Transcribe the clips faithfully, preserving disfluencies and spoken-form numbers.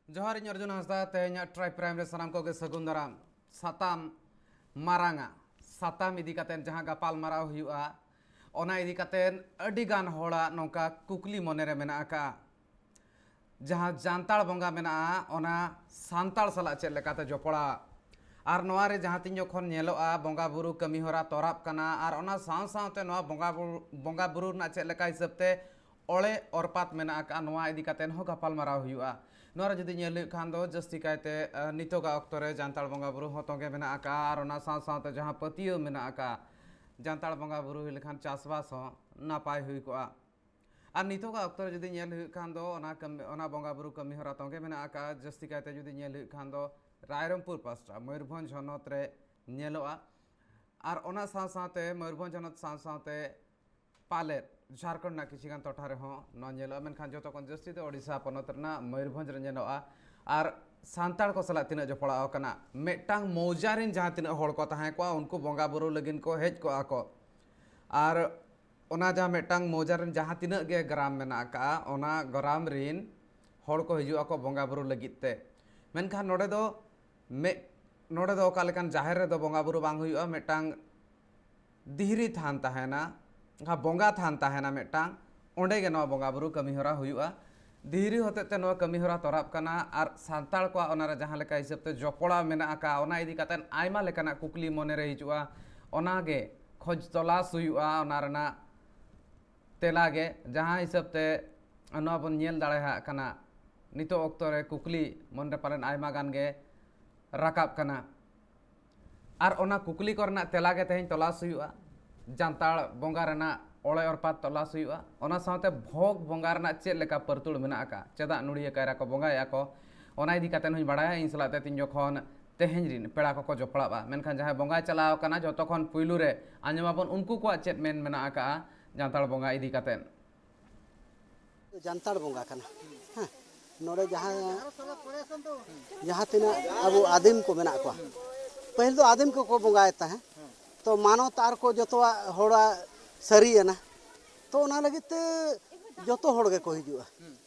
ᱡᱚᱦᱟᱨ, ᱤᱧ ᱚᱨᱡᱩᱱ ᱦᱟᱸᱥᱫᱟ᱾ ᱛᱮᱦᱮᱧᱟᱜ ᱴᱨᱟᱭᱤᱵᱽ ᱯᱨᱟᱭᱤᱢ ᱨᱮ ᱥᱟᱱᱟᱢ ᱠᱚᱜᱮ ᱥᱟᱹᱜᱩᱱ ᱫᱟᱨᱟᱢ᱾ ᱥᱟᱛᱟᱢ, ᱢᱟᱨᱟᱝᱟ ᱥᱟᱛᱟᱢ ᱤᱫᱤ ᱠᱟᱛᱮ ᱡᱟᱦᱟᱸ ᱜᱟᱯᱟᱞ ᱢᱟᱨᱟᱣ ᱦᱩᱭᱩᱜᱼᱟ, ᱚᱱᱟ ᱤᱫᱤ ᱠᱟᱛᱮ ᱟᱹᱰᱤ ᱜᱟᱱ ᱦᱚᱲᱟᱜ ᱱᱚᱝᱠᱟ ᱠᱩᱠᱞᱤ ᱢᱚᱱᱮ ᱨᱮ ᱢᱮᱱᱟᱜ ᱟᱠᱟᱫᱼᱟ, ᱡᱟᱦᱟᱸ ᱡᱟᱱᱛᱟᱲ ᱵᱚᱸᱜᱟ ᱢᱮᱱᱟᱜᱼᱟ, ᱚᱱᱟ ᱥᱟᱱᱛᱟᱲ ᱥᱟᱞᱟᱜ ᱪᱮᱫ ᱞᱮᱠᱟᱛᱮ ᱡᱚᱯᱲᱟᱣ? ᱟᱨ ᱱᱚᱣᱟ ᱨᱮ ᱡᱟᱦᱟᱸ ᱛᱤᱱ ᱡᱚᱠᱷᱚᱱ ᱧᱮᱞᱚᱜᱼᱟ, ᱵᱚᱸᱜᱟ ᱵᱩᱨᱩ ᱠᱟᱹᱢᱤ ᱦᱚᱨᱟ ᱛᱚᱨᱟᱵ ᱠᱟᱱᱟ, ᱟᱨ ᱚᱱᱟ ᱥᱟᱶ ᱥᱟᱶᱛᱮ ᱱᱚᱣᱟ ᱵᱚᱸᱜᱟ ᱵᱩᱨᱩ, ᱵᱚᱸᱜᱟ ᱵᱩᱨᱩ ᱨᱮᱱᱟᱜ ᱪᱮᱫ ᱞᱮᱠᱟ ᱦᱤᱥᱟᱹᱵ ᱛᱮ ᱚᱲᱮ ᱚᱨᱯᱟᱛ ᱢᱮᱱᱟᱜ ᱟᱠᱟᱫᱼᱟ, ᱱᱚᱣᱟ ᱤᱫᱤ ᱠᱟᱛᱮ ᱦᱚᱸ ᱜᱟᱯᱟᱞ ᱢᱟᱨᱟᱣ ᱦᱩᱭᱩᱜᱼᱟ᱾ ᱱᱚᱣᱟ ᱨᱮ ᱡᱩᱫᱤ ᱧᱮᱞ ᱦᱩᱭᱩᱜ ᱠᱷᱟᱱ ᱫᱚ, ᱡᱟᱹᱥᱛᱤ ᱠᱟᱭᱛᱮ, ᱟᱸ, ᱱᱤᱛᱚᱜᱟᱜ ᱚᱠᱛᱚ ᱨᱮ ᱡᱟᱱᱛᱟᱲ ᱵᱚᱸᱜᱟ ᱵᱩᱨᱩ ᱦᱚᱸ ᱛᱚᱸᱜᱮ ᱢᱮᱱᱟᱜ ᱟᱠᱟᱫᱼᱟ, ᱟᱨ ᱚᱱᱟ ᱥᱟᱶ ᱥᱟᱶᱛᱮ ᱡᱟᱦᱟᱸ ᱯᱟᱹᱛᱭᱟᱹᱣ ᱢᱮᱱᱟᱜ ᱟᱠᱟᱫᱼᱟ, ᱡᱟᱱᱛᱟᱲ ᱵᱚᱸᱜᱟ ᱵᱩᱨᱩ ᱦᱩᱭ ᱞᱮᱠᱷᱟᱱ ᱪᱟᱥᱵᱟᱥ ᱦᱚᱸ ᱱᱟᱯᱟᱭ ᱦᱩᱭ ᱠᱚᱜᱼᱟ᱾ ᱟᱨ ᱱᱤᱛᱚᱜᱟᱜ ᱚᱠᱛᱚ ᱨᱮ ᱡᱩᱫᱤ ᱧᱮᱞ ᱦᱩᱭᱩᱜ ᱠᱷᱟᱱ ᱫᱚ, ᱚᱱᱟ ᱠᱟᱹᱢᱤ, ᱚᱱᱟ ᱵᱚᱸᱜᱟ ᱵᱩᱨᱩ ᱠᱟᱹᱢᱤ ᱦᱚᱨᱟ ᱛᱚᱸᱜᱮ ᱢᱮᱱᱟᱜ ᱟᱠᱟᱫᱼᱟ᱾ ᱡᱟᱹᱥᱛᱤ ᱠᱟᱭᱛᱮ ᱡᱩᱫᱤ ᱧᱮᱞ ᱦᱩᱭᱩᱜ ᱠᱷᱟᱱ ᱫᱚ, ᱨᱟᱭᱨᱚᱝᱯᱩᱨ ᱯᱟᱥᱴᱟ, ᱢᱚᱭᱩᱨᱵᱷᱚᱸᱡᱽ ᱦᱚᱱᱚᱛ ᱨᱮ ᱧᱮᱞᱚᱜᱼᱟ᱾ ᱟᱨ ᱚᱱᱟ ᱥᱟᱶ ᱥᱟᱶᱛᱮ ᱢᱚᱭᱩᱨᱵᱷᱚᱸᱡᱽ ᱦᱚᱱᱚᱛ ᱥᱟᱶ ᱥᱟᱶᱛᱮ ᱯᱟᱞᱮᱫ ᱡᱷᱟᱲᱠᱷᱚᱸᱰ ᱨᱮᱱᱟᱜ ᱠᱤᱪᱷᱤ ᱜᱟᱱ ᱴᱚᱴᱷᱟ ᱨᱮᱦᱚᱸ ᱱᱚᱣᱟ ᱧᱮᱞᱚᱜᱼᱟ, ᱢᱮᱱᱠᱷᱟᱱ ᱡᱚᱛᱚ ᱠᱷᱚᱱ ᱡᱟᱹᱥᱛᱤ ᱫᱚ ᱳᱰᱤᱥᱟ ᱯᱚᱱᱚᱛ ᱨᱮᱱᱟᱜ ᱢᱚᱭᱩᱨᱵᱷᱚᱸᱡᱽ ᱨᱮ ᱧᱮᱞᱚᱜᱼᱟ᱾ ᱟᱨ ᱥᱟᱱᱛᱟᱲ ᱠᱚ ᱥᱟᱞᱟᱜ ᱛᱤᱱᱟᱹᱜ ᱡᱚᱯᱲᱟᱣ ᱟᱠᱟᱱᱟ, ᱢᱤᱫᱴᱟᱝ ᱢᱚᱣᱡᱟ ᱨᱮᱱ ᱡᱟᱦᱟᱸ ᱛᱤᱱᱟᱹᱜ ᱦᱚᱲ ᱠᱚ ᱛᱟᱦᱮᱸ ᱠᱚᱜᱼᱟ, ᱩᱱᱠᱩ ᱵᱚᱸᱜᱟ ᱵᱩᱨᱩ ᱞᱟᱹᱜᱤᱫ ᱠᱚ ᱦᱮᱡ ᱠᱚᱜᱼᱟ ᱠᱚ᱾ ᱟᱨ ᱚᱱᱟ ᱡᱟᱦᱟᱸ ᱢᱤᱫᱴᱟᱝ ᱢᱚᱣᱡᱟ ᱨᱮᱱ ᱡᱟᱦᱟᱸ ᱛᱤᱱᱟᱹᱜ ᱜᱮ ᱜᱨᱟᱢ ᱢᱮᱱᱟᱜ ᱟᱠᱟᱫᱼᱟ, ᱚᱱᱟ ᱜᱨᱟᱢ ᱨᱮᱱ ᱦᱚᱲ ᱠᱚ ᱦᱤᱡᱩᱜ ᱟᱠᱚ ᱵᱚᱸᱜᱟ ᱵᱩᱨᱩ ᱞᱟᱹᱜᱤᱫ ᱛᱮ᱾ ᱢᱮᱱᱠᱷᱟᱱ ᱱᱚᱰᱮ ᱫᱚ ᱢᱤᱫ, ᱱᱚᱰᱮ ᱫᱚ ᱚᱠᱟ ᱞᱮᱠᱟᱱ ᱡᱟᱦᱮᱨ ᱨᱮᱫᱚ ᱵᱚᱸᱜᱟ ᱵᱩᱨᱩ ᱵᱟᱝ ᱦᱩᱭᱩᱜᱼᱟ, ᱢᱤᱫᱴᱟᱝ ᱫᱷᱤᱨᱤ ᱛᱷᱟᱱ ᱛᱟᱦᱮᱱᱟ, ᱡᱟᱦᱟᱸ ᱵᱚᱸᱜᱟ ᱛᱷᱟᱱ ᱛᱟᱦᱮᱱᱟ ᱢᱤᱫᱴᱟᱝ, ᱚᱸᱰᱮ ᱜᱮ ᱱᱚᱣᱟ ᱵᱚᱸᱜᱟ ᱵᱩᱨᱩ ᱠᱟᱹᱢᱤ ᱦᱚᱨᱟ ᱦᱩᱭᱩᱜᱼᱟ᱾ ᱫᱷᱤᱨᱤ ᱦᱚᱛᱮᱡ ᱛᱮ ᱱᱚᱣᱟ ᱠᱟᱹᱢᱤ ᱦᱚᱨᱟ ᱛᱚᱨᱟᱵ ᱠᱟᱱᱟ, ᱟᱨ ᱥᱟᱱᱛᱟᱲ ᱠᱚᱣᱟᱜ ᱚᱱᱟ ᱨᱮ ᱡᱟᱦᱟᱸ ᱞᱮᱠᱟ ᱦᱤᱥᱟᱹᱵ ᱛᱮ ᱡᱚᱯᱲᱟᱣ ᱢᱮᱱᱟᱜ ᱟᱠᱟᱫᱼᱟ, ᱚᱱᱟ ᱤᱫᱤ ᱠᱟᱛᱮᱫ ᱟᱭᱢᱟ ᱞᱮᱠᱟᱱᱟᱜ ᱠᱩᱠᱞᱤ ᱢᱚᱱᱮ ᱨᱮ ᱦᱤᱡᱩᱜᱼᱟ᱾ ᱚᱱᱟ ᱜᱮ ᱠᱷᱚᱡᱽ ᱛᱚᱞᱟᱥ ᱦᱩᱭᱩᱜᱼᱟ, ᱚᱱᱟ ᱨᱮᱱᱟᱜ ᱛᱮᱞᱟ ᱜᱮ, ᱡᱟᱦᱟᱸ ᱦᱤᱥᱟᱹᱵ ᱛᱮ ᱱᱚᱣᱟ ᱵᱚᱱ ᱧᱮᱞ ᱫᱟᱲᱮᱭᱟᱜ ᱠᱟᱱᱟ, ᱱᱤᱛᱚᱜ ᱚᱠᱛᱚ ᱨᱮ ᱠᱩᱠᱞᱤ ᱢᱚᱱᱮ ᱨᱮ ᱯᱟᱞᱮᱱ ᱟᱭᱢᱟ ᱜᱟᱱ ᱜᱮ ᱨᱟᱠᱟᱵ ᱠᱟᱱᱟ᱾ ᱟᱨ ᱚᱱᱟ ᱠᱩᱠᱞᱤ ᱠᱚᱨᱮᱱᱟᱜ ᱛᱮᱞᱟ ᱜᱮ ᱛᱮᱦᱮᱧ ᱛᱚᱞᱟᱥ ᱦᱩᱭᱩᱜᱼᱟ᱾ ᱡᱟᱱᱛᱟᱲ ᱵᱚᱸᱜᱟ ᱨᱮᱱᱟᱜ ᱚᱲᱮ ᱚᱨᱯᱟᱛ ᱛᱚᱞᱟᱥ ᱦᱩᱭᱩᱜᱼᱟ᱾ ᱚᱱᱟ ᱥᱟᱶᱛᱮ ᱵᱷᱚᱜᱽ ᱵᱚᱸᱜᱟ ᱨᱮᱱᱟᱜ ᱪᱮᱫ ᱞᱮᱠᱟ ᱯᱟᱹᱨᱛᱩᱲ ᱢᱮᱱᱟᱜ ᱟᱠᱟᱫ, ᱪᱮᱫᱟᱜ ᱱᱚᱲᱤᱭᱟᱹ ᱠᱟᱭᱨᱟ ᱠᱚ ᱵᱚᱸᱜᱟᱭᱮᱫᱼᱟ ᱠᱚ, ᱚᱱᱟ ᱤᱫᱤ ᱠᱟᱛᱮ ᱦᱚᱸᱧ ᱵᱟᱲᱟᱭᱟ᱾ ᱤᱧ ᱥᱟᱞᱟᱜ ᱛᱮ ᱛᱤᱧ ᱡᱚᱠᱷᱚᱱ ᱛᱮᱦᱮᱧ ᱨᱤᱱ ᱯᱮᱲᱟ ᱠᱚᱠᱚ ᱡᱚᱯᱲᱟᱜᱼᱟ, ᱢᱮᱱᱠᱷᱟᱱ ᱡᱟᱦᱟᱸᱭ ᱵᱚᱸᱜᱟᱭ ᱪᱟᱞᱟᱣ ᱟᱠᱟᱱᱟ, ᱡᱚᱛᱚ ᱠᱷᱚᱱ ᱯᱩᱭᱞᱩ ᱨᱮ ᱟᱸᱡᱚᱢᱟᱵᱚᱱ ᱩᱱᱠᱩ ᱠᱚᱣᱟᱜ ᱪᱮᱫ ᱢᱮᱱ ᱢᱮᱱᱟᱜ ᱟᱠᱟᱫᱼᱟ ᱡᱟᱱᱛᱟᱲ ᱵᱚᱸᱜᱟ ᱤᱫᱤ ᱠᱟᱛᱮ᱾ ᱡᱟᱱᱛᱟᱲ ᱵᱚᱸᱜᱟ ᱠᱟᱱᱟ᱾ ᱦᱮᱸ, ᱱᱚᱰᱮ ᱡᱟᱦᱟᱸ, ᱡᱟᱦᱟᱸ ᱛᱤᱱᱟᱹᱜ ᱟᱵᱚ ᱟᱹᱫᱤᱢ ᱠᱚ ᱢᱮᱱᱟᱜ ᱠᱚᱣᱟ, ᱯᱟᱹᱦᱤᱞ ᱫᱚ ᱟᱹᱫᱤᱢ ᱠᱚᱠᱚ ᱵᱚᱸᱜᱟᱭᱮᱫ ᱛᱟᱦᱮᱸᱫ, ᱛᱚ ᱢᱟᱱᱚᱛ ᱟᱨ ᱠᱚ ᱡᱚᱛᱚᱣᱟᱜ ᱦᱚᱲᱟᱜ ᱥᱟᱹᱨᱤᱭᱮᱱᱟ, ᱛᱚ ᱚᱱᱟ ᱞᱟᱹᱜᱤᱫ ᱛᱮ ᱡᱚᱛᱚ ᱦᱚᱲ ᱜᱮᱠᱚ ᱦᱤᱡᱩᱜᱼᱟ᱾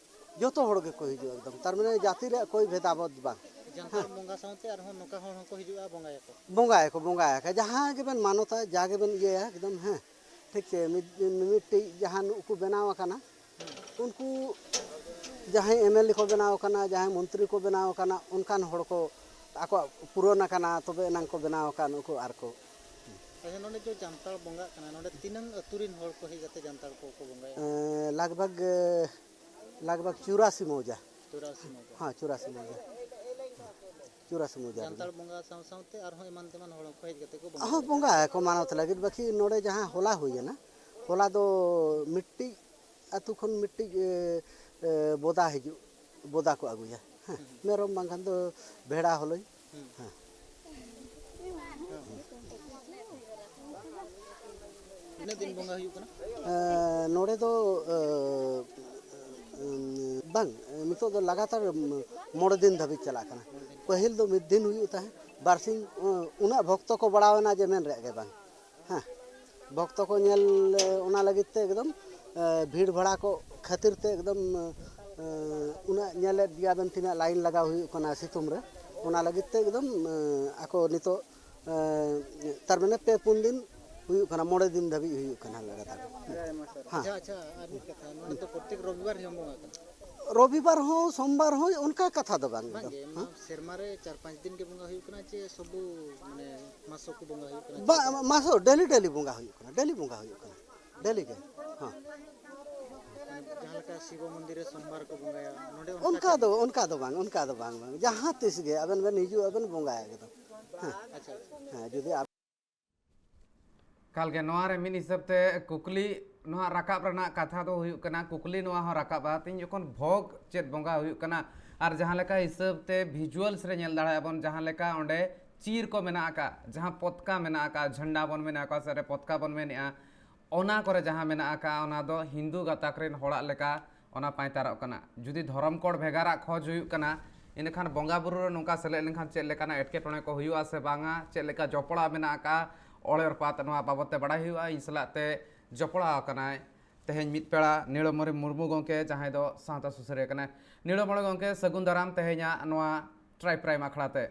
ᱡᱚᱛᱚ ᱦᱚᱲ ᱜᱮᱠᱚ ᱦᱤᱡᱩᱜᱼᱟ ᱮᱠᱫᱚᱢ, ᱛᱟᱨ ᱢᱟᱱᱮ ᱡᱟᱹᱛᱤ ᱨᱮᱭᱟᱜ ᱠᱳᱭ ᱵᱷᱮᱫᱟᱵᱷᱮᱫ ᱵᱟᱝ᱾ ᱡᱟᱱᱛᱟᱲ ᱵᱚᱸᱜᱟ ᱥᱟᱶᱛᱮ ᱟᱨᱦᱚᱸ ᱱᱚᱝᱠᱟ ᱦᱚᱲ ᱦᱚᱸᱠᱚ ᱦᱤᱡᱩᱜᱼᱟ, ᱵᱚᱸᱜᱟᱭᱟᱠᱚ᱾ ᱵᱚᱸᱜᱟᱭᱟᱠᱚ, ᱵᱚᱸᱜᱟᱭᱟᱠᱚ, ᱡᱟᱦᱟᱸ ᱜᱮᱵᱮᱱ ᱢᱟᱱᱚᱛᱟ, ᱡᱟ ᱜᱮᱵᱮᱱ ᱤᱭᱟᱹᱭᱟ ᱮᱠᱫᱚᱢ, ᱦᱮᱸ, ᱴᱷᱤᱠ ᱪᱮ ᱢᱤᱫ, ᱢᱤᱢᱤᱫᱴᱤᱡ ᱡᱟᱦᱟᱸ ᱱᱩᱠᱩ ᱵᱮᱱᱟᱣ ᱟᱠᱟᱱᱟ, ᱩᱱᱠᱩ ᱡᱟᱦᱟᱸᱭ ᱮᱢ ᱮᱞ ᱮ ᱠᱚ ᱵᱮᱱᱟᱣ ᱟᱠᱟᱱᱟ, ᱡᱟᱦᱟᱸᱭ ᱢᱚᱱᱛᱨᱤ ᱠᱚ ᱵᱮᱱᱟᱣ ᱟᱠᱟᱱᱟ, ᱚᱱᱠᱟᱱ ᱦᱚᱲ ᱠᱚ ᱟᱠᱚᱣᱟᱜ ᱯᱩᱨᱚᱱ ᱟᱠᱟᱱᱟ, ᱛᱚᱵᱮ ᱮᱱᱟᱝ ᱠᱚ ᱵᱮᱱᱟᱣ ᱟᱠᱟᱫ ᱩᱱᱠᱩ ᱟᱨ ᱠᱚ᱾ ᱟᱪᱪᱷᱟ, ᱱᱚᱰᱮ ᱡᱮ ᱡᱟᱱᱛᱟᱲ ᱵᱚᱸᱜᱟᱜ ᱠᱟᱱᱟ, ᱱᱚᱰᱮ ᱛᱤᱱᱟᱹᱝ ᱟᱹᱛᱩ ᱨᱤᱱ ᱦᱚᱲ ᱠᱚ ᱦᱮᱡ ᱠᱟᱛᱮ ᱡᱟᱱᱛᱟᱲ ᱠᱚ ᱠᱚ ᱵᱚᱸᱜᱟᱭᱟ? ᱮᱸ, ᱞᱟᱜᱽ ᱵᱷᱟᱜᱽ, ᱮᱸ, ᱞᱟᱜᱽ ᱵᱷᱟᱜᱽ ᱪᱩᱨᱟᱥᱤ ᱢᱚᱣᱡᱟ᱾ ᱪᱩᱨᱟᱥᱤ ᱢᱚᱣᱡᱟ᱾ ᱦᱮᱸ, ᱪᱩᱨᱟᱥᱤ ᱢᱚᱣᱡᱟ᱾ ᱪᱩᱨᱟᱥᱤ ᱢᱚᱣᱡᱟ ᱡᱟᱱᱛᱟᱲ ᱨᱮᱱ᱾ ᱵᱚᱸᱜᱟ ᱥᱟᱶ ᱥᱟᱶᱛᱮ ᱟᱨᱦᱚᱸ ᱮᱢᱟᱱ ᱛᱮᱢᱟᱱ ᱦᱚᱲ ᱦᱚᱸᱠᱚ ᱦᱮᱡ ᱠᱟᱛᱮ ᱠᱚ ᱵᱚᱸᱜᱟᱭᱟ᱾ ᱦᱚᱸ, ᱵᱚᱸᱜᱟᱭᱟᱠᱚ ᱢᱟᱱᱚᱛ ᱞᱟᱹᱜᱤᱫ, ᱵᱟᱹᱠᱤ ᱱᱚᱰᱮ ᱡᱟᱦᱟᱸ ᱦᱚᱞᱟ ᱦᱩᱭᱮᱱᱟ, ᱦᱚᱞᱟ ᱫᱚ ᱢᱤᱫᱴᱤᱡ ᱟᱹᱛᱩ ᱠᱷᱚᱱ ᱢᱤᱫᱴᱤᱡ, ᱮ, ᱮ, ᱵᱚᱫᱟ ᱦᱤᱡᱩᱜ, ᱵᱚᱫᱟ ᱠᱚ ᱟᱹᱜᱩᱭᱟ᱾ ᱦᱮᱸ, ᱦᱩᱸ᱾ ᱢᱮᱨᱚᱢ ᱵᱟᱝᱠᱷᱟᱱ ᱫᱚ ᱵᱷᱮᱲᱟ ᱦᱚᱞᱚᱭ᱾ ᱦᱩᱸ᱾ ᱦᱮᱸ᱾ ᱛᱤᱱᱟᱹᱜ ᱫᱤᱱ ᱵᱚᱸᱜᱟ ᱦᱩᱭᱩᱜ ᱠᱟᱱᱟ? ᱮ, ᱱᱚᱰᱮ ᱫᱚ, ᱮ, ᱵᱟᱝ, ᱱᱤᱛᱚᱜ ᱫᱚ ᱞᱟᱜᱟᱛᱟᱨ ᱢᱚᱬᱮ ᱫᱤᱱ ᱫᱷᱟᱹᱵᱤᱡ ᱪᱟᱞᱟᱜ ᱠᱟᱱᱟ᱾ ᱯᱟᱹᱦᱤᱞ ᱫᱚ ᱢᱤᱫ ᱫᱤᱱ ᱦᱩᱭᱩᱜ ᱛᱟᱦᱮᱸᱫ, ᱵᱟᱨᱥᱤᱧ, ᱩᱱᱟᱹᱜ ᱵᱷᱚᱠᱛᱚ ᱠᱚ ᱵᱟᱲᱟᱣᱮᱱᱟ ᱡᱮ ᱢᱮᱱ ᱨᱮᱭᱟᱜ ᱜᱮ ᱵᱟᱝ᱾ ᱦᱮᱸ, ᱵᱷᱚᱠᱛᱚ ᱠᱚ ᱧᱮᱞ, ᱚᱱᱟ ᱞᱟᱹᱜᱤᱫ ᱛᱮ ᱮᱠᱫᱚᱢ, ᱮ, ᱵᱷᱤᱲ ᱵᱷᱟᱲᱟ ᱠᱚ ᱠᱷᱟᱹᱛᱤᱨ ᱛᱮ ᱮᱠᱫᱚᱢ, ᱮ, ᱩᱱᱟᱹᱜ ᱧᱮᱞᱮᱫ ᱜᱮᱭᱟᱵᱮᱱ ᱛᱤᱱᱟᱹᱜ ᱞᱟᱭᱤᱱ ᱞᱟᱜᱟᱣ ᱦᱩᱭᱩᱜ ᱠᱟᱱᱟ ᱥᱤᱛᱩᱝ ᱨᱮ, ᱚᱱᱟ ᱞᱟᱹᱜᱤᱫ ᱛᱮ ᱮᱠᱫᱚᱢ, ᱮ, ᱟᱠᱚ ᱱᱤᱛᱚᱜ, ᱮ, ᱛᱟᱨ ᱢᱟᱱᱮ ᱯᱮ ᱯᱩᱱ ᱫᱤᱱ ᱦᱩᱭᱩᱜ ᱠᱟᱱᱟ, ᱢᱚᱬᱮ ᱫᱤᱱ ᱫᱷᱟᱹᱵᱤᱡ ᱦᱩᱭᱩᱜ ᱠᱟᱱᱟ ᱞᱟᱜᱟᱛᱟᱨ᱾ ᱦᱮᱸ᱾ ᱟᱪᱪᱷᱟ, ᱟᱪᱪᱷᱟ, ᱟᱨ ᱢᱤᱫ ᱠᱟᱛᱷᱟ, ᱱᱚᱰᱮ ᱫᱚ ᱯᱨᱚᱛᱮᱠ ᱨᱚᱵᱤᱵᱟᱨ ᱦᱚᱸ ᱵᱚᱸᱜᱟ ᱠᱟᱱᱟ? ᱨᱚᱵᱤᱵᱟᱨ ᱦᱚᱸ, ᱥᱳᱢᱵᱟᱨ ᱦᱚᱸ, ᱚᱱᱠᱟ ᱠᱟᱛᱷᱟ ᱫᱚ ᱵᱟᱝ᱾ ᱵᱟᱝᱜᱮ, ᱦᱮᱸ? ᱱᱚᱣᱟ ᱥᱮᱨᱢᱟ ᱨᱮ ᱪᱟᱨ ᱯᱟᱸᱪ ᱫᱤᱱ ᱜᱮ ᱵᱚᱸᱜᱟ ᱦᱩᱭᱩᱜ ᱠᱟᱱᱟ ᱪᱮ ᱥᱚᱵᱩ, ᱢᱟᱱᱮ, ᱢᱟᱥᱚ ᱠᱚ ᱵᱚᱸᱜᱟ ᱦᱩᱭᱩᱜ ᱠᱟᱱᱟ? ᱵᱟ-, ᱢᱟᱥᱚ ᱰᱮᱞᱤ ᱰᱮᱞᱤ ᱵᱚᱸᱜᱟ ᱦᱩᱭᱩᱜ ᱠᱟᱱᱟ, ᱰᱮᱞᱤ ᱵᱚᱸᱜᱟ ᱦᱩᱭᱩᱜ ᱠᱟᱱᱟ, ᱰᱮᱞᱤ ᱜᱮ᱾ ᱦᱮᱸ᱾ ᱢᱟᱱᱮ, ᱡᱟᱦᱟᱸ ᱞᱮᱠᱟ ᱥᱤᱵᱚ ᱢᱚᱱᱫᱤᱨ ᱨᱮ ᱥᱳᱢᱵᱟᱨ ᱠᱚ ᱵᱚᱸᱜᱟᱭᱟ, ᱱᱚᱰᱮ ᱚᱱᱠᱟ ᱚᱱᱠᱟ ᱪᱮᱫ? ᱫᱚ, ᱚᱱᱠᱟ ᱫᱚ ᱵᱟᱝ, ᱚᱱᱠᱟ ᱫᱚ ᱵᱟᱝ, ᱵᱟᱝ᱾ ᱡᱟᱦᱟᱸ ᱛᱤᱥ ᱜᱮ ᱟᱵᱮᱱ ᱵᱮᱱ ᱦᱤᱡᱩᱜ, ᱟᱵᱮᱱ ᱵᱚᱸᱜᱟᱭᱟ ᱮᱠᱫᱚᱢ᱾ ᱦᱮᱸ᱾ ᱟᱪᱪᱷᱟ, ᱟᱪᱪᱷᱟ᱾ ᱦᱮᱸ, ᱡᱩᱫᱤ ᱟᱵ- ᱮᱠᱟᱞ ᱜᱮ, ᱱᱚᱣᱟ ᱨᱮ ᱢᱤᱫ ᱦᱤᱥᱟᱹᱵ ᱛᱮ ᱠᱩᱠᱞᱤ ᱱᱚᱣᱟ ᱨᱟᱠᱟᱵ ᱨᱮᱱᱟᱜ ᱠᱟᱛᱷᱟ ᱫᱚ ᱦᱩᱭᱩᱜ ᱠᱟᱱᱟ, ᱠᱩᱠᱞᱤ ᱱᱚᱣᱟ ᱦᱚᱸ ᱨᱟᱠᱟᱵᱼᱟ, ᱛᱮᱦᱮᱧ ᱡᱚᱠᱷᱚᱱ ᱵᱷᱳᱜᱽ ᱪᱮᱫ ᱵᱚᱸᱜᱟ ᱦᱩᱭᱩᱜ ᱠᱟᱱᱟ, ᱟᱨ ᱡᱟᱦᱟᱸ ᱞᱮᱠᱟ ᱦᱤᱥᱟᱹᱵ ᱛᱮ visuals ᱨᱮ ᱧᱮᱞ ᱫᱟᱲᱮᱭᱟᱜᱼᱟ ᱵᱚᱱ, ᱡᱟᱦᱟᱸ ᱞᱮᱠᱟ ᱚᱸᱰᱮ ᱪᱤᱨ ᱠᱚ ᱢᱮᱱᱟᱜ ᱟᱠᱟᱫ, ᱡᱟᱦᱟᱸ ᱯᱚᱛᱠᱟ ᱢᱮᱱᱟᱜ ᱟᱠᱟᱫ, ᱡᱷᱟᱱᱰᱟ ᱵᱚᱱ ᱢᱮᱱᱟ, ᱚᱠᱟ ᱥᱮᱫ ᱨᱮ ᱯᱚᱛᱠᱟ ᱵᱚᱱ ᱢᱮᱱᱮᱜᱼᱟ, ᱚᱱᱟ ᱠᱚᱨᱮ ᱡᱟᱦᱟᱸ ᱢᱮᱱᱟᱜ ᱟᱠᱟᱫ, ᱚᱱᱟ ᱫᱚ ᱦᱤᱱᱫᱩ ᱜᱟᱛᱟᱠ ᱨᱮᱱ ᱦᱚᱲᱟᱜ ᱞᱮᱠᱟ ᱚᱱᱟ ᱯᱟᱭᱛᱟᱨᱚᱜ ᱠᱟᱱᱟ᱾ ᱡᱩᱫᱤ ᱫᱷᱚᱨᱚᱢ ᱠᱳᱰ ᱵᱷᱮᱜᱟᱨᱟᱜ ᱠᱷᱚᱡᱽ ᱦᱩᱭᱩᱜ ᱠᱟᱱᱟ, ᱤᱱᱟᱹᱠᱷᱟᱱ ᱵᱚᱸᱜᱟ ᱵᱩᱨᱩ ᱨᱮ ᱱᱚᱝᱠᱟ ᱥᱮᱞᱮᱫ ᱞᱮᱱᱠᱷᱟᱱ ᱪᱮᱫ ᱞᱮᱠᱟᱱᱟᱜ ᱮᱴᱠᱮᱴᱚᱬᱮ ᱠᱚ ᱦᱩᱭᱩᱜᱼᱟ ᱥᱮ ᱵᱟᱝᱟ, ᱪᱮᱫ ᱞᱮᱠᱟ ᱡᱚᱯᱲᱟᱣ ᱢᱮᱱᱟᱜ ᱟᱠᱟᱫᱼᱟ, ᱚᱲᱮ ᱨᱚᱯᱟᱛ, ᱱᱚᱣᱟ ᱵᱟᱵᱚᱫ ᱛᱮ ᱵᱟᱲᱟᱭ ᱦᱩᱭᱩᱜᱼᱟ᱾ ᱤᱧ ᱥᱟᱞᱟᱜ ᱛᱮ ᱡᱚᱯᱲᱟᱣ ᱟᱠᱟᱱᱟᱭ ᱛᱮᱦᱮᱧ ᱢᱤᱫ ᱯᱮᱲᱟ ᱱᱤᱲᱚᱢᱚᱬᱤ ᱢᱩᱨᱢᱩ ᱜᱚᱢᱠᱮ, ᱡᱟᱦᱟᱸᱭ ᱫᱚ ᱥᱟᱶᱛᱟ ᱥᱩᱥᱟᱹᱨᱤᱭᱟᱹ ᱠᱟᱱᱟᱭ᱾ ᱱᱤᱲᱚᱢᱚᱬᱤ ᱜᱚᱢᱠᱮ, ᱥᱟᱹᱜᱩᱱ ᱫᱟᱨᱟᱢ ᱛᱮᱦᱮᱧᱟᱜ ᱱᱚᱣᱟ ᱴᱨᱟᱭᱤᱵᱽ ᱯᱨᱟᱭᱤᱢ ᱟᱠᱷᱲᱟ ᱛᱮ᱾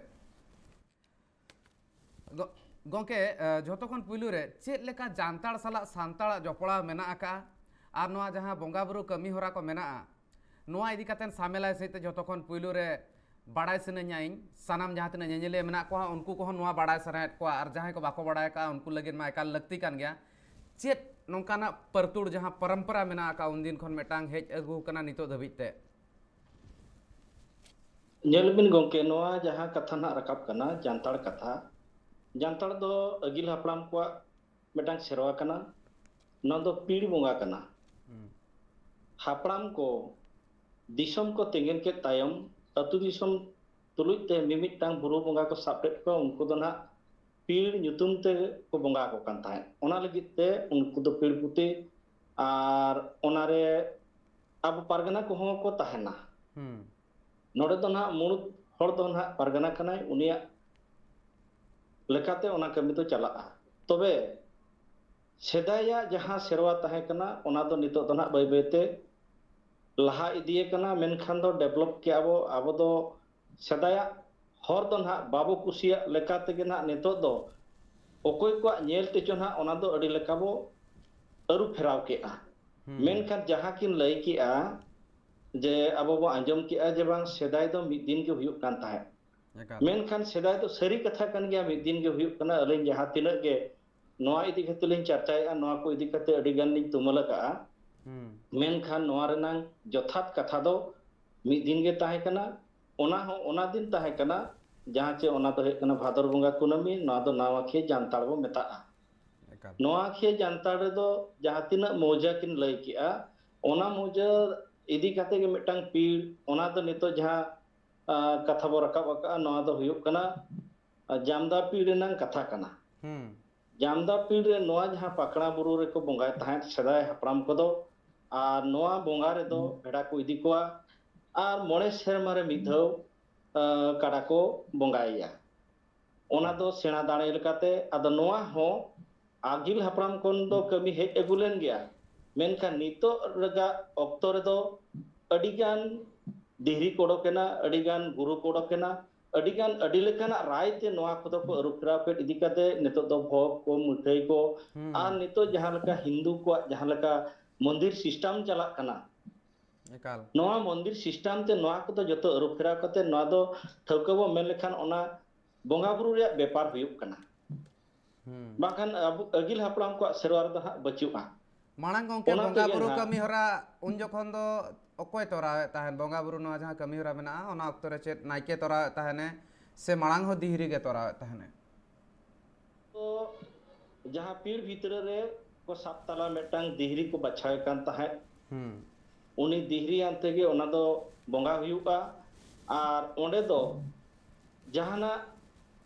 ᱜᱚ-, ᱜᱚᱢᱠᱮ, ᱮ, ᱡᱷᱚᱛᱚ ᱠᱷᱚᱱ ᱯᱩᱭᱞᱩ ᱨᱮ ᱪᱮᱫ ᱞᱮᱠᱟ ᱡᱟᱱᱛᱟᱲ ᱥᱟᱞᱟᱜ ᱥᱟᱱᱛᱟᱲᱟᱜ ᱡᱚᱯᱲᱟᱣ ᱢᱮᱱᱟᱜ ᱟᱠᱟᱫᱼᱟ, ᱟᱨ ᱱᱚᱣᱟ ᱡᱟᱦᱟᱸ ᱵᱚᱸᱜᱟ ᱵᱩᱨᱩ ᱠᱟᱹᱢᱤ ᱦᱚᱨᱟ ᱠᱚ ᱢᱮᱱᱟᱜᱼᱟ, ᱱᱚᱣᱟ ᱤᱫᱤ ᱠᱟᱛᱮ ᱥᱟᱢᱮᱞᱟᱭ ᱥᱮᱫ ᱛᱮ ᱡᱷᱚᱛᱚ ᱠᱷᱚᱱ ᱯᱩᱭᱞᱩ ᱨᱮ ᱵᱟᱲᱟᱭ ᱥᱟᱱᱟᱧᱟ ᱤᱧ, ᱥᱟᱱᱟᱢ ᱡᱟᱦᱟᱸ ᱛᱤᱱᱟᱹᱜ ᱧᱮᱧᱮᱞᱤᱭᱟᱹ ᱢᱮᱱᱟᱜ ᱠᱚᱣᱟ, ᱩᱱᱠᱩ ᱠᱚᱦᱚᱸ ᱱᱚᱣᱟ ᱵᱟᱲᱟᱭ ᱥᱟᱱᱟᱭᱮᱫ ᱠᱚᱣᱟ, ᱟᱨ ᱡᱟᱦᱟᱸᱭ ᱠᱚ ᱵᱟᱠᱚ ᱵᱟᱲᱟᱭ ᱟᱠᱟᱫᱼᱟ, ᱩᱱᱠᱩ ᱞᱟᱹᱜᱤᱫ ᱢᱟ ᱮᱠᱟᱞ ᱞᱟᱹᱠᱛᱤ ᱠᱟᱱ ᱜᱮᱭᱟ᱾ ᱪᱮᱫ ᱱᱚᱝᱠᱟᱱᱟᱜ ᱯᱟᱹᱨᱛᱩᱲ, ᱡᱟᱦᱟᱸ ᱯᱚᱨᱚᱢᱯᱚᱨᱟ ᱢᱮᱱᱟᱜ ᱟᱠᱟᱫ, ᱩᱱᱫᱤᱱ ᱠᱷᱚᱱ ᱢᱤᱫᱴᱟᱝ ᱦᱮᱡ ᱟᱹᱜᱩ ᱟᱠᱟᱱᱟ ᱱᱤᱛᱚᱜ ᱫᱷᱟᱹᱵᱤᱡ ᱛᱮ? ᱧᱮᱞ ᱵᱤᱱ ᱜᱚᱢᱠᱮ, ᱱᱚᱣᱟ ᱡᱟᱦᱟᱸ ᱠᱟᱛᱷᱟ ᱱᱟᱦᱟᱜ ᱨᱟᱠᱟᱵ ᱠᱟᱱᱟ, ᱡᱟᱱᱛᱟᱲ ᱠᱟᱛᱷᱟ, ᱡᱟᱱᱛᱟᱲ ᱫᱚ ᱟᱹᱜᱤᱞ ᱦᱟᱯᱲᱟᱢ ᱠᱚᱣᱟᱜ ᱢᱤᱫᱴᱟᱝ ᱥᱮᱨᱣᱟ ᱠᱟᱱᱟ᱾ ᱱᱚᱣᱟ ᱫᱚ ᱯᱤᱲ ᱵᱚᱸᱜᱟ ᱠᱟᱱᱟ᱾ ᱦᱩᱸ᱾ ᱦᱟᱯᱲᱟᱢ ᱠᱚ ᱫᱤᱥᱚᱢ ᱠᱚ ᱛᱮᱸᱜᱮᱱ ᱠᱮᱫ ᱛᱟᱭᱚᱢ, ᱟᱹᱛᱩ ᱫᱤᱥᱚᱢ ᱛᱩᱞᱩᱡ ᱛᱮ ᱢᱤᱢᱤᱫᱴᱟᱝ ᱵᱩᱨᱩ ᱵᱚᱸᱜᱟ ᱠᱚ ᱥᱟᱵ ᱠᱮᱫ ᱠᱚᱣᱟ᱾ ᱩᱱᱠᱩ ᱫᱚ ᱱᱟᱦᱟᱜ ᱯᱤᱲ ᱧᱩᱛᱩᱢ ᱛᱮ ᱠᱚ ᱵᱚᱸᱜᱟ ᱟᱠᱚ ᱠᱟᱱ ᱛᱟᱦᱮᱸᱫ᱾ ᱚᱱᱟ ᱞᱟᱹᱜᱤᱫ ᱛᱮ ᱩᱱᱠᱩ ᱫᱚ ᱯᱤᱲ ᱯᱩᱛᱤ, ᱟᱨ ᱚᱱᱟᱨᱮ ᱟᱵᱚ ᱯᱟᱨᱜᱟᱱᱟ ᱠᱚᱦᱚᱸ ᱠᱚ ᱛᱟᱦᱮᱱᱟ᱾ ᱦᱩᱸ᱾ ᱱᱚᱰᱮ ᱫᱚ ᱱᱟᱦᱟᱜ ᱢᱩᱬᱩᱫ ᱦᱚᱲ ᱫᱚ ᱱᱟᱦᱟᱜ ᱯᱟᱨᱜᱟᱱᱟ ᱠᱟᱱᱟᱭ, ᱩᱱᱤᱭᱟᱜ ᱞᱮᱠᱟᱛᱮ ᱚᱱᱟ ᱠᱟᱹᱢᱤ ᱫᱚ ᱪᱟᱞᱟᱜᱼᱟ᱾ ᱛᱚᱵᱮ ᱥᱮᱫᱟᱭᱟᱜ ᱡᱟᱦᱟᱸ ᱥᱮᱨᱣᱟ ᱛᱟᱦᱮᱸ ᱠᱟᱱᱟ, ᱚᱱᱟ ᱫᱚ ᱱᱤᱛᱚᱜ ᱫᱚ ᱱᱟᱦᱟᱜ ᱵᱟᱹᱭ ᱵᱟᱹᱭᱛᱮ ᱞᱟᱦᱟ ᱤᱫᱤᱭ ᱠᱟᱱᱟ, ᱢᱮᱱᱠᱷᱟᱱ ᱫᱚ ᱰᱮᱵᱷᱞᱚᱯ ᱠᱮᱜᱼᱟ ᱵᱚ᱾ ᱟᱵᱚ ᱫᱚ ᱥᱮᱫᱟᱭᱟᱜ ᱦᱚᱨ ᱫᱚ ᱱᱟᱦᱟᱜ ᱵᱟᱵᱚ ᱠᱩᱥᱤᱭᱟᱜ ᱞᱮᱠᱟ ᱛᱮᱜᱮ ᱱᱟᱦᱟᱜ ᱱᱤᱛᱚᱜ ᱫᱚ ᱚᱠᱚᱭ ᱠᱚᱣᱟᱜ ᱧᱮᱞ ᱛᱮᱪᱚ ᱱᱟᱦᱟᱜ ᱚᱱᱟ ᱫᱚ ᱟᱹᱰᱤ ᱞᱮᱠᱟ ᱵᱚ ᱟᱹᱨᱩ ᱯᱷᱮᱨᱟᱣ ᱠᱮᱜᱼᱟ᱾ ᱦᱩᱸ᱾ ᱢᱮᱱᱠᱷᱟᱱ ᱡᱟᱦᱟᱸ ᱠᱤᱱ ᱞᱟᱹᱭ ᱠᱮᱜᱼᱟ ᱡᱮ ᱟᱵᱚ ᱵᱚ ᱟᱸᱡᱚᱢ ᱠᱮᱜᱼᱟ ᱡᱮ ᱵᱟᱝ ᱥᱮᱫᱟᱭ ᱫᱚ ᱢᱤᱫ ᱫᱤᱱ ᱜᱮ ᱦᱩᱭᱩᱜ ᱠᱟᱱ ᱛᱟᱦᱮᱸᱫ, ᱮᱠᱟᱞ᱾ ᱢᱮᱱᱠᱷᱟᱱ ᱥᱮᱫᱟᱭ ᱫᱚ ᱥᱟᱹᱨᱤ ᱠᱟᱛᱷᱟ ᱠᱟᱱ ᱜᱮᱭᱟ, ᱢᱤᱫ ᱫᱤᱱ ᱜᱮ ᱦᱩᱭᱩᱜ ᱠᱟᱱᱟ᱾ ᱟᱹᱞᱤᱧ ᱡᱟᱦᱟᱸ ᱛᱤᱱᱟᱹᱜ ᱜᱮ ᱱᱚᱣᱟ ᱤᱫᱤ ᱠᱟᱛᱮ ᱞᱤᱧ ᱪᱟᱨᱪᱟᱭᱮᱫᱼᱟ, ᱱᱚᱣᱟ ᱠᱚ ᱤᱫᱤ ᱠᱟᱛᱮ ᱟᱹᱰᱤ ᱜᱟᱱ ᱞᱤᱧ ᱛᱩᱢᱟᱹᱞ ᱟᱠᱟᱫᱼᱟ᱾ ᱦᱩᱸ᱾ ᱢᱮᱱᱠᱷᱟᱱ ᱱᱚᱣᱟ ᱨᱮᱱᱟᱝ ᱡᱚᱛᱷᱟᱛ ᱠᱟᱛᱷᱟ ᱫᱚ ᱢᱤᱫ ᱫᱤᱱ ᱜᱮ ᱛᱟᱦᱮᱸ ᱠᱟᱱᱟ᱾ ᱚᱱᱟ ᱦᱚᱸ ᱚᱱᱟ ᱫᱤᱱ ᱛᱟᱦᱮᱸ ᱠᱟᱱᱟ, ᱡᱟᱦᱟᱸ ᱪᱮ ᱚᱱᱟ ᱫᱚ ᱦᱩᱭᱩᱜ ᱠᱟᱱᱟ ᱵᱷᱟᱫᱚᱨ ᱵᱚᱸᱜᱟ ᱠᱩᱱᱟᱹᱢᱤ, ᱱᱚᱣᱟ ᱫᱚ ᱱᱟᱣᱟᱠᱷᱤᱭᱟᱹ ᱡᱟᱱᱛᱟᱲ ᱵᱚ ᱢᱮᱛᱟᱜᱼᱟ᱾ ᱮᱠᱟᱞ᱾ ᱱᱚᱣᱟᱠᱷᱤᱭᱟᱹ ᱡᱟᱱᱛᱟᱲ ᱨᱮᱫᱚ ᱡᱟᱦᱟᱸ ᱛᱤᱱᱟᱹᱜ ᱢᱚᱣᱡᱟ ᱠᱤᱱ ᱞᱟᱹᱭ ᱠᱮᱜᱼᱟ, ᱚᱱᱟ ᱢᱚᱣᱡᱟ ᱤᱫᱤ ᱠᱟᱛᱮ ᱜᱮ ᱢᱤᱫᱴᱟᱝ ᱯᱤᱲ, ᱚᱱᱟ ᱫᱚ ᱱᱤᱛᱚᱜ ᱡᱟᱦᱟᱸ, ᱟ, ᱠᱟᱛᱷᱟ ᱵᱚ ᱨᱟᱠᱟᱵ ᱟᱠᱟᱫᱼᱟ, ᱱᱚᱣᱟ ᱫᱚ ᱦᱩᱭᱩᱜ ᱠᱟᱱᱟ, ᱟ, ᱡᱟᱢᱫᱟ ᱯᱤᱲ ᱨᱮᱱᱟᱝ ᱠᱟᱛᱷᱟ ᱠᱟᱱᱟ᱾ ᱦᱩᱸ᱾ ᱡᱟᱢᱫᱟ ᱯᱤᱲ ᱨᱮ ᱱᱚᱣᱟ ᱡᱟᱦᱟᱸ ᱯᱟᱠᱲᱟ ᱵᱩᱨᱩ ᱨᱮᱠᱚ ᱵᱚᱸᱜᱟᱭ ᱛᱟᱦᱮᱸᱫ ᱥᱮᱫᱟᱭ ᱦᱟᱯᱲᱟᱢ ᱠᱚᱫᱚ, ᱟᱨ ᱱᱚᱣᱟ ᱵᱚᱸᱜᱟ ᱨᱮᱫᱚ ᱵᱷᱮᱰᱟ ᱠᱚ ᱤᱫᱤ ᱠᱚᱣᱟ, ᱟᱨ ᱢᱚᱬᱮ ᱥᱮᱨᱢᱟ ᱨᱮ ᱢᱤᱫ ᱫᱷᱟᱣ, ᱟ, ᱠᱟᱰᱟ ᱠᱚ ᱵᱚᱸᱜᱟᱭᱮᱭᱟ᱾ ᱚᱱᱟ ᱫᱚ ᱥᱮᱬᱟ ᱫᱟᱲᱮ ᱞᱮᱠᱟᱛᱮ, ᱟᱫᱚ ᱱᱚᱣᱟ ᱦᱚᱸ ᱟᱹᱜᱤᱞ ᱦᱟᱯᱲᱟᱢ ᱠᱷᱚᱱ ᱫᱚ ᱠᱟᱹᱢᱤ ᱦᱮᱡ ᱟᱹᱜᱩ ᱞᱮᱱ ᱜᱮᱭᱟ᱾ ᱢᱮᱱᱠᱷᱟᱱ ᱱᱤᱛᱚᱜ ᱨᱮᱜᱟᱜ ᱚᱠᱛᱚ ᱨᱮᱫᱚ ᱟᱹᱰᱤᱜᱟᱱ ᱫᱤᱦᱨᱤ ᱠᱚ ᱚᱰᱚᱠ ᱮᱱᱟ, ᱟᱹᱰᱤᱜᱟᱱ ᱜᱩᱨᱩ ᱠᱚ ᱚᱰᱚᱠ ᱮᱱᱟ, ᱟᱹᱰᱤᱜᱟᱱ ᱟᱹᱰᱤ ᱞᱮᱠᱟᱱᱟᱜ ᱨᱟᱭ ᱛᱮ ᱱᱚᱣᱟ ᱠᱚᱫᱚ ᱠᱚ ᱟᱹᱨᱩ ᱯᱷᱮᱨᱟᱣ ᱠᱮᱫ ᱤᱫᱤ ᱠᱟᱛᱮ ᱱᱤᱛᱚᱜ ᱫᱚ ᱵᱷᱚᱜᱽ ᱠᱚ, ᱢᱤᱴᱷᱟᱹᱭ ᱠᱚ, ᱦᱩᱸ᱾ ᱟᱨ ᱱᱤᱛᱚᱜ ᱡᱟᱦᱟᱸ ᱞᱮᱠᱟ ᱦᱤᱱᱫᱩ ᱠᱚᱣᱟᱜ ᱡᱟᱦᱟᱸ ᱞᱮᱠᱟ ᱢᱚᱱᱫᱤᱨ ᱥᱤᱥᱴᱮᱢ ᱪᱟᱞᱟᱜ ᱠᱟᱱᱟ, ᱮᱠᱟᱞ᱾ ᱱᱚᱣᱟ ᱢᱚᱱᱫᱤᱨ ᱥᱤᱥᱴᱮᱢ ᱛᱮ ᱱᱚᱣᱟ ᱠᱚᱫᱚ ᱡᱚᱛᱚ ᱟᱹᱨᱩ ᱯᱷᱮᱨᱟᱣ ᱠᱟᱛᱮ ᱱᱚᱣᱟ ᱫᱚ ᱴᱷᱟᱹᱣᱠᱟᱹ ᱵᱚ ᱢᱮᱱ ᱞᱮᱠᱷᱟᱱ ᱚᱱᱟ ᱵᱚᱸᱜᱟ ᱵᱩᱨᱩ ᱨᱮᱭᱟᱜ ᱵᱮᱯᱟᱨ ᱦᱩᱭᱩᱜ ᱠᱟᱱᱟ᱾ ᱦᱩᱸ᱾ ᱵᱟᱝᱠᱷᱟᱱ ᱟᱵᱚ ᱟᱹᱜᱤᱞ ᱦᱟᱯᱲᱟᱢ ᱠᱚᱣᱟᱜ ᱥᱮᱨᱣᱟ ᱨᱮᱫᱚ ᱦᱟᱸᱜ ᱵᱟᱹᱪᱩᱜᱼᱟ᱾ ᱢᱟᱲᱟᱝ ᱜᱚᱢᱠᱮ ᱚᱱᱟ ᱵᱚᱸᱜᱟ ᱛᱮᱜᱮ ᱵᱩᱨᱩ ᱱᱟᱦᱟᱜ ᱠᱟᱹᱢᱤ ᱦᱚᱨᱟ ᱩᱱ ᱡᱚᱠᱷᱚᱱ ᱫᱚ ᱚᱠᱚᱭ ᱛᱚᱨᱟᱣᱮᱫ ᱛᱟᱦᱮᱸᱫ? ᱵᱚᱸᱜᱟ ᱵᱩᱨᱩ ᱱᱚᱣᱟ ᱡᱟᱦᱟᱸ ᱠᱟᱹᱢᱤ ᱦᱚᱨᱟ ᱢᱮᱱᱟᱜᱼᱟ, ᱚᱱᱟ ᱚᱠᱛᱚ ᱨᱮ ᱪᱮᱫ ᱱᱟᱭᱠᱮ ᱛᱚᱨᱟᱣᱮᱫ ᱛᱟᱦᱮᱱᱮ ᱥᱮ ᱢᱟᱲᱟᱝ ᱦᱚᱸ ᱫᱤᱦᱨᱤ ᱜᱮ ᱛᱚᱨᱟᱣᱮᱫ ᱛᱟᱦᱮᱱᱮ? ᱛᱚ ᱡᱟᱦᱟᱸ ᱯᱤᱲ ᱵᱷᱤᱛᱨᱤ ᱨᱮ ᱠᱚ ᱥᱟᱵ ᱛᱟᱞᱟ ᱢᱤᱫᱴᱟᱝ ᱫᱤᱦᱨᱤ ᱠᱚ ᱵᱟᱪᱷᱟᱣᱮ ᱠᱟᱱ ᱛᱟᱦᱮᱸᱫ, ᱦᱩᱸ᱾ ᱩᱱᱤ ᱫᱤᱦᱨᱤ ᱟᱱ ᱛᱮᱜᱮ ᱚᱱᱟ ᱫᱚ ᱵᱚᱸᱜᱟ ᱦᱩᱭᱩᱜᱼᱟ᱾ ᱟᱨ ᱚᱸᱰᱮ ᱫᱚ ᱡᱟᱦᱟᱱᱟᱜ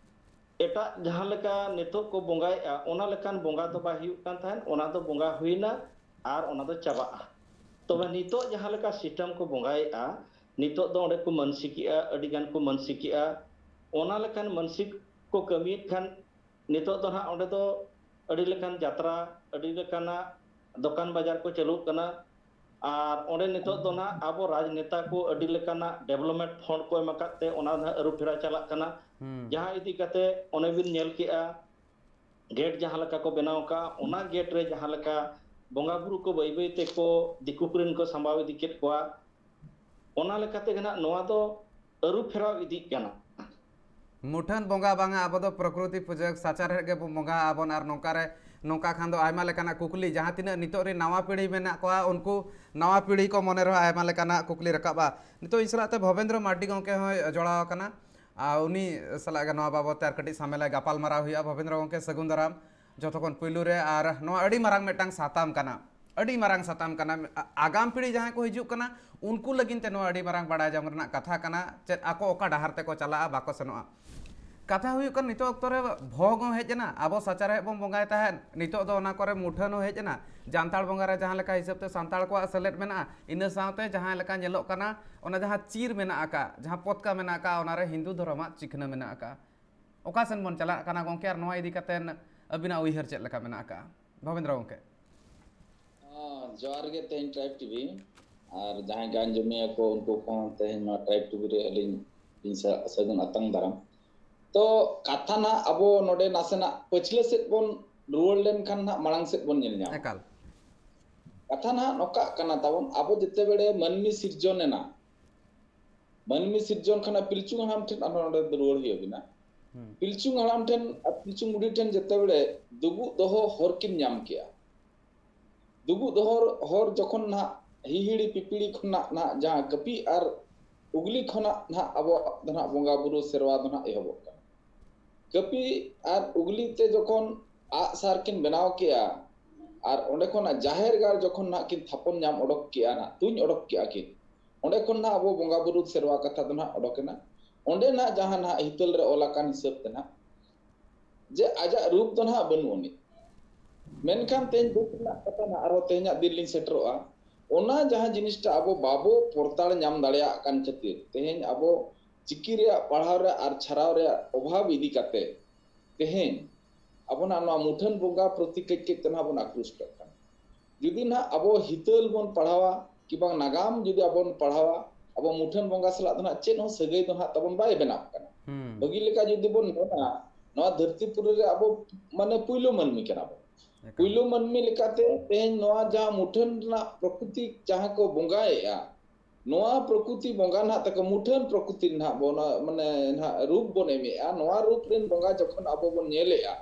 ᱮᱴᱟᱜ ᱡᱟᱦᱟᱸ ᱞᱮᱠᱟ ᱱᱤᱛᱚᱜ ᱠᱚ ᱵᱚᱸᱜᱟᱭᱮᱫᱼᱟ, ᱚᱱᱟ ᱞᱮᱠᱟᱱ ᱵᱚᱸᱜᱟ ᱫᱚ ᱵᱟᱭ ᱦᱩᱭᱩᱜ ᱠᱟᱱ ᱛᱟᱦᱮᱸᱫ᱾ ᱚᱱᱟ ᱫᱚ ᱵᱚᱸᱜᱟ ᱦᱩᱭᱱᱟ ᱟᱨ ᱚᱱᱟ ᱫᱚ ᱪᱟᱵᱟᱜᱼᱟ᱾ ᱛᱚᱵᱮ ᱱᱤᱛᱚᱜ ᱡᱟᱦᱟᱸ ᱞᱮᱠᱟ ᱥᱤᱥᱴᱮᱢ ᱠᱚ ᱵᱚᱸᱜᱟᱭᱮᱫᱼᱟ, ᱱᱤᱛᱚᱜ ᱫᱚ ᱚᱸᱰᱮ ᱠᱚ ᱢᱟᱹᱱᱥᱤᱠᱮᱜᱼᱟ, ᱟᱹᱰᱤ ᱜᱟᱱ ᱠᱚ ᱢᱟᱹᱱᱥᱤᱠᱮᱜᱼᱟ᱾ ᱚᱱᱟ ᱞᱮᱠᱟᱱ ᱢᱟᱹᱱᱥᱤᱠ ᱠᱚ ᱠᱟᱹᱢᱤᱭᱮᱫ ᱠᱷᱟᱱ ᱱᱤᱛᱚᱜ ᱫᱚ ᱱᱟᱦᱟᱜ ᱚᱸᱰᱮ ᱫᱚ ᱟᱹᱰᱤ ᱞᱮᱠᱟᱱ ᱡᱟᱛᱨᱟ, ᱟᱹᱰᱤ ᱞᱮᱠᱟᱱᱟᱜ ᱫᱚᱠᱟᱱ ᱵᱟᱡᱟᱨ ᱠᱚ ᱪᱟᱹᱞᱩᱜ ᱠᱟᱱᱟ᱾ ᱟᱨ ᱚᱸᱰᱮ ᱱᱤᱛᱚᱜ ᱫᱚ ᱱᱟᱦᱟᱜ ᱟᱵᱚ ᱨᱟᱡᱽᱱᱮᱛᱟ ᱠᱚ ᱟᱹᱰᱤ ᱞᱮᱠᱟᱱᱟᱜ ᱰᱮᱵᱷᱞᱚᱯᱢᱮᱱᱴ ᱯᱷᱚᱱᱰ ᱠᱚ ᱮᱢ ᱟᱠᱟᱫ ᱛᱮ ᱚᱱᱟ ᱱᱟᱦᱟᱜ ᱟᱹᱨᱩ ᱯᱷᱮᱨᱟᱣ ᱪᱟᱞᱟᱜ ᱠᱟᱱᱟ᱾ ᱦᱩᱸ᱾ ᱡᱟᱦᱟᱸ ᱤᱫᱤ ᱠᱟᱛᱮ ᱚᱱᱮ ᱵᱤᱱ ᱧᱮᱞ ᱠᱮᱜᱼᱟ, ᱜᱮᱴ ᱡᱟᱦᱟᱸ ᱞᱮᱠᱟ ᱠᱚ ᱵᱮᱱᱟᱣ ᱟᱠᱟᱫ, ᱚᱱᱟ ᱜᱮᱴ ᱨᱮ ᱡᱟᱦᱟᱸ ᱞᱮᱠᱟ ᱵᱚᱸᱜᱟ ᱵᱩᱨᱩ ᱠᱚ ᱵᱟᱹᱭ ᱵᱟᱹᱭ ᱛᱮᱠᱚ ᱫᱤᱠᱩ ᱠᱚᱨᱮᱱ ᱠᱚ ᱥᱟᱢᱵᱟᱣ ᱤᱫᱤ ᱠᱮᱫ ᱠᱚᱣᱟ, ᱚᱱᱟ ᱞᱮᱠᱟᱛᱮ ᱜᱮ ᱱᱟᱦᱟᱜ ᱱᱚᱣᱟ ᱫᱚ ᱟᱹᱨᱩ ᱯᱷᱮᱨᱟᱣ ᱤᱫᱤᱜ ᱠᱟᱱᱟ᱾ ᱢᱩᱴᱷᱟᱹᱱ ᱵᱚᱸᱜᱟ ᱵᱟᱝᱟ, ᱟᱵᱚ ᱫᱚ ᱯᱨᱚᱠᱨᱤᱛᱤ ᱯᱩᱡᱟᱹ, ᱥᱟᱪᱟᱨᱦᱮᱫ ᱜᱮᱵᱚᱱ ᱵᱚᱸᱜᱟ ᱟᱵᱚᱱ᱾ ᱟᱨ ᱱᱚᱝᱠᱟ ᱨᱮ, ᱱᱚᱝᱠᱟ ᱠᱷᱟᱱ ᱫᱚ ᱟᱭᱢᱟ ᱞᱮᱠᱟᱱᱟᱜ ᱠᱩᱠᱞᱤ, ᱡᱟᱦᱟᱸ ᱛᱤᱱᱟᱹᱜ ᱱᱤᱛᱚᱜ ᱨᱮᱱ ᱱᱟᱣᱟ ᱯᱤᱲᱦᱤ ᱢᱮᱱᱟᱜ ᱠᱚᱣᱟ, ᱩᱱᱠᱩ ᱱᱟᱣᱟ ᱯᱤᱲᱦᱤ ᱠᱚ ᱢᱚᱱᱮ ᱨᱮᱦᱚᱸ ᱟᱭᱢᱟ ᱞᱮᱠᱟᱱᱟᱜ ᱠᱩᱠᱞᱤ ᱨᱟᱠᱟᱵᱼᱟ᱾ ᱱᱤᱛᱚᱜ ᱤᱧ ᱥᱟᱞᱟᱜ ᱛᱮ ᱵᱷᱚᱵᱮᱱᱫᱨᱚ ᱢᱟᱨᱰᱤ ᱜᱚᱢᱠᱮ ᱦᱚᱸᱭ ᱡᱚᱲᱟᱣ ᱟᱠᱟᱱᱟ, ᱟᱨ ᱩᱱᱤ ᱥᱟᱞᱟᱜ ᱜᱮ ᱱᱚᱣᱟ ᱵᱟᱵᱚᱫ ᱛᱮ ᱟᱨ ᱠᱟᱹᱴᱤᱡ ᱥᱟᱢᱮᱞᱟᱭ ᱜᱟᱯᱟᱞ ᱢᱟᱨᱟᱣ ᱦᱩᱭᱩᱜᱼᱟ᱾ ᱵᱷᱚᱵᱮᱱᱫᱨᱚ ᱜᱚᱢᱠᱮ, ᱥᱟᱹᱜᱩᱱ ᱫᱟᱨᱟᱢ᱾ ᱡᱚᱛᱚ ᱠᱷᱚᱱ ᱯᱩᱭᱞᱩ ᱨᱮ, ᱟᱨ ᱱᱚᱣᱟ ᱟᱹᱰᱤ ᱢᱟᱨᱟᱝ ᱢᱤᱫᱴᱟᱝ ᱥᱟᱛᱟᱢ ᱠᱟᱱᱟ, ᱟᱹᱰᱤ ᱢᱟᱨᱟᱝ ᱥᱟᱛᱟᱢ ᱠᱟᱱᱟ᱾ ᱟ-, ᱟᱜᱟᱢ ᱯᱤᱲᱦᱤ ᱡᱟᱦᱟᱸᱭ ᱠᱚ ᱦᱤᱡᱩᱜ ᱠᱟᱱᱟ, ᱩᱱᱠᱩ ᱞᱟᱹᱜᱤᱫ ᱛᱮ ᱱᱚᱣᱟ ᱟᱹᱰᱤ ᱢᱟᱨᱟᱝ ᱵᱟᱲᱟᱭ ᱡᱚᱝ ᱨᱮᱱᱟᱜ ᱠᱟᱛᱷᱟ ᱠᱟᱱᱟ, ᱪᱮᱫ ᱟᱠᱚ ᱚᱠᱟ ᱰᱟᱦᱟᱨ ᱛᱮᱠᱚ ᱪᱟᱞᱟᱜᱼᱟ, ᱵᱟᱠᱚ ᱥᱮᱱᱚᱜᱼᱟ᱾ ᱠᱟᱛᱷᱟ ᱦᱩᱭᱩᱜ ᱠᱟᱱᱟ, ᱱᱤᱛᱚᱜ ᱚᱠᱛᱚ ᱨᱮ ᱵᱷᱚᱜᱽ ᱦᱚᱸ ᱦᱮᱡ ᱮᱱᱟ, ᱟᱵᱚ ᱥᱟᱪᱟᱨᱦᱮᱫ ᱵᱚᱱ ᱵᱚᱸᱜᱟᱭ ᱛᱟᱦᱮᱸᱫ, ᱱᱤᱛᱚᱜ ᱫᱚ ᱚᱱᱟ ᱠᱚᱨᱮ ᱢᱩᱴᱷᱟᱹᱱ ᱦᱚᱸ ᱦᱮᱡ ᱮᱱᱟ᱾ ᱡᱟᱱᱛᱟᱲ ᱵᱚᱸᱜᱟ ᱨᱮ ᱡᱟᱦᱟᱸ ᱞᱮᱠᱟ ᱦᱤᱥᱟᱹᱵ ᱛᱮ ᱥᱟᱱᱛᱟᱲ ᱠᱚᱣᱟᱜ ᱥᱮᱞᱮᱫ ᱢᱮᱱᱟᱜᱼᱟ, ᱤᱱᱟᱹ ᱥᱟᱶᱛᱮ ᱡᱟᱦᱟᱸ ᱞᱮᱠᱟ ᱧᱮᱞᱚᱜ ᱠᱟᱱᱟ, ᱚᱱᱟ ᱡᱟᱦᱟᱸ ᱪᱤᱨ ᱢᱮᱱᱟᱜ ᱟᱠᱟᱫ, ᱡᱟᱦᱟᱸ ᱯᱚᱛᱠᱟ ᱢᱮᱱᱟᱜ ᱟᱠᱟᱫ, ᱚᱱᱟᱨᱮ ᱦᱤᱱᱫᱩ ᱫᱷᱚᱨᱚᱢᱟᱜ ᱪᱤᱠᱷᱱᱟᱹ ᱢᱮᱱᱟᱜ ᱟᱠᱟᱫ᱾ ᱚᱠᱟ ᱥᱮᱱ ᱵᱚᱱ ᱪᱟᱞᱟᱜ ᱠᱟᱱᱟ ᱜᱚᱢᱠᱮ, ᱟᱨ ᱱᱚᱣᱟ ᱤᱫᱤ ᱠᱟᱛᱮ ᱟᱹᱵᱤᱱᱟᱜ ᱩᱭᱦᱟᱹᱨ ᱪᱮᱫ ᱞᱮᱠᱟ ᱢᱮᱱᱟᱜ ᱟᱠᱟᱫᱼᱟ, ᱵᱷᱚᱵᱮᱱᱫᱨᱚ ᱜᱚᱢᱠᱮ? ᱟᱨ ᱡᱚᱦᱟᱨ ᱜᱮ ᱛᱮᱦᱮᱧ ᱴᱨᱟᱭᱤᱵᱽ ᱴᱤᱵᱷᱤ ᱟᱨ ᱡᱟᱦᱟᱸᱭ ᱜᱮ ᱟᱸᱡᱚᱢᱤᱭᱟᱹ ᱠᱚ, ᱩᱱᱠᱩ ᱠᱚᱦᱚᱸ ᱛᱮᱦᱮᱧ ᱱᱚᱣᱟ ᱴᱨᱟᱭᱤᱵᱽ ᱴᱤᱵᱷᱤ ᱨᱮ ᱟᱹᱞᱤᱧ ᱞᱤᱧ ᱥᱟ- ᱥᱟᱹᱜᱩᱱ ᱟᱛᱟᱝ ᱫᱟᱨᱟᱢ᱾ ᱛᱚ ᱠᱟᱛᱷᱟ ᱱᱟᱜ ᱟᱵᱚ ᱱᱚᱰᱮ ᱱᱟᱥᱮᱱᱟᱜ ᱯᱟᱹᱪᱷᱞᱟᱹ ᱥᱮᱫ ᱵᱚᱱ ᱨᱩᱣᱟᱹᱲ ᱞᱮᱱᱠᱷᱟᱱ ᱱᱟᱜ ᱢᱟᱲᱟᱝ ᱥᱮᱫ ᱵᱚᱱ ᱧᱮᱞ ᱧᱟᱢᱟ᱾ ᱮᱠᱟᱞ᱾ ᱠᱟᱛᱷᱟ ᱱᱟᱜ ᱱᱚᱝᱠᱟᱜ ᱠᱟᱱᱟ ᱛᱟᱵᱚᱱ, ᱟᱵᱚ ᱡᱮᱛᱮ ᱵᱮᱲᱮ ᱢᱟᱹᱱᱢᱤ ᱥᱤᱨᱡᱚᱱ ᱮᱱᱟ, ᱢᱟᱹᱱᱢᱤ ᱥᱤᱨᱡᱚᱱ ᱠᱷᱚᱱᱟᱜ ᱯᱤᱞᱪᱩ ᱦᱟᱲᱟᱢ ᱴᱷᱮᱱ ᱟᱨᱦᱚᱸ ᱱᱚᱰᱮ ᱫᱚ ᱨᱩᱣᱟᱹᱲ ᱦᱩᱭ ᱟᱵᱤᱱᱟ᱾ ᱦᱩᱸ᱾ ᱯᱤᱞᱪᱩ ᱦᱟᱲᱟᱢ ᱴᱷᱮᱱ ᱟᱨ ᱯᱤᱞᱪᱩ ᱵᱩᱰᱷᱤ ᱴᱷᱮᱱ ᱡᱮᱛᱮ ᱵᱮᱲᱮ ᱫᱩᱜᱩᱜ ᱫᱚᱦᱚ ᱦᱚᱨ ᱠᱤᱱ ᱧᱟᱢ ᱠᱮᱜᱼᱟ, ᱫᱩᱜᱩᱜ ᱫᱚᱦᱚ ᱦᱚᱨ ᱡᱚᱠᱷᱚᱱ ᱱᱟᱦᱟᱜ ᱦᱤᱦᱤᱲᱤ ᱯᱤᱯᱤᱲᱤ ᱠᱷᱚᱱᱟᱜ ᱱᱟᱦᱟᱜ ᱡᱟᱦᱟᱸ ᱠᱟᱹᱯᱤ ᱟᱨ ᱩᱜᱽᱞᱤ ᱠᱷᱚᱱᱟᱜ ᱱᱟᱦᱟᱜ ᱟᱵᱚᱣᱟᱜ ᱫᱚ ᱱᱟᱦᱟᱜ ᱵᱚᱸᱜᱟ ᱵᱩᱨᱩ ᱥᱮᱨᱣᱟ ᱫᱚ ᱱᱟᱦᱟᱜ ᱮᱦᱚᱵᱚᱜ ᱠᱟᱱᱟ᱾ ᱠᱟᱹᱯᱤ ᱟᱨ ᱩᱜᱽᱞᱤ ᱛᱮ ᱡᱚᱠᱷᱚᱱ ᱟᱜ ᱥᱟᱨ ᱠᱤᱱ ᱵᱮᱱᱟᱣ ᱠᱮᱜᱼᱟ ᱟᱨ ᱚᱸᱰᱮ ᱠᱷᱚᱱᱟᱜ ᱡᱟᱦᱮᱨ ᱜᱟᱲ ᱡᱚᱠᱷᱚᱱ ᱱᱟᱦᱟᱜ ᱠᱤᱱ ᱛᱷᱟᱯᱚᱱ ᱧᱟᱢ ᱚᱰᱚᱠ ᱠᱮᱜᱼᱟ, ᱱᱟᱦᱟᱜ ᱛᱩᱧ ᱚᱰᱚᱠ ᱠᱮᱜᱼᱟ ᱠᱤᱱ, ᱚᱸᱰᱮ ᱠᱷᱚᱱ ᱱᱟᱦᱟᱜ ᱟᱵᱚ ᱵᱚᱸᱜᱟ ᱵᱩᱨᱩ ᱥᱮᱨᱣᱟ ᱠᱟᱛᱷᱟ ᱫᱚ ᱱᱟᱦᱟᱜ ᱚᱰᱚᱠ ᱮᱱᱟ᱾ ᱚᱸᱰᱮ ᱱᱟᱦᱟᱜ ᱡᱟᱦᱟᱸ ᱱᱟᱦᱟᱜ ᱦᱤᱛᱟᱹᱞ ᱨᱮ ᱚᱞ ᱟᱠᱟᱱ ᱦᱤᱥᱟᱹᱵ ᱛᱮ ᱱᱟᱦᱟᱜ ᱡᱮ ᱟᱡᱟᱜ ᱨᱩᱯ ᱫᱚ ᱱᱟᱦᱟᱜ ᱵᱟᱹᱱᱩᱜ ᱟᱹᱱᱤᱡ᱾ ᱢᱮᱱᱠᱷᱟᱱ ᱛᱮᱦᱮᱧ ᱫᱩᱠ ᱨᱮᱱᱟᱜ ᱠᱟᱛᱷᱟ ᱱᱟᱦᱟᱜ ᱟᱨᱦᱚᱸ ᱛᱮᱦᱮᱧᱟᱜ ᱫᱤᱱ ᱞᱤᱧ ᱥᱮᱴᱮᱨᱚᱜᱼᱟ, ᱚᱱᱟ ᱡᱟᱦᱟᱸ ᱡᱤᱱᱤᱥᱴᱟ ᱟᱵᱚ ᱵᱟᱵᱚ ᱯᱚᱨᱛᱟᱲ ᱧᱟᱢ ᱫᱟᱲᱮᱭᱟᱜ ᱠᱟᱱ ᱠᱷᱟᱹᱛᱤᱨ ᱛᱮᱦᱮᱧ ᱟᱵᱚ ᱪᱤᱠᱤ ᱨᱮᱭᱟᱜ ᱯᱟᱲᱦᱟᱣ ᱨᱮ ᱟᱨ ᱪᱷᱟᱨᱟᱣ ᱨᱮᱭᱟᱜ ᱚᱵᱷᱟᱵᱽ ᱤᱫᱤ ᱠᱟᱛᱮ ᱛᱮᱦᱮᱧ ᱟᱵᱚᱱᱟᱜ ᱱᱚᱣᱟ ᱢᱩᱴᱷᱟᱹᱱ ᱵᱚᱸᱜᱟ ᱯᱨᱚᱛᱤ ᱠᱟᱹᱡ ᱠᱟᱹᱡ ᱛᱮ ᱱᱟᱦᱟᱜ ᱵᱚᱱ ᱟᱠᱨᱩᱥᱴᱚᱜ ᱠᱟᱱᱟ᱾ ᱡᱩᱫᱤ ᱱᱟᱦᱟᱜ ᱟᱵᱚ ᱦᱤᱛᱟᱹᱞ ᱵᱚᱱ ᱯᱟᱲᱦᱟᱣᱟ ᱠᱤ ᱵᱟᱝ ᱱᱟᱜᱟᱢ ᱡᱩᱫᱤ ᱟᱵᱚ ᱵᱚᱱ ᱯᱟᱲᱦᱟᱣᱟ, ᱟᱵᱚ ᱢᱩᱴᱷᱟᱹᱱ ᱵᱚᱸᱜᱟ ᱥᱟᱞᱟᱜ ᱫᱚ ᱱᱟᱦᱟᱜ ᱪᱮᱫ ᱦᱚᱸ ᱥᱟᱹᱜᱟᱹᱭ ᱫᱚ ᱱᱟᱦᱟᱜ ᱛᱟᱵᱚᱱ ᱵᱟᱭ ᱵᱮᱱᱟᱜ ᱠᱟᱱᱟ᱾ ᱦᱩᱸ᱾ ᱵᱷᱟᱹᱜᱤ ᱞᱮᱠᱟ ᱡᱩᱫᱤ ᱵᱚᱱ ᱢᱮᱱᱟ, ᱱᱚᱣᱟ ᱫᱷᱟᱹᱨᱛᱤ ᱯᱩᱨᱤ ᱨᱮ ᱟᱵᱚ ᱢᱟᱱᱮ ᱯᱩᱭᱞᱩ ᱢᱟᱹᱱᱢᱤ ᱠᱟᱱᱟ ᱵᱚᱱ᱾ ᱮᱠᱟᱞ᱾ ᱯᱩᱭᱞᱩ ᱢᱟᱹᱱᱢᱤ ᱞᱮᱠᱟᱛᱮ ᱛᱮᱦᱮᱧ ᱱᱚᱣᱟ ᱡᱟᱦᱟᱸ ᱢᱩᱴᱷᱟᱹᱱ ᱨᱮᱱᱟᱜ ᱯᱨᱚᱠᱨᱤᱛᱤ ᱡᱟᱦᱟᱸ ᱠᱚ ᱵᱚᱸᱜᱟᱭᱮᱫᱼᱟ, ᱱᱚᱣᱟ ᱯᱨᱚᱠᱨᱤᱛᱤ ᱵᱚᱸᱜᱟ ᱱᱟᱦᱟᱜ ᱛᱟᱠᱚ ᱢᱩᱴᱷᱟᱹᱱ ᱯᱨᱚᱠᱨᱤᱛᱤ ᱱᱟᱦᱟᱜ ᱵᱚᱱ, ᱢᱟᱱᱮ ᱱᱟᱦᱟᱜ ᱨᱩᱯ ᱵᱚᱱ ᱮᱢᱮᱜᱼᱟ᱾ ᱱᱚᱣᱟ ᱨᱩᱯ ᱨᱮᱱ ᱵᱚᱸᱜᱟ ᱡᱚᱠᱷᱚᱱ ᱟᱵᱚ ᱵᱚᱱ ᱧᱮᱞᱮᱜᱼᱟ,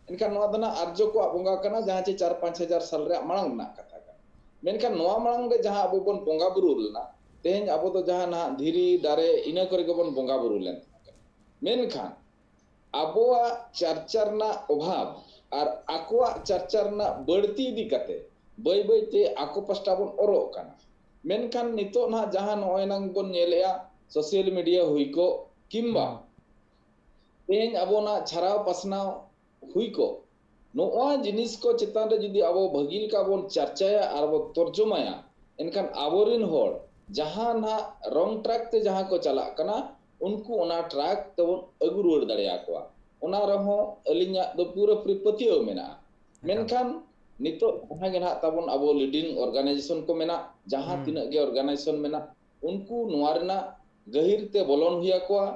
ᱮᱱᱠᱷᱟᱱ ᱱᱚᱣᱟ ᱫᱚ ᱱᱟᱦᱟᱜ ᱟᱨᱡᱚ ᱠᱚᱣᱟᱜ ᱵᱚᱸᱜᱟ ᱠᱟᱱᱟ, ᱡᱟᱦᱟᱸ ᱪᱮ ᱪᱟᱨ ᱯᱟᱸᱪ ᱦᱟᱡᱟᱨ ᱥᱟᱞ ᱨᱮᱭᱟᱜ ᱢᱟᱲᱟᱝ ᱨᱮᱱᱟᱜ ᱠᱟᱛᱷᱟ ᱠᱟᱱᱟ᱾ ᱢᱮᱱᱠᱷᱟᱱ ᱱᱚᱣᱟ ᱢᱟᱲᱟᱝ ᱨᱮ ᱡᱟᱦᱟᱸ ᱟᱵᱚ ᱵᱚᱱ ᱵᱚᱸᱜᱟ ᱵᱩᱨᱩ ᱞᱮᱱᱟ, ᱛᱮᱦᱮᱧ ᱟᱵᱚ ᱫᱚ ᱡᱟᱦᱟᱸ ᱱᱟᱦᱟᱜ ᱫᱷᱤᱨᱤ, ᱫᱟᱨᱮ, ᱤᱱᱟᱹ ᱠᱚᱨᱮ ᱜᱮᱵᱚᱱ ᱵᱚᱸᱜᱟ ᱵᱩᱨᱩ ᱞᱮᱱ ᱛᱟᱦᱮᱸ ᱠᱟᱱᱟ᱾ ᱢᱮᱱᱠᱷᱟᱱ ᱟᱵᱚᱣᱟᱜ ᱪᱟᱨᱪᱟ ᱨᱮᱱᱟᱜ ᱚᱵᱷᱟᱵᱽ ᱟᱨ ᱟᱠᱚᱣᱟᱜ ᱪᱟᱨᱪᱟ ᱨᱮᱱᱟᱜ ᱵᱟᱹᱲᱛᱤ ᱤᱫᱤ ᱠᱟᱛᱮ ᱵᱟᱹᱭ ᱵᱟᱹᱭ ᱛᱮ ᱟᱠᱚ ᱯᱟᱥᱴᱟ ᱵᱚᱱ ᱚᱨᱚᱜ ᱠᱟᱱᱟ᱾ ᱢᱮᱱᱠᱷᱟᱱ ᱱᱤᱛᱚᱜ ᱱᱟᱦᱟᱜ ᱡᱟᱦᱟᱸ ᱱᱚᱜᱼᱚᱭ ᱱᱟᱝ ᱵᱚᱱ ᱧᱮᱞᱮᱜᱼᱟ, ᱥᱳᱥᱟᱞ ᱢᱤᱰᱤᱭᱟ ᱦᱩᱭ ᱠᱚᱜ ᱠᱤᱝᱵᱟ ᱦᱩᱸ᱾ ᱛᱮᱦᱮᱧ ᱟᱵᱚᱱᱟᱜ ᱪᱷᱟᱨᱟᱣ ᱯᱟᱥᱱᱟᱣ ᱦᱩᱭ ᱠᱚᱜ, ᱱᱚᱜᱼᱟ ᱡᱤᱱᱤᱥ ᱠᱚ ᱪᱮᱛᱟᱱ ᱨᱮ ᱡᱩᱫᱤ ᱟᱵᱚ ᱵᱷᱟᱹᱜᱤ ᱞᱮᱠᱟ ᱵᱚᱱ ᱪᱟᱨᱪᱟᱭᱟ ᱟᱨ ᱵᱚᱱ ᱛᱚᱨᱡᱚᱢᱟᱭᱟ, ᱮᱱᱠᱷᱟᱱ ᱟᱵᱚᱨᱮᱱ ᱦᱚᱲ ᱡᱟᱦᱟᱸ ᱱᱟᱦᱟᱜ wrong track ᱛᱮ ᱡᱟᱦᱟᱸ ᱠᱚ ᱪᱟᱞᱟᱜ ᱠᱟᱱᱟ, ᱩᱱᱠᱩ ᱚᱱᱟ track ᱛᱮᱵᱚᱱ ᱟᱹᱜᱩ ᱨᱩᱣᱟᱹᱲ ᱫᱟᱲᱮᱭᱟᱠᱚᱣᱟ᱾ ᱚᱱᱟ ᱨᱮᱦᱚᱸ ᱟᱹᱞᱤᱧᱟᱜ ᱫᱚ ᱯᱩᱨᱟᱹᱯᱩᱨᱤ ᱯᱟᱹᱛᱭᱟᱹᱣ ᱢᱮᱱᱟᱜᱼᱟ᱾ ᱮᱠᱟᱞ᱾ ᱢᱮᱱᱠᱷᱟᱱ ᱱᱤᱛᱚᱜ ᱡᱟᱦᱟᱸ ᱜᱮ ᱱᱟᱦᱟᱜ ᱛᱟᱵᱚᱱ ᱟᱵᱚ ᱞᱤᱰᱤᱝ ᱚᱨᱜᱟᱱᱟᱭᱡᱮᱥᱚᱱ ᱠᱚ ᱢᱮᱱᱟᱜ, ᱡᱟᱦᱟᱸ ᱦᱩᱸ᱾ ᱛᱤᱱᱟᱹᱜ ᱜᱮ ᱚᱨᱜᱟᱱᱟᱭᱡᱮᱥᱚᱱ ᱢᱮᱱᱟᱜ, ᱩᱱᱠᱩ ᱱᱚᱣᱟ ᱨᱮᱱᱟᱜ ᱜᱟᱹᱦᱤᱨ ᱛᱮ ᱵᱚᱞᱚᱱ ᱦᱩᱭ ᱟᱠᱚᱣᱟ᱾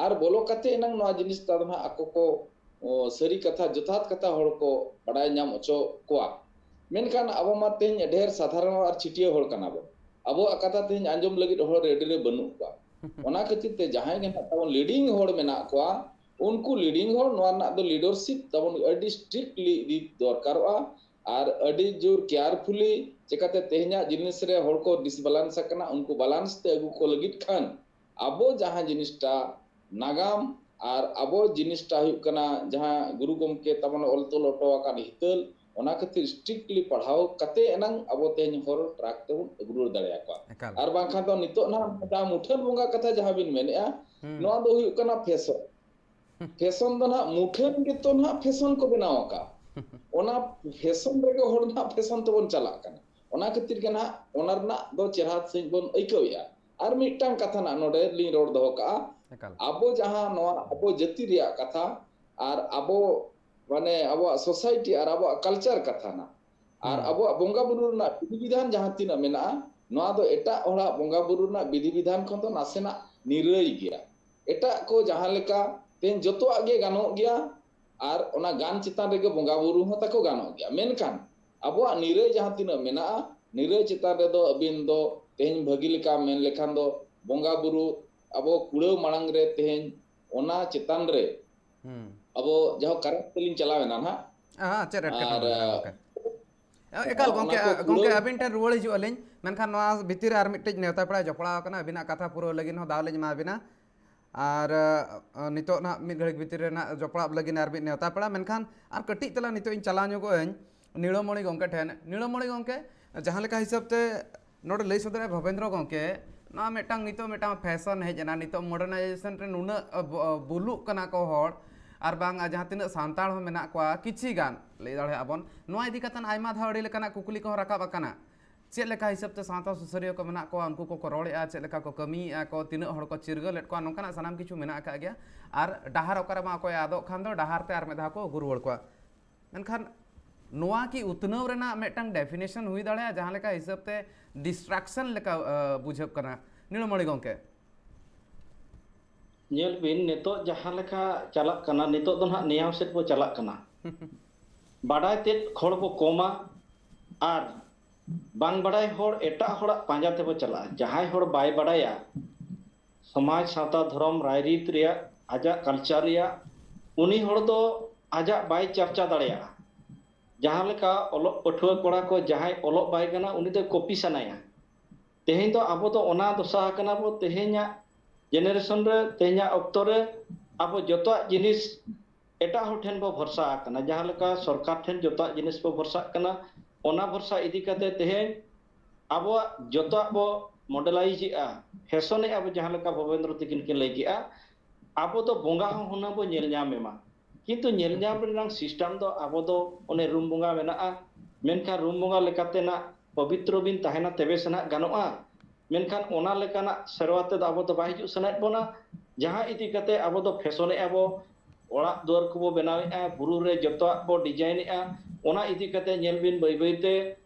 ᱟᱨ ᱵᱚᱞᱚ ᱠᱟᱛᱮ ᱮᱱᱟᱝ ᱱᱚᱣᱟ ᱡᱤᱱᱤᱥ ᱛᱟᱵᱚ ᱱᱟᱦᱟᱜ ᱟᱠᱚ ᱠᱚ, ᱚ, ᱥᱟᱹᱨᱤ ᱠᱟᱛᱷᱟ, ᱡᱚᱛᱷᱟᱛ ᱠᱟᱛᱷᱟ ᱦᱚᱲ ᱠᱚ ᱵᱟᱰᱟᱭ ᱧᱟᱢ ᱦᱚᱪᱚ ᱠᱚᱣᱟ᱾ ᱢᱮᱱᱠᱷᱟᱱ ᱟᱵᱚ ᱢᱟ ᱛᱮᱦᱮᱧ ᱰᱷᱮᱨ ᱥᱟᱫᱷᱟᱨᱚᱱ ᱟᱨ ᱪᱷᱤᱴᱭᱟᱹ ᱦᱚᱲ ᱠᱟᱱᱟ ᱵᱚᱱ᱾ ᱟᱵᱚᱣᱟᱜ ᱠᱟᱛᱷᱟ ᱛᱮᱦᱮᱧ ᱟᱸᱡᱚᱢ ᱞᱟᱹᱜᱤᱫ ᱦᱚᱲ ᱨᱮᱰᱤ ᱨᱮ ᱵᱟᱹᱱᱩᱜ ᱠᱚᱣᱟ᱾ ᱚᱱᱟ ᱠᱷᱟᱹᱛᱤᱨ ᱛᱮ ᱡᱟᱦᱟᱸᱭ ᱜᱮ ᱱᱟᱦᱟᱜ ᱛᱟᱵᱚᱱ ᱞᱤᱰᱤᱝ ᱦᱚᱲ ᱢᱮᱱᱟᱜ ᱠᱚᱣᱟ, ᱩᱱᱠᱩ ᱞᱤᱰᱤᱝ ᱦᱚᱲ ᱱᱚᱣᱟ ᱨᱮᱱᱟᱜ ᱫᱚ ᱞᱤᱰᱟᱨᱥᱤᱯ ᱛᱟᱵᱚᱱ ᱟᱹᱰᱤ ᱥᱴᱨᱤᱠᱴᱞᱤ ᱤᱫᱤ ᱫᱚᱨᱠᱟᱨᱚᱜᱼᱟ᱾ ᱟᱨ ᱟᱹᱰᱤ ᱡᱳᱨ ᱠᱮᱭᱟᱨᱯᱷᱩᱞᱤ, ᱪᱮᱠᱟᱛᱮ ᱛᱮᱦᱮᱧᱟᱜ ᱡᱤᱱᱤᱥ ᱨᱮ ᱦᱚᱲ ᱠᱚ ᱰᱤᱥᱵᱟᱞᱟᱱᱥ ᱟᱠᱟᱱᱟ, ᱩᱱᱠᱩ ᱵᱟᱞᱟᱱᱥ ᱛᱮ ᱟᱹᱜᱩ ᱠᱚ ᱞᱟᱹᱜᱤᱫ ᱠᱷᱟᱱ ᱟᱵᱚ ᱡᱟᱦᱟᱸ ᱡᱤᱱᱤᱥᱴᱟ ᱱᱟᱜᱟᱢ ᱟᱨ ᱟᱵᱚ ᱡᱤᱱᱤᱥᱴᱟ ᱦᱩᱭᱩᱜ ᱠᱟᱱᱟ ᱡᱟᱦᱟᱸ ᱜᱩᱨᱩ ᱜᱚᱢᱠᱮ ᱛᱟᱵᱚᱱ ᱚᱞ ᱛᱚᱞ ᱦᱚᱴᱚ ᱟᱠᱟᱱ ᱦᱤᱛᱟᱹᱞ, ᱚᱱᱟ ᱠᱷᱟᱹᱛᱤᱨ ᱥᱴᱨᱤᱠᱴᱞᱤ ᱯᱟᱲᱦᱟᱣ ᱠᱟᱛᱮ ᱮᱱᱟᱝ ᱟᱵᱚ ᱛᱮᱦᱮᱧ ᱦᱚᱨ ᱴᱨᱟᱠ ᱛᱮᱵᱚᱱ ᱟᱹᱜᱩ ᱨᱩᱣᱟᱹᱲ ᱫᱟᱲᱮᱭᱟᱠᱚᱣᱟ᱾ ᱮᱠᱟᱞ᱾ ᱟᱨ ᱵᱟᱝᱠᱷᱟᱱ ᱫᱚ ᱱᱤᱛᱚᱜ ᱱᱟᱦᱟᱜ ᱡᱟᱦᱟᱸ ᱢᱩᱴᱷᱟᱹᱱ ᱵᱚᱸᱜᱟ ᱠᱟᱛᱷᱟ ᱡᱟᱦᱟᱸ ᱵᱤᱱ ᱢᱮᱱᱮᱫᱼᱟ, ᱦᱩᱸ᱾ ᱱᱚᱣᱟ ᱫᱚ ᱦᱩᱭᱩᱜ ᱠᱟᱱᱟ ᱯᱷᱮᱥᱚᱱ᱾ ᱯᱷᱮᱥᱚᱱ ᱫᱚ ᱱᱟᱦᱟᱜ ᱢᱩᱴᱷᱟᱹᱱ ᱜᱮᱛᱚ ᱱᱟᱦᱟᱜ ᱯᱷᱮᱥᱚᱱ ᱠᱚ ᱵᱮᱱᱟᱣ ᱟᱠᱟᱫ᱾ ᱚᱱᱟ ᱯᱷᱮᱥᱚᱱ ᱨᱮᱜᱮ ᱦᱚᱲ ᱱᱟᱦᱟᱜ ᱯᱷᱮᱥᱚᱱ ᱛᱮᱵᱚᱱ ᱪᱟᱞᱟᱜ ᱠᱟᱱᱟ᱾ ᱚᱱᱟ ᱠᱷᱟᱹᱛᱤᱨ ᱜᱮ ᱱᱟᱦᱟᱜ ᱚᱱᱟ ᱨᱮᱱᱟᱜ ᱫᱚ ᱪᱮᱦᱨᱟ ᱥᱟᱺᱦᱤᱡ ᱵᱚᱱ ᱟᱹᱭᱠᱟᱹᱣᱮᱫᱼᱟ᱾ ᱟᱨ ᱢᱤᱫᱴᱟᱝ ᱠᱟᱛᱷᱟ ᱱᱟᱦᱟᱜ ᱱᱚᱰᱮ ᱞᱤᱧ ᱨᱚᱲ ᱫᱚᱦᱚ ᱠᱟᱜᱼᱟ, ᱮᱠᱟᱞ᱾ ᱟᱵᱚ ᱡᱟᱦᱟᱸ ᱱᱚᱣᱟ ᱟᱵᱚ ᱡᱟᱹᱛᱤ ᱨᱮᱭᱟᱜ ᱠᱟᱛᱷᱟ ᱟᱨ ᱟᱵᱚ ᱢᱟᱱᱮ ᱟᱵᱚᱣᱟᱜ ᱥᱳᱥᱟᱭᱴᱤ ᱟᱨ ᱟᱵᱚᱣᱟᱜ ᱠᱟᱞᱪᱟᱨ ᱠᱟᱛᱷᱟ ᱱᱟᱦᱟᱜ ᱟᱨ ᱦᱩᱸ᱾ ᱟᱵᱚᱣᱟᱜ ᱵᱚᱸᱜᱟ ᱵᱩᱨᱩ ᱨᱮᱱᱟᱜ ᱵᱤᱫᱷᱤ ᱵᱤᱫᱷᱟᱱ ᱡᱟᱦᱟᱸ ᱛᱤᱱᱟᱹᱜ ᱢᱮᱱᱟᱜᱼᱟ, ᱱᱚᱣᱟ ᱫᱚ ᱮᱴᱟᱜ ᱦᱚᱲᱟᱜ ᱵᱚᱸᱜᱟ ᱵᱩᱨᱩ ᱨᱮᱱᱟᱜ ᱵᱤᱫᱷᱤ ᱵᱤᱫᱷᱟᱱ ᱠᱷᱚᱱ ᱫᱚ ᱱᱟᱥᱮᱱᱟᱜ ᱱᱤᱨᱟᱹᱭ ᱜᱮᱭᱟ᱾ ᱮᱴᱟᱜ ᱠᱚ ᱡᱟᱦᱟᱸ ᱞᱮᱠᱟ ᱛᱮᱦᱮᱧ ᱡᱚᱛᱚᱣᱟᱜ ᱜᱮ ᱜᱟᱱᱚᱜ ᱜᱮᱭᱟ ᱟᱨ ᱚᱱᱟ ᱜᱟᱱ ᱪᱮᱛᱟᱱ ᱨᱮᱜᱮ ᱵᱚᱸᱜᱟ ᱵᱩᱨᱩ ᱦᱚᱸ ᱛᱟᱠᱚ ᱜᱟᱱᱚᱜ ᱜᱮᱭᱟ᱾ ᱢᱮᱱᱠᱷᱟᱱ ᱟᱵᱚᱣᱟᱜ ᱱᱤᱨᱟᱹᱭ ᱡᱟᱦᱟᱸ ᱛᱤᱱᱟᱹᱜ ᱢᱮᱱᱟᱜᱼᱟ, ᱱᱤᱨᱟᱹᱭ ᱪᱮᱛᱟᱱ ᱨᱮᱫᱚ ᱟᱹᱵᱤᱱ ᱫᱚ ᱛᱮᱦᱮᱧ ᱵᱷᱟᱹᱜᱤ ᱞᱮᱠᱟ ᱢᱮᱱ ᱞᱮᱠᱷᱟᱱ ᱫᱚ ᱵᱚᱸᱜᱟ ᱵᱩᱨᱩ ᱟᱵᱚ ᱠᱩᱲᱟᱹᱣ ᱢᱟᱲᱟᱝ ᱨᱮ ᱛᱮᱦᱮᱧ ᱚᱱᱟ ᱪᱮᱛᱟᱱ ᱨᱮ ᱦᱩᱸ᱾ ᱟᱵᱚ ᱡᱟᱦᱟᱸ ᱠᱟᱨᱚᱱ ᱛᱮᱞᱤᱧ ᱪᱟᱞᱟᱣ ᱮᱱᱟ ᱱᱟᱦᱟᱜ, ᱦᱮᱸ, ᱪᱮᱫ ᱟᱨ ᱮᱴᱠᱮᱴᱚᱬᱮ ᱢᱮᱱᱟᱜᱼᱟ ᱜᱚᱢᱠᱮ? ᱮ, ᱮᱠᱟᱞ ᱚᱱᱟ ᱜᱚᱢᱠᱮ, ᱠᱚ ᱜᱚᱢᱠᱮ ᱠᱩᱲᱟᱹᱣ ᱟᱹᱵᱤᱱ ᱴᱷᱮᱱ ᱨᱩᱣᱟᱹᱲ ᱦᱤᱡᱩᱜ ᱟᱹᱞᱤᱧ, ᱢᱮᱱᱠᱷᱟᱱ ᱱᱚᱣᱟ ᱵᱷᱤᱛᱤᱨ ᱨᱮ ᱟᱨ ᱢᱤᱫᱴᱤᱡ ᱱᱮᱣᱛᱟ ᱯᱮᱲᱟ ᱡᱚᱯᱲᱟᱣ ᱟᱠᱟᱱᱟ, ᱟᱹᱵᱤᱱᱟᱜ ᱠᱟᱛᱷᱟ ᱯᱩᱨᱟᱹᱣ ᱞᱟᱹᱜᱤᱫ ᱦᱚᱸ ᱫᱟᱣ ᱞᱤᱧ ᱮᱢᱟ ᱵᱤᱱᱟ᱾ ᱟᱨ ᱟ, ᱱᱤᱛᱚᱜ ᱱᱟᱦᱟᱜ ᱢᱤᱫ ᱜᱷᱟᱹᱲᱤᱡ ᱵᱷᱤᱛᱤᱨ ᱨᱮ ᱱᱟᱦᱟᱜ ᱡᱚᱯᱲᱟᱣ ᱞᱟᱹᱜᱤᱫ ᱟᱨ ᱢᱤᱫ ᱱᱮᱣᱛᱟ ᱯᱮᱲᱟ, ᱢᱮᱱᱠᱷᱟᱱ ᱟᱨ ᱠᱟᱹᱴᱤᱡ ᱛᱟᱞᱟᱝ ᱱᱤᱛᱚᱜ ᱤᱧ ᱪᱟᱞᱟᱣ ᱧᱚᱜᱚᱜ ᱟᱹᱧ ᱱᱤᱲᱟᱹᱢᱚᱬᱤ ᱜᱚᱢᱠᱮ ᱴᱷᱮᱱ᱾ ᱱᱤᱲᱟᱹᱢᱚᱬᱤ ᱜᱚᱢᱠᱮ, ᱡᱟᱦᱟᱸ ᱞᱮᱠᱟ ᱦᱤᱥᱟᱹᱵ ᱛᱮ ᱱᱚᱰᱮ ᱞᱟᱹᱭ ᱥᱚᱫᱚᱨᱟᱭ ᱵᱷᱚᱵᱮᱱᱫᱨᱚ ᱜᱚᱢᱠᱮ, ᱱᱚᱣᱟ ᱢᱤᱫᱴᱟᱝ ᱱᱤᱛᱚᱜ ᱢᱤᱫᱴᱟᱝ ᱯᱷᱮᱥᱚᱱ ᱦᱮᱡ ᱮᱱᱟ, ᱱᱤᱛᱚᱜ ᱢᱚᱰᱟᱨᱱᱟᱭᱡᱮᱥᱚᱱ ᱨᱮ ᱱᱩᱱᱟᱹᱜ, ᱟ, ᱵᱚ-, ᱟ, ᱵᱩᱞᱩᱜ ᱠᱟᱱᱟ ᱠᱚ ᱦᱚᱲ, ᱟᱨ ᱵᱟᱝ, ᱟ, ᱡᱟᱦᱟᱸ ᱛᱤᱱᱟᱹᱜ ᱥᱟᱱᱛᱟᱲ ᱦᱚᱸ ᱢᱮᱱᱟᱜ ᱠᱚᱣᱟ ᱠᱤᱪᱷᱤ ᱜᱟᱱ, ᱞᱟᱹᱭ ᱫᱟᱲᱮᱭᱟᱜᱼᱟ ᱵᱚᱱ, ᱱᱚᱣᱟ ᱤᱫᱤ ᱠᱟᱛᱮ ᱟᱭᱢᱟ ᱫᱷᱟᱣ ᱟᱹᱰᱤ ᱞᱮᱠᱟᱱᱟᱜ ᱠᱩᱠᱞᱤ ᱠᱚᱦᱚᱸ ᱨᱟᱠᱟᱵ ᱟᱠᱟᱱᱟ᱾ ᱪᱮᱫ ᱞᱮᱠᱟ ᱦᱤᱥᱟᱹᱵ ᱛᱮ ᱥᱟᱶᱛᱟ ᱥᱩᱥᱟᱹᱨᱤᱭᱟᱹ ᱠᱚ ᱢᱮᱱᱟᱜ ᱠᱚᱣᱟ, ᱩᱱᱠᱩ ᱠᱚᱠᱚ ᱨᱚᱲᱮᱫᱼᱟ, ᱪᱮᱫ ᱞᱮᱠᱟ ᱠᱚ ᱠᱟᱹᱢᱤᱭᱮᱫᱼᱟ ᱠᱚ, ᱛᱤᱱᱟᱹᱜ ᱦᱚᱲ ᱠᱚ ᱪᱤᱨᱜᱟᱹᱞᱮᱫ ᱠᱚᱣᱟ, ᱱᱚᱝᱠᱟᱱᱟᱜ ᱥᱟᱱᱟᱢ ᱠᱤᱪᱷᱩ ᱢᱮᱱᱟᱜ ᱟᱠᱟᱫ ᱜᱮᱭᱟ᱾ ᱟᱨ ᱰᱟᱦᱟᱨ ᱚᱠᱟᱨᱮ ᱢᱟ ᱚᱠᱚᱭ ᱟᱫᱚᱜ ᱠᱷᱟᱱ ᱫᱚ ᱰᱟᱦᱟᱨ ᱛᱮ ᱟᱨ ᱢᱤᱫ ᱫᱷᱟᱣ ᱠᱚ ᱟᱹᱜᱩ ᱨᱩᱣᱟᱹᱲ ᱠᱚᱣᱟ᱾ ᱢᱮᱱᱠᱷᱟᱱ ᱱᱚᱣᱟ ᱠᱤ ᱩᱛᱱᱟᱹᱣ ᱨᱮᱱᱟᱜ ᱢᱤᱫᱴᱟᱝ definition ᱦᱩᱭ ᱫᱟᱲᱮᱭᱟᱜᱼᱟ, ᱡᱟᱦᱟᱸ ᱞᱮᱠᱟ ᱦᱤᱥᱟᱹᱵ ᱛᱮ distraction ᱞᱮᱠᱟ ᱵᱩᱡᱷᱟᱹᱜ ᱠᱟᱱᱟ? ᱱᱤᱲᱩᱢᱟᱹᱲᱤ ᱜᱚᱢᱠᱮ᱾ ᱧᱮᱞ ᱵᱤᱱ, ᱱᱤᱛᱚᱜ ᱡᱟᱦᱟᱸ ᱞᱮᱠᱟ ᱪᱟᱞᱟᱜ ᱠᱟᱱᱟ, ᱱᱤᱛᱚᱜ ᱫᱚ ᱱᱟᱦᱟᱜ ᱱᱮᱭᱟᱣ ᱥᱮᱫ ᱵᱚ ᱪᱟᱞᱟᱜ ᱠᱟᱱᱟ᱾ ᱵᱟᱰᱟᱭ ᱛᱮᱫ ᱦᱚᱲ ᱵᱚ ᱠᱚᱢᱟ ᱟᱨ ᱵᱟᱝ ᱵᱟᱰᱟᱭ ᱦᱚᱲ ᱮᱴᱟᱜ ᱦᱚᱲᱟᱜ ᱯᱟᱸᱡᱟ ᱛᱮᱵᱚ ᱪᱟᱞᱟᱜᱼᱟ᱾ ᱡᱟᱦᱟᱸᱭ ᱦᱚᱲ ᱵᱟᱭ ᱵᱟᱰᱟᱭᱟ ᱥᱚᱢᱟᱡᱽ, ᱥᱟᱶᱛᱟ, ᱫᱷᱚᱨᱚᱢ, ᱨᱟᱭᱨᱤᱛ ᱨᱮᱭᱟᱜ, ᱟᱡᱟᱜ culture ᱨᱮᱭᱟᱜ, ᱩᱱᱤ ᱦᱚᱲ ᱫᱚ ᱟᱡᱟᱜ ᱵᱟᱭ ᱪᱟᱨᱪᱟ ᱫᱟᱲᱮᱭᱟᱜᱼᱟ᱾ ᱡᱟᱦᱟᱸ ᱞᱮᱠᱟ ᱚᱞᱚᱜ ᱯᱟᱹᱴᱷᱩᱣᱟᱹ ᱠᱚᱲᱟ ᱠᱚ, ᱡᱟᱦᱟᱸᱭ ᱚᱞᱚᱜ ᱵᱟᱭ ᱜᱟᱱᱟ, ᱩᱱᱤ ᱫᱚ copy ᱥᱟᱱᱟᱭᱟ᱾ ᱛᱮᱦᱮᱧ ᱫᱚ ᱟᱵᱚ ᱫᱚ ᱚᱱᱟ ᱫᱚᱥᱟ ᱟᱠᱟᱱᱟ ᱵᱚ᱾ ᱛᱮᱦᱮᱧᱟᱜ generation ᱨᱮ, ᱛᱮᱦᱮᱧᱟᱜ ᱚᱠᱛᱚ ᱨᱮ ᱟᱵᱚ ᱡᱚᱛᱚᱣᱟᱜ ᱡᱤᱱᱤᱥ ᱮᱴᱟᱜ ᱦᱚᱲ ᱴᱷᱮᱱ ᱵᱚ ᱵᱷᱚᱨᱥᱟ ᱟᱠᱟᱱᱟ᱾ ᱡᱟᱦᱟᱸ ᱞᱮᱠᱟ ᱥᱚᱨᱠᱟᱨ ᱴᱷᱮᱱ ᱡᱚᱛᱚᱣᱟᱜ ᱡᱤᱱᱤᱥ ᱵᱚ ᱵᱷᱚᱨᱥᱟᱜ ᱠᱟᱱᱟ, ᱚᱱᱟ ᱵᱷᱚᱨᱥᱟ ᱤᱫᱤ ᱠᱟᱛᱮ ᱛᱮᱦᱮᱧ ᱟᱵᱚᱣᱟᱜ ᱡᱚᱛᱚᱣᱟᱜ ᱵᱚ modelize ᱮᱜᱼᱟ, fashion ᱮᱜᱼᱟ ᱵᱚ, ᱡᱟᱦᱟᱸ ᱞᱮᱠᱟ ᱵᱷᱚᱵᱮᱱᱫᱨᱚ ᱛᱤᱠᱤᱱ ᱠᱤᱱ ᱞᱟᱹᱭ ᱠᱮᱜᱼᱟ, ᱟᱵᱚ ᱫᱚ ᱵᱚᱸᱜᱟ ᱦᱚᱸ ᱦᱩᱱᱟᱹᱝ ᱵᱚ ᱧᱮᱞ ᱧᱟᱢ ᱮᱢᱟ᱾ ᱠᱤᱱᱛᱩ ᱧᱮᱞ ᱧᱟᱢ ᱨᱮᱱᱟᱜ system ᱫᱚ ᱟᱵᱚ ᱫᱚ ᱚᱱᱮ ᱨᱩᱢ ᱵᱚᱸᱜᱟ ᱢᱮᱱᱟᱜᱼᱟ, ᱢᱮᱱᱠᱷᱟᱱ ᱨᱩᱢ ᱵᱚᱸᱜᱟ ᱞᱮᱠᱟᱛᱮ ᱱᱟᱜ ᱯᱚᱵᱤᱛᱨᱚ ᱵᱤᱱ ᱛᱟᱦᱮᱱᱟ, ᱛᱚᱵᱮ ᱥᱮ ᱱᱟᱜ ᱜᱟᱱᱚᱜᱼᱟ᱾ ᱢᱮᱱᱠᱷᱟᱱ ᱚᱱᱟ ᱞᱮᱠᱟᱱᱟᱜ ᱥᱮᱨᱣᱟ ᱛᱮᱫᱚ ᱟᱵᱚ ᱫᱚ ᱵᱟᱭ ᱦᱤᱡᱩᱜ ᱥᱟᱱᱟᱭᱮᱫ ᱵᱚᱱᱟ᱾ ᱡᱟᱦᱟᱸ ᱤᱫᱤ ᱠᱟᱛᱮ ᱟᱵᱚ ᱫᱚ fashion ᱮᱜᱼᱟ ᱵᱚ, ᱚᱲᱟᱜ ᱫᱩᱣᱟᱹᱨ ᱠᱚᱵᱚ ᱵᱮᱱᱟᱣᱮᱫᱼᱟ, ᱵᱩᱨᱩ ᱨᱮ ᱡᱚᱛᱚᱣᱟᱜ ᱵᱚ design ᱮᱜᱼᱟ, ᱚᱱᱟ ᱤᱫᱤ ᱠᱟᱛᱮ ᱧᱮᱞ ᱵᱤᱱ, ᱵᱟᱹᱭ ᱵᱟᱹᱭ ᱛᱮ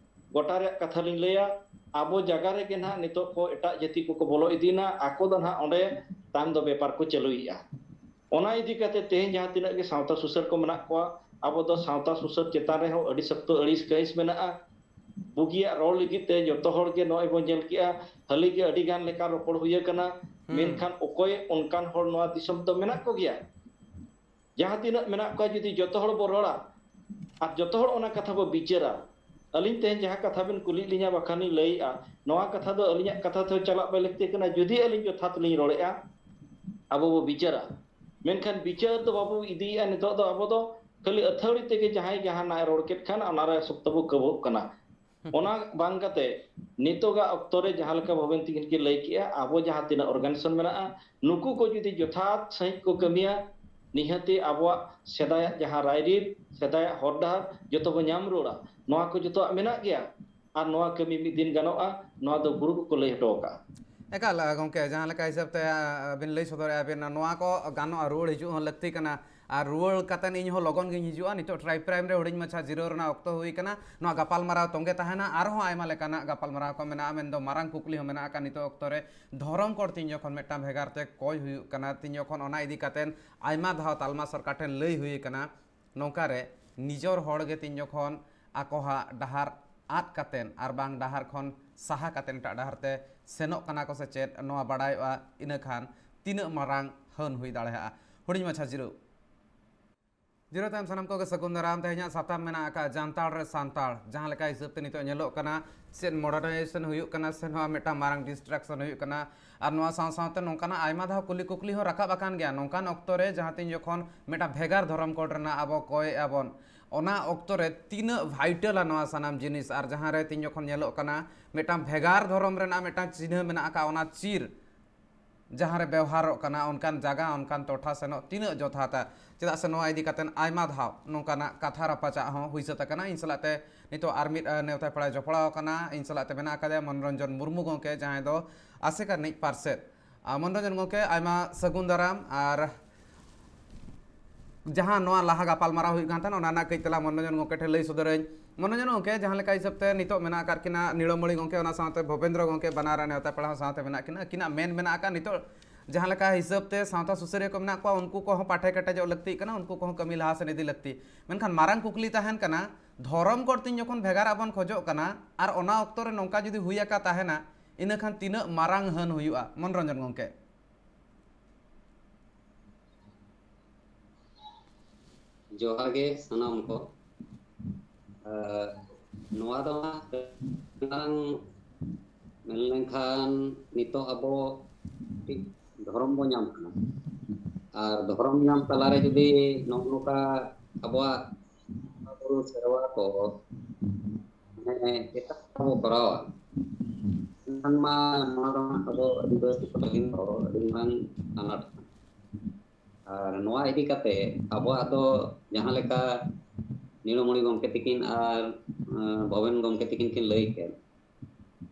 ᱜᱚᱴᱟ ᱨᱮᱭᱟᱜ ᱠᱟᱛᱷᱟ ᱞᱤᱧ ᱞᱟᱹᱭᱟ, ᱟᱵᱚ ᱡᱟᱭᱜᱟ ᱨᱮᱜᱮ ᱱᱟᱦᱟᱜ ᱱᱤᱛᱚᱜ ᱠᱚ ᱮᱴᱟᱜ ᱡᱟᱹᱛᱤ ᱠᱚᱠᱚ ᱵᱚᱞᱚ ᱤᱫᱤᱭᱮᱱᱟ, ᱟᱠᱚ ᱫᱚ ᱱᱟᱦᱟᱜ ᱚᱸᱰᱮ ᱛᱟᱭᱚᱢ ᱫᱚ ᱵᱮᱯᱟᱨ ᱠᱚ ᱪᱟᱹᱞᱩᱭᱮᱫᱼᱟ᱾ ᱚᱱᱟ ᱤᱫᱤ ᱠᱟᱛᱮ ᱛᱮᱦᱮᱧ ᱡᱟᱦᱟᱸ ᱛᱤᱱᱟᱹᱜ ᱜᱮ ᱥᱟᱶᱛᱟ ᱥᱩᱥᱟᱹᱨ ᱠᱚ ᱢᱮᱱᱟᱜ ᱠᱚᱣᱟ, ᱟᱵᱚ ᱫᱚ ᱥᱟᱶᱛᱟ ᱥᱩᱥᱟᱹᱨ ᱪᱮᱛᱟᱱ ᱨᱮᱦᱚᱸ ᱟᱹᱰᱤ ᱥᱚᱠᱛᱚ ᱟᱹᱲᱤᱥ ᱠᱟᱹᱦᱤᱥ ᱢᱮᱱᱟᱜᱼᱟ᱾ ᱵᱩᱜᱤᱭᱟᱜ ᱨᱚᱲ ᱞᱟᱹᱜᱤᱫ ᱛᱮ ᱡᱚᱛᱚ ᱦᱚᱲ ᱜᱮ ᱱᱚᱜᱼᱚᱭ ᱵᱚᱱ ᱧᱮᱞ ᱠᱮᱜᱼᱟ, ᱦᱟᱹᱞᱤ ᱜᱮ ᱟᱹᱰᱤ ᱜᱟᱱ ᱞᱮᱠᱟ ᱨᱚᱯᱚᱲ ᱦᱩᱭ ᱟᱠᱟᱱᱟ᱾ ᱦᱩᱸ᱾ ᱢᱮᱱᱠᱷᱟᱱ ᱚᱠᱚᱭ ᱚᱱᱠᱟᱱ ᱦᱚᱲ ᱱᱚᱣᱟ ᱫᱤᱥᱚᱢ ᱫᱚ ᱢᱮᱱᱟᱜ ᱠᱚᱜᱮᱭᱟ? ᱡᱟᱦᱟᱸ ᱛᱤᱱᱟᱹᱜ ᱢᱮᱱᱟᱜ ᱠᱚᱣᱟ, ᱡᱩᱫᱤ ᱡᱚᱛᱚ ᱦᱚᱲ ᱵᱚ ᱨᱚᱲᱟ ᱟᱨ ᱡᱚᱛᱚ ᱦᱚᱲ ᱚᱱᱟ ᱠᱟᱛᱷᱟ ᱵᱚ ᱵᱤᱪᱟᱹᱨᱟ, ᱟᱹᱞᱤᱧ ᱛᱮᱦᱮᱧ ᱡᱟᱦᱟᱸ ᱠᱟᱛᱷᱟ ᱵᱤᱱ ᱠᱩᱞᱤᱭᱮᱫ ᱞᱤᱧᱟ ᱵᱟᱠᱷᱟᱱ ᱞᱤᱧ ᱞᱟᱹᱭᱮᱜᱼᱟ, ᱱᱚᱣᱟ ᱠᱟᱛᱷᱟ ᱫᱚ ᱟᱹᱞᱤᱧᱟᱜ ᱠᱟᱛᱷᱟ ᱛᱮᱦᱚᱸ ᱪᱟᱞᱟᱜ ᱵᱟᱭ ᱞᱟᱹᱠᱛᱤ ᱠᱟᱱᱟ᱾ ᱡᱩᱫᱤ ᱟᱹᱞᱤᱧ ᱡᱚᱛᱷᱟᱛ ᱞᱤᱧ ᱨᱚᱲᱮᱜᱼᱟ, ᱟᱵᱚ ᱵᱚ ᱵᱤᱪᱟᱹᱨᱟ, ᱢᱮᱱᱠᱷᱟᱱ ᱵᱤᱪᱟᱹᱨ ᱫᱚ ᱵᱟᱵᱚ ᱤᱫᱤᱭᱮᱜᱼᱟ᱾ ᱱᱤᱛᱚᱜ ᱫᱚ ᱟᱵᱚ ᱫᱚ ᱠᱷᱟᱹᱞᱤ ᱟᱹᱛᱷᱟᱹᱣᱲᱤ ᱛᱮᱜᱮ ᱡᱟᱦᱟᱸᱭ ᱡᱟᱦᱟᱱᱟᱜ ᱮ ᱨᱚᱲ ᱠᱮᱫ ᱠᱷᱟᱱ ᱚᱱᱟᱨᱮ ᱥᱚᱠᱛᱚ ᱵᱚ ᱠᱟᱹᱵᱟᱹᱜ ᱠᱟᱱᱟ᱾ ᱚᱱᱟ ᱵᱟᱝ ᱠᱟᱛᱮ ᱱᱤᱛᱚᱜᱟᱜ ᱚᱠᱛᱚ ᱨᱮ ᱡᱟᱦᱟᱸ ᱞᱮᱠᱟ ᱵᱷᱚᱵᱮᱱ ᱛᱤᱠᱤᱱ ᱠᱤᱱ ᱞᱟᱹᱭ ᱠᱮᱜᱼᱟ, ᱟᱵᱚ ᱡᱟᱦᱟᱸ ᱛᱤᱱᱟᱹᱜ organization ᱢᱮᱱᱟᱜᱼᱟ, ᱱᱩᱠᱩ ᱠᱚ ᱡᱩᱫᱤ ᱡᱚᱛᱷᱟᱛ ᱥᱟᱺᱦᱤᱡ ᱠᱚ ᱠᱟᱹᱢᱤᱭᱟ, ᱱᱤᱦᱟᱹᱛᱤ ᱟᱵᱚᱣᱟᱜ ᱥᱮᱫᱟᱭᱟᱜ ᱡᱟᱦᱟᱸ ᱨᱟᱭᱨᱤᱛ, ᱥᱮᱫᱟᱭᱟᱜ ᱦᱚᱨ ᱰᱟᱦᱟᱨ ᱡᱚᱛᱚ ᱵᱚ ᱧᱟᱢ ᱨᱩᱣᱟᱹᱲᱟ᱾ ᱱᱚᱣᱟ ᱠᱚ ᱡᱚᱛᱚᱣᱟᱜ ᱢᱮᱱᱟᱜ ᱜᱮᱭᱟ᱾ ᱟᱨ ᱱᱚᱣᱟ ᱠᱟᱹᱢᱤ ᱢᱤᱫ ᱫᱤᱱ ᱜᱟᱱᱚᱜᱼᱟ, ᱱᱚᱣᱟ ᱫᱚ ᱜᱩᱨᱩ ᱠᱚᱠᱚ ᱞᱟᱹᱭ ᱦᱚᱴᱚ ᱟᱠᱟᱫᱼᱟ᱾ ᱮᱠᱟᱞ, ᱜᱚᱢᱠᱮ, ᱡᱟᱦᱟᱸ ᱞᱮᱠᱟ ᱦᱤᱥᱟᱹᱵ ᱛᱮ, ᱟ, ᱵᱤᱱ ᱞᱟᱹᱭ ᱥᱚᱫᱚᱨᱮᱜᱼᱟ ᱵᱤᱱ, ᱱᱚᱣᱟ ᱠᱚ ᱜᱟᱱᱚᱜᱼᱟ, ᱨᱩᱣᱟᱹᱲ ᱦᱤᱡᱩᱜ ᱦᱚᱸ ᱞᱟᱹᱠᱛᱤ ᱠᱟᱱᱟ᱾ ᱟᱨ ᱨᱩᱣᱟᱹᱲ ᱠᱟᱛᱮᱱ ᱤᱧ ᱦᱚᱸ ᱞᱚᱜᱚᱱ ᱜᱤᱧ ᱦᱤᱡᱩᱜᱼᱟ᱾ ᱱᱤᱛᱚᱜ ᱴᱨᱟᱭᱤᱵᱽ ᱯᱨᱟᱭᱤᱢ ᱨᱮ ᱦᱩᱰᱤᱧ ᱢᱟᱪᱷᱟ ᱡᱤᱨᱟᱹᱣ ᱨᱮᱱᱟᱜ ᱚᱠᱛᱚ ᱦᱩᱭ ᱟᱠᱟᱱᱟ᱾ ᱱᱚᱣᱟ ᱜᱟᱯᱟᱞᱢᱟᱨᱟᱣ ᱛᱚᱸᱜᱮ ᱛᱟᱦᱮᱱᱟ, ᱟᱨᱦᱚᱸ ᱟᱭᱢᱟ ᱞᱮᱠᱟᱱᱟᱜ ᱜᱟᱯᱟᱞᱢᱟᱨᱟᱣ ᱠᱚ ᱢᱮᱱᱟᱜᱼᱟ, ᱢᱮᱱᱫᱚ ᱢᱟᱨᱟᱝ ᱠᱩᱠᱞᱤ ᱦᱚᱸ ᱢᱮᱱᱟᱜ ᱟᱠᱟᱫ ᱱᱤᱛᱚᱜ ᱚᱠᱛᱚ ᱨᱮ᱾ ᱫᱷᱚᱨᱚᱢ ᱠᱳᱰ ᱛᱤᱧ ᱡᱚᱠᱷᱚᱱ ᱢᱤᱫᱴᱟᱝ ᱵᱷᱮᱜᱟᱨ ᱛᱮ ᱠᱚᱭ ᱦᱩᱭᱩᱜ ᱠᱟᱱᱟ, ᱛᱤᱧ ᱡᱚᱠᱷᱚᱱ ᱚᱱᱟ ᱤᱫᱤ ᱠᱟᱛᱮᱱ ᱟᱭᱢᱟ ᱫᱷᱟᱣ ᱛᱟᱞᱢᱟ ᱥᱚᱨᱠᱟᱨ ᱴᱷᱮᱱ ᱞᱟᱹᱭ ᱦᱩᱭ ᱟᱠᱟᱱᱟ, ᱱᱚᱝᱠᱟ ᱨᱮ ᱱᱤᱡᱚᱨ ᱦᱚᱲ ᱜᱮ ᱛᱤᱧ ᱡᱚᱠᱷᱚᱱ ᱟᱠᱚᱣᱟᱜ ᱰᱟᱦᱟᱨ ᱟᱫ ᱠᱟᱛᱮᱱ ᱟᱨ ᱵᱟᱝ ᱰᱟᱦᱟᱨ ᱠᱷᱚᱱ ᱥᱟᱦᱟ ᱠᱟᱛᱮᱱ ᱮᱴᱟᱜ ᱰᱟᱦᱟᱨ ᱛᱮ ᱥᱮᱱᱚᱜ ᱠᱟᱱᱟ ᱠᱚ ᱥᱮ ᱪᱮᱫ, ᱱᱚᱣᱟ ᱵᱟᱲᱟᱭᱚᱜᱼᱟ, ᱤᱱᱟᱹ ᱠᱷᱟᱱ ᱛᱤᱱᱟᱹᱜ ᱢᱟᱨᱟᱝ ᱦᱟᱹᱱ ᱦᱩᱭ ᱫᱟᱲᱮᱭᱟᱜᱼᱟ᱾ ᱦᱩᱰᱤᱧ ᱢᱟᱪᱷᱟ ᱡᱤᱨᱟᱹᱣ᱾ ᱡᱤᱨᱟᱹᱣ ᱛᱟᱭᱚᱢ ᱥᱟᱱᱟᱢ ᱠᱚᱜᱮ ᱥᱟᱹᱜᱩᱱ ᱫᱟᱨᱟᱢ᱾ ᱛᱮᱦᱮᱧᱟᱜ ᱥᱟᱛᱟᱢ ᱢᱮᱱᱟᱜ ᱟᱠᱟᱫ ᱡᱟᱱᱛᱟᱲ ᱨᱮ ᱥᱟᱱᱛᱟᱲ᱾ ᱡᱟᱦᱟᱸ ᱞᱮᱠᱟ ᱦᱤᱥᱟᱹᱵ ᱛᱮ ᱱᱤᱛᱚᱜ ᱧᱮᱞᱚᱜ ᱠᱟᱱᱟ, ᱪᱮᱫ ᱢᱚᱰᱟᱨᱱᱟᱭᱡᱮᱥᱚᱱ ᱦᱩᱭᱩᱜ ᱠᱟᱱᱟ ᱥᱮ ᱱᱚᱣᱟ ᱢᱤᱫᱴᱟᱝ ᱢᱟᱨᱟᱝ ᱰᱤᱥᱴᱨᱟᱠᱥᱚᱱ ᱦᱩᱭᱩᱜ ᱠᱟᱱᱟ᱾ ᱟᱨ ᱱᱚᱣᱟ ᱥᱟᱶ ᱥᱟᱶᱛᱮ ᱱᱚᱝᱠᱟᱱᱟᱜ ᱟᱭᱢᱟ ᱫᱷᱟᱣ ᱠᱩᱞᱤ ᱠᱩᱠᱞᱤ ᱦᱚᱸ ᱨᱟᱠᱟᱵ ᱟᱠᱟᱱ ᱜᱮᱭᱟ᱾ ᱱᱚᱝᱠᱟᱱ ᱚᱠᱛᱚ ᱨᱮ ᱡᱟᱦᱟᱸ ᱛᱤᱱ ᱡᱚᱠᱷᱚᱱ ᱢᱤᱫᱴᱟᱝ ᱵᱷᱮᱜᱟᱨ ᱫᱷᱚᱨᱚᱢ ᱠᱳᱰ ᱨᱮᱱᱟᱜ ᱟᱵᱚ ᱠᱚᱭᱮᱜᱼᱟ ᱵᱚᱱ, ᱚᱱᱟ ᱚᱠᱛᱚ ᱨᱮ ᱛᱤᱱᱟᱹᱜ ᱵᱷᱟᱭᱴᱟᱞᱟ ᱱᱚᱣᱟ ᱥᱟᱱᱟᱢ ᱡᱤᱱᱤᱥ, ᱟᱨ ᱡᱟᱦᱟᱸ ᱨᱮ ᱛᱤᱱ ᱡᱚᱠᱷᱚᱱ ᱧᱮᱞᱚᱜ ᱠᱟᱱᱟ ᱢᱤᱫᱴᱟᱝ ᱵᱷᱮᱜᱟᱨ ᱫᱷᱚᱨᱚᱢ ᱨᱮᱱᱟᱜ ᱢᱤᱫᱴᱟᱝ ᱪᱤᱱᱦᱟᱹ ᱢᱮᱱᱟᱜ ᱟᱠᱟᱫ, ᱚᱱᱟ ᱪᱤᱨ ᱡᱟᱦᱟᱸ ᱨᱮ ᱵᱮᱣᱦᱟᱨᱚᱜ ᱠᱟᱱᱟ, ᱚᱱᱠᱟᱱ ᱡᱟᱭᱜᱟ, ᱚᱱᱠᱟᱱ ᱴᱚᱴᱷᱟ ᱥᱮᱱᱚᱜ ᱛᱤᱱᱟᱹᱜ ᱡᱚᱛᱷᱟᱛᱟ? ᱪᱮᱫᱟᱜ ᱥᱮ ᱱᱚᱣᱟ ᱤᱫᱤ ᱠᱟᱛᱮ ᱟᱭᱢᱟ ᱫᱷᱟᱣ ᱱᱚᱝᱠᱟᱱᱟᱜ ᱠᱟᱛᱷᱟ ᱨᱟᱯᱟᱪᱟᱜ ᱦᱚᱸ ᱦᱩᱭ ᱥᱟᱹᱛ ᱟᱠᱟᱱᱟ᱾ ᱤᱧ ᱥᱟᱞᱟᱜ ᱛᱮ ᱱᱤᱛᱚᱜ ᱟᱨ ᱢᱤᱫ, ᱟᱸ, ᱱᱮᱣᱛᱟ ᱯᱮᱲᱟᱭ ᱡᱚᱯᱲᱟᱣ ᱟᱠᱟᱱᱟ᱾ ᱤᱧ ᱥᱟᱞᱟᱜ ᱛᱮ ᱢᱮᱱᱟᱜ ᱟᱠᱟᱫᱮᱭᱟ ᱢᱚᱱᱳᱨᱚᱧᱡᱚᱱ ᱢᱩᱨᱢᱩ ᱜᱚᱢᱠᱮ, ᱡᱟᱦᱟᱸᱭ ᱫᱚ ᱟᱥᱮᱠᱟ ᱨᱤᱱᱤᱡ ᱯᱟᱨᱥᱮᱛ᱾ ᱟᱸ, ᱢᱚᱱᱳᱨᱚᱧᱡᱚᱱ ᱜᱚᱢᱠᱮ, ᱟᱭᱢᱟ ᱥᱟᱹᱜᱩᱱ ᱫᱟᱨᱟᱢ᱾ ᱟᱨ ᱡᱟᱦᱟᱸ ᱱᱚᱣᱟ ᱞᱟᱦᱟ ᱜᱟᱯᱟᱞᱢᱟᱨᱟᱣ ᱦᱩᱭᱩᱜ ᱠᱟᱱ ᱛᱟᱦᱮᱱᱟ, ᱚᱱᱟ ᱨᱮᱱᱟᱜ ᱠᱟᱹᱡ ᱛᱮᱞᱟ ᱢᱚᱱᱳᱨᱚᱧᱡᱚᱱ ᱜᱚᱢᱠᱮ ᱴᱷᱮᱱ ᱞᱟᱹᱭ ᱥᱚᱫᱚᱨᱟᱹᱧ᱾ ᱢᱚᱱᱳᱨᱚᱧᱡᱚᱱ ᱜᱚᱢᱠᱮ, ᱡᱟᱦᱟᱸ ᱞᱮᱠᱟ ᱦᱤᱥᱟᱹᱵ ᱛᱮ ᱱᱤᱛᱚᱜ ᱢᱮᱱᱟᱜ ᱟᱠᱟᱫ ᱠᱤᱱᱟ ᱱᱤᱲᱟᱹᱢᱚᱬᱤ ᱜᱚᱢᱠᱮ, ᱚᱱᱟ ᱥᱟᱶᱛᱮ ᱵᱷᱚᱵᱮᱱᱫᱨᱚ ᱜᱚᱢᱠᱮ, ᱵᱟᱱᱟᱨ ᱨᱮᱱ ᱱᱮᱣᱛᱟ ᱯᱮᱲᱟ ᱦᱚᱸ ᱥᱟᱶᱛᱮ ᱢᱮᱱᱟᱜ ᱠᱤᱱᱟ᱾ ᱟᱹᱠᱤᱱᱟᱜ ᱢᱮᱱ ᱢᱮᱱᱟᱜ ᱟᱠᱟᱫ, ᱱᱤᱛᱚᱜ ᱡᱟᱦᱟᱸ ᱞᱮᱠᱟ ᱦᱤᱥᱟᱹᱵ ᱛᱮ ᱥᱟᱶᱛᱟ ᱥᱩᱥᱟᱹᱨᱤᱭᱟᱹ ᱠᱚ ᱢᱮᱱᱟᱜ ᱠᱚᱣᱟ, ᱩᱱᱠᱩ ᱠᱚᱦᱚᱸ ᱯᱟᱴᱷᱮ ᱠᱮᱴᱮᱡᱚᱜ ᱞᱟᱹᱠᱛᱤᱜ ᱠᱟᱱᱟ, ᱩᱱᱠᱩ ᱠᱚᱦᱚᱸ ᱠᱟᱹᱢᱤ ᱞᱟᱦᱟ ᱥᱮᱫ ᱤᱫᱤ ᱞᱟᱹᱠᱛᱤ᱾ ᱢᱮᱱᱠᱷᱟᱱ ᱢᱟᱨᱟᱝ ᱠᱩᱠᱞᱤ ᱛᱟᱦᱮᱱ ᱠᱟᱱᱟ, ᱫᱷᱚᱨᱚᱢ ᱠᱳᱰ ᱛᱤᱧ ᱡᱚᱠᱷᱚᱱ ᱵᱷᱮᱜᱟᱨ ᱟᱵᱚᱱ ᱠᱷᱚᱡᱚᱜ ᱠᱟᱱᱟ, ᱟᱨ ᱚᱱᱟ ᱚᱠᱛᱚ ᱨᱮ ᱱᱚᱝᱠᱟ ᱡᱩᱫᱤ ᱦᱩᱭ ᱟᱠᱟ ᱛᱟᱦᱮᱱᱟ, ᱤᱱᱟᱹ ᱠᱷᱟᱱ ᱛᱤᱱᱟᱹᱜ ᱢᱟᱨᱟᱝ ᱦᱟᱹᱱ ᱦᱩᱭᱩᱜᱼᱟ, ᱢᱚᱱᱳᱨᱚᱧᱡᱚᱱ ᱜᱚᱢᱠᱮ? ᱡᱚᱦᱟᱨ ᱜᱮ ᱥᱟᱱᱟᱢ ᱠᱚ᱾ ᱟᱨ ᱱᱚᱣᱟ ᱫᱚ ᱦᱟᱸᱜ ᱢᱟᱨᱟᱝ ᱢᱮᱱ ᱞᱮᱱᱠᱷᱟᱱ ᱱᱤᱛᱚᱜ ᱟᱵᱚ ᱢᱤᱫᱴᱤᱡ ᱫᱷᱚᱨᱚᱢ ᱵᱚ ᱧᱟᱢ ᱠᱟᱱᱟ᱾ ᱟᱨ ᱫᱷᱚᱨᱚᱢ ᱧᱟᱢ ᱛᱟᱞᱟᱨᱮ ᱡᱩᱫᱤ ᱱᱚᱜᱼᱚ ᱱᱚᱝᱠᱟ ᱟᱵᱚᱣᱟᱜ ᱵᱚᱸᱜᱟ ᱵᱩᱨᱩ ᱥᱮᱨᱣᱟ ᱠᱚ ᱢᱟᱱᱮ ᱮᱴᱟᱜ ᱠᱚ ᱠᱚᱨᱟᱣᱟ, ᱮᱱᱠᱷᱟᱱ ᱢᱟ ᱱᱚᱣᱟ ᱫᱚ ᱦᱟᱸᱜ ᱟᱵᱚ ᱟᱹᱫᱤᱵᱟᱹᱥᱤ ᱠᱚ ᱞᱟᱹᱜᱤᱫ ᱫᱚ ᱟᱹᱰᱤ ᱢᱟᱨᱟᱝ ᱟᱱᱟᱴ ᱠᱟᱱᱟ᱾ ᱟᱨ ᱱᱚᱣᱟ ᱤᱫᱤ ᱠᱟᱛᱮ ᱟᱵᱚᱣᱟᱜ ᱫᱚ ᱡᱟᱦᱟᱸ ᱞᱮᱠᱟ ᱱᱤᱲᱟᱹᱢᱚᱬᱤ ᱜᱚᱢᱠᱮ ᱛᱤᱠᱤᱱ ᱟᱨ, ᱟᱸ, ᱵᱷᱚᱵᱮᱱ ᱜᱚᱢᱠᱮ ᱛᱤᱠᱤᱱ ᱠᱤᱱ ᱞᱟᱹᱭ ᱠᱮᱫ,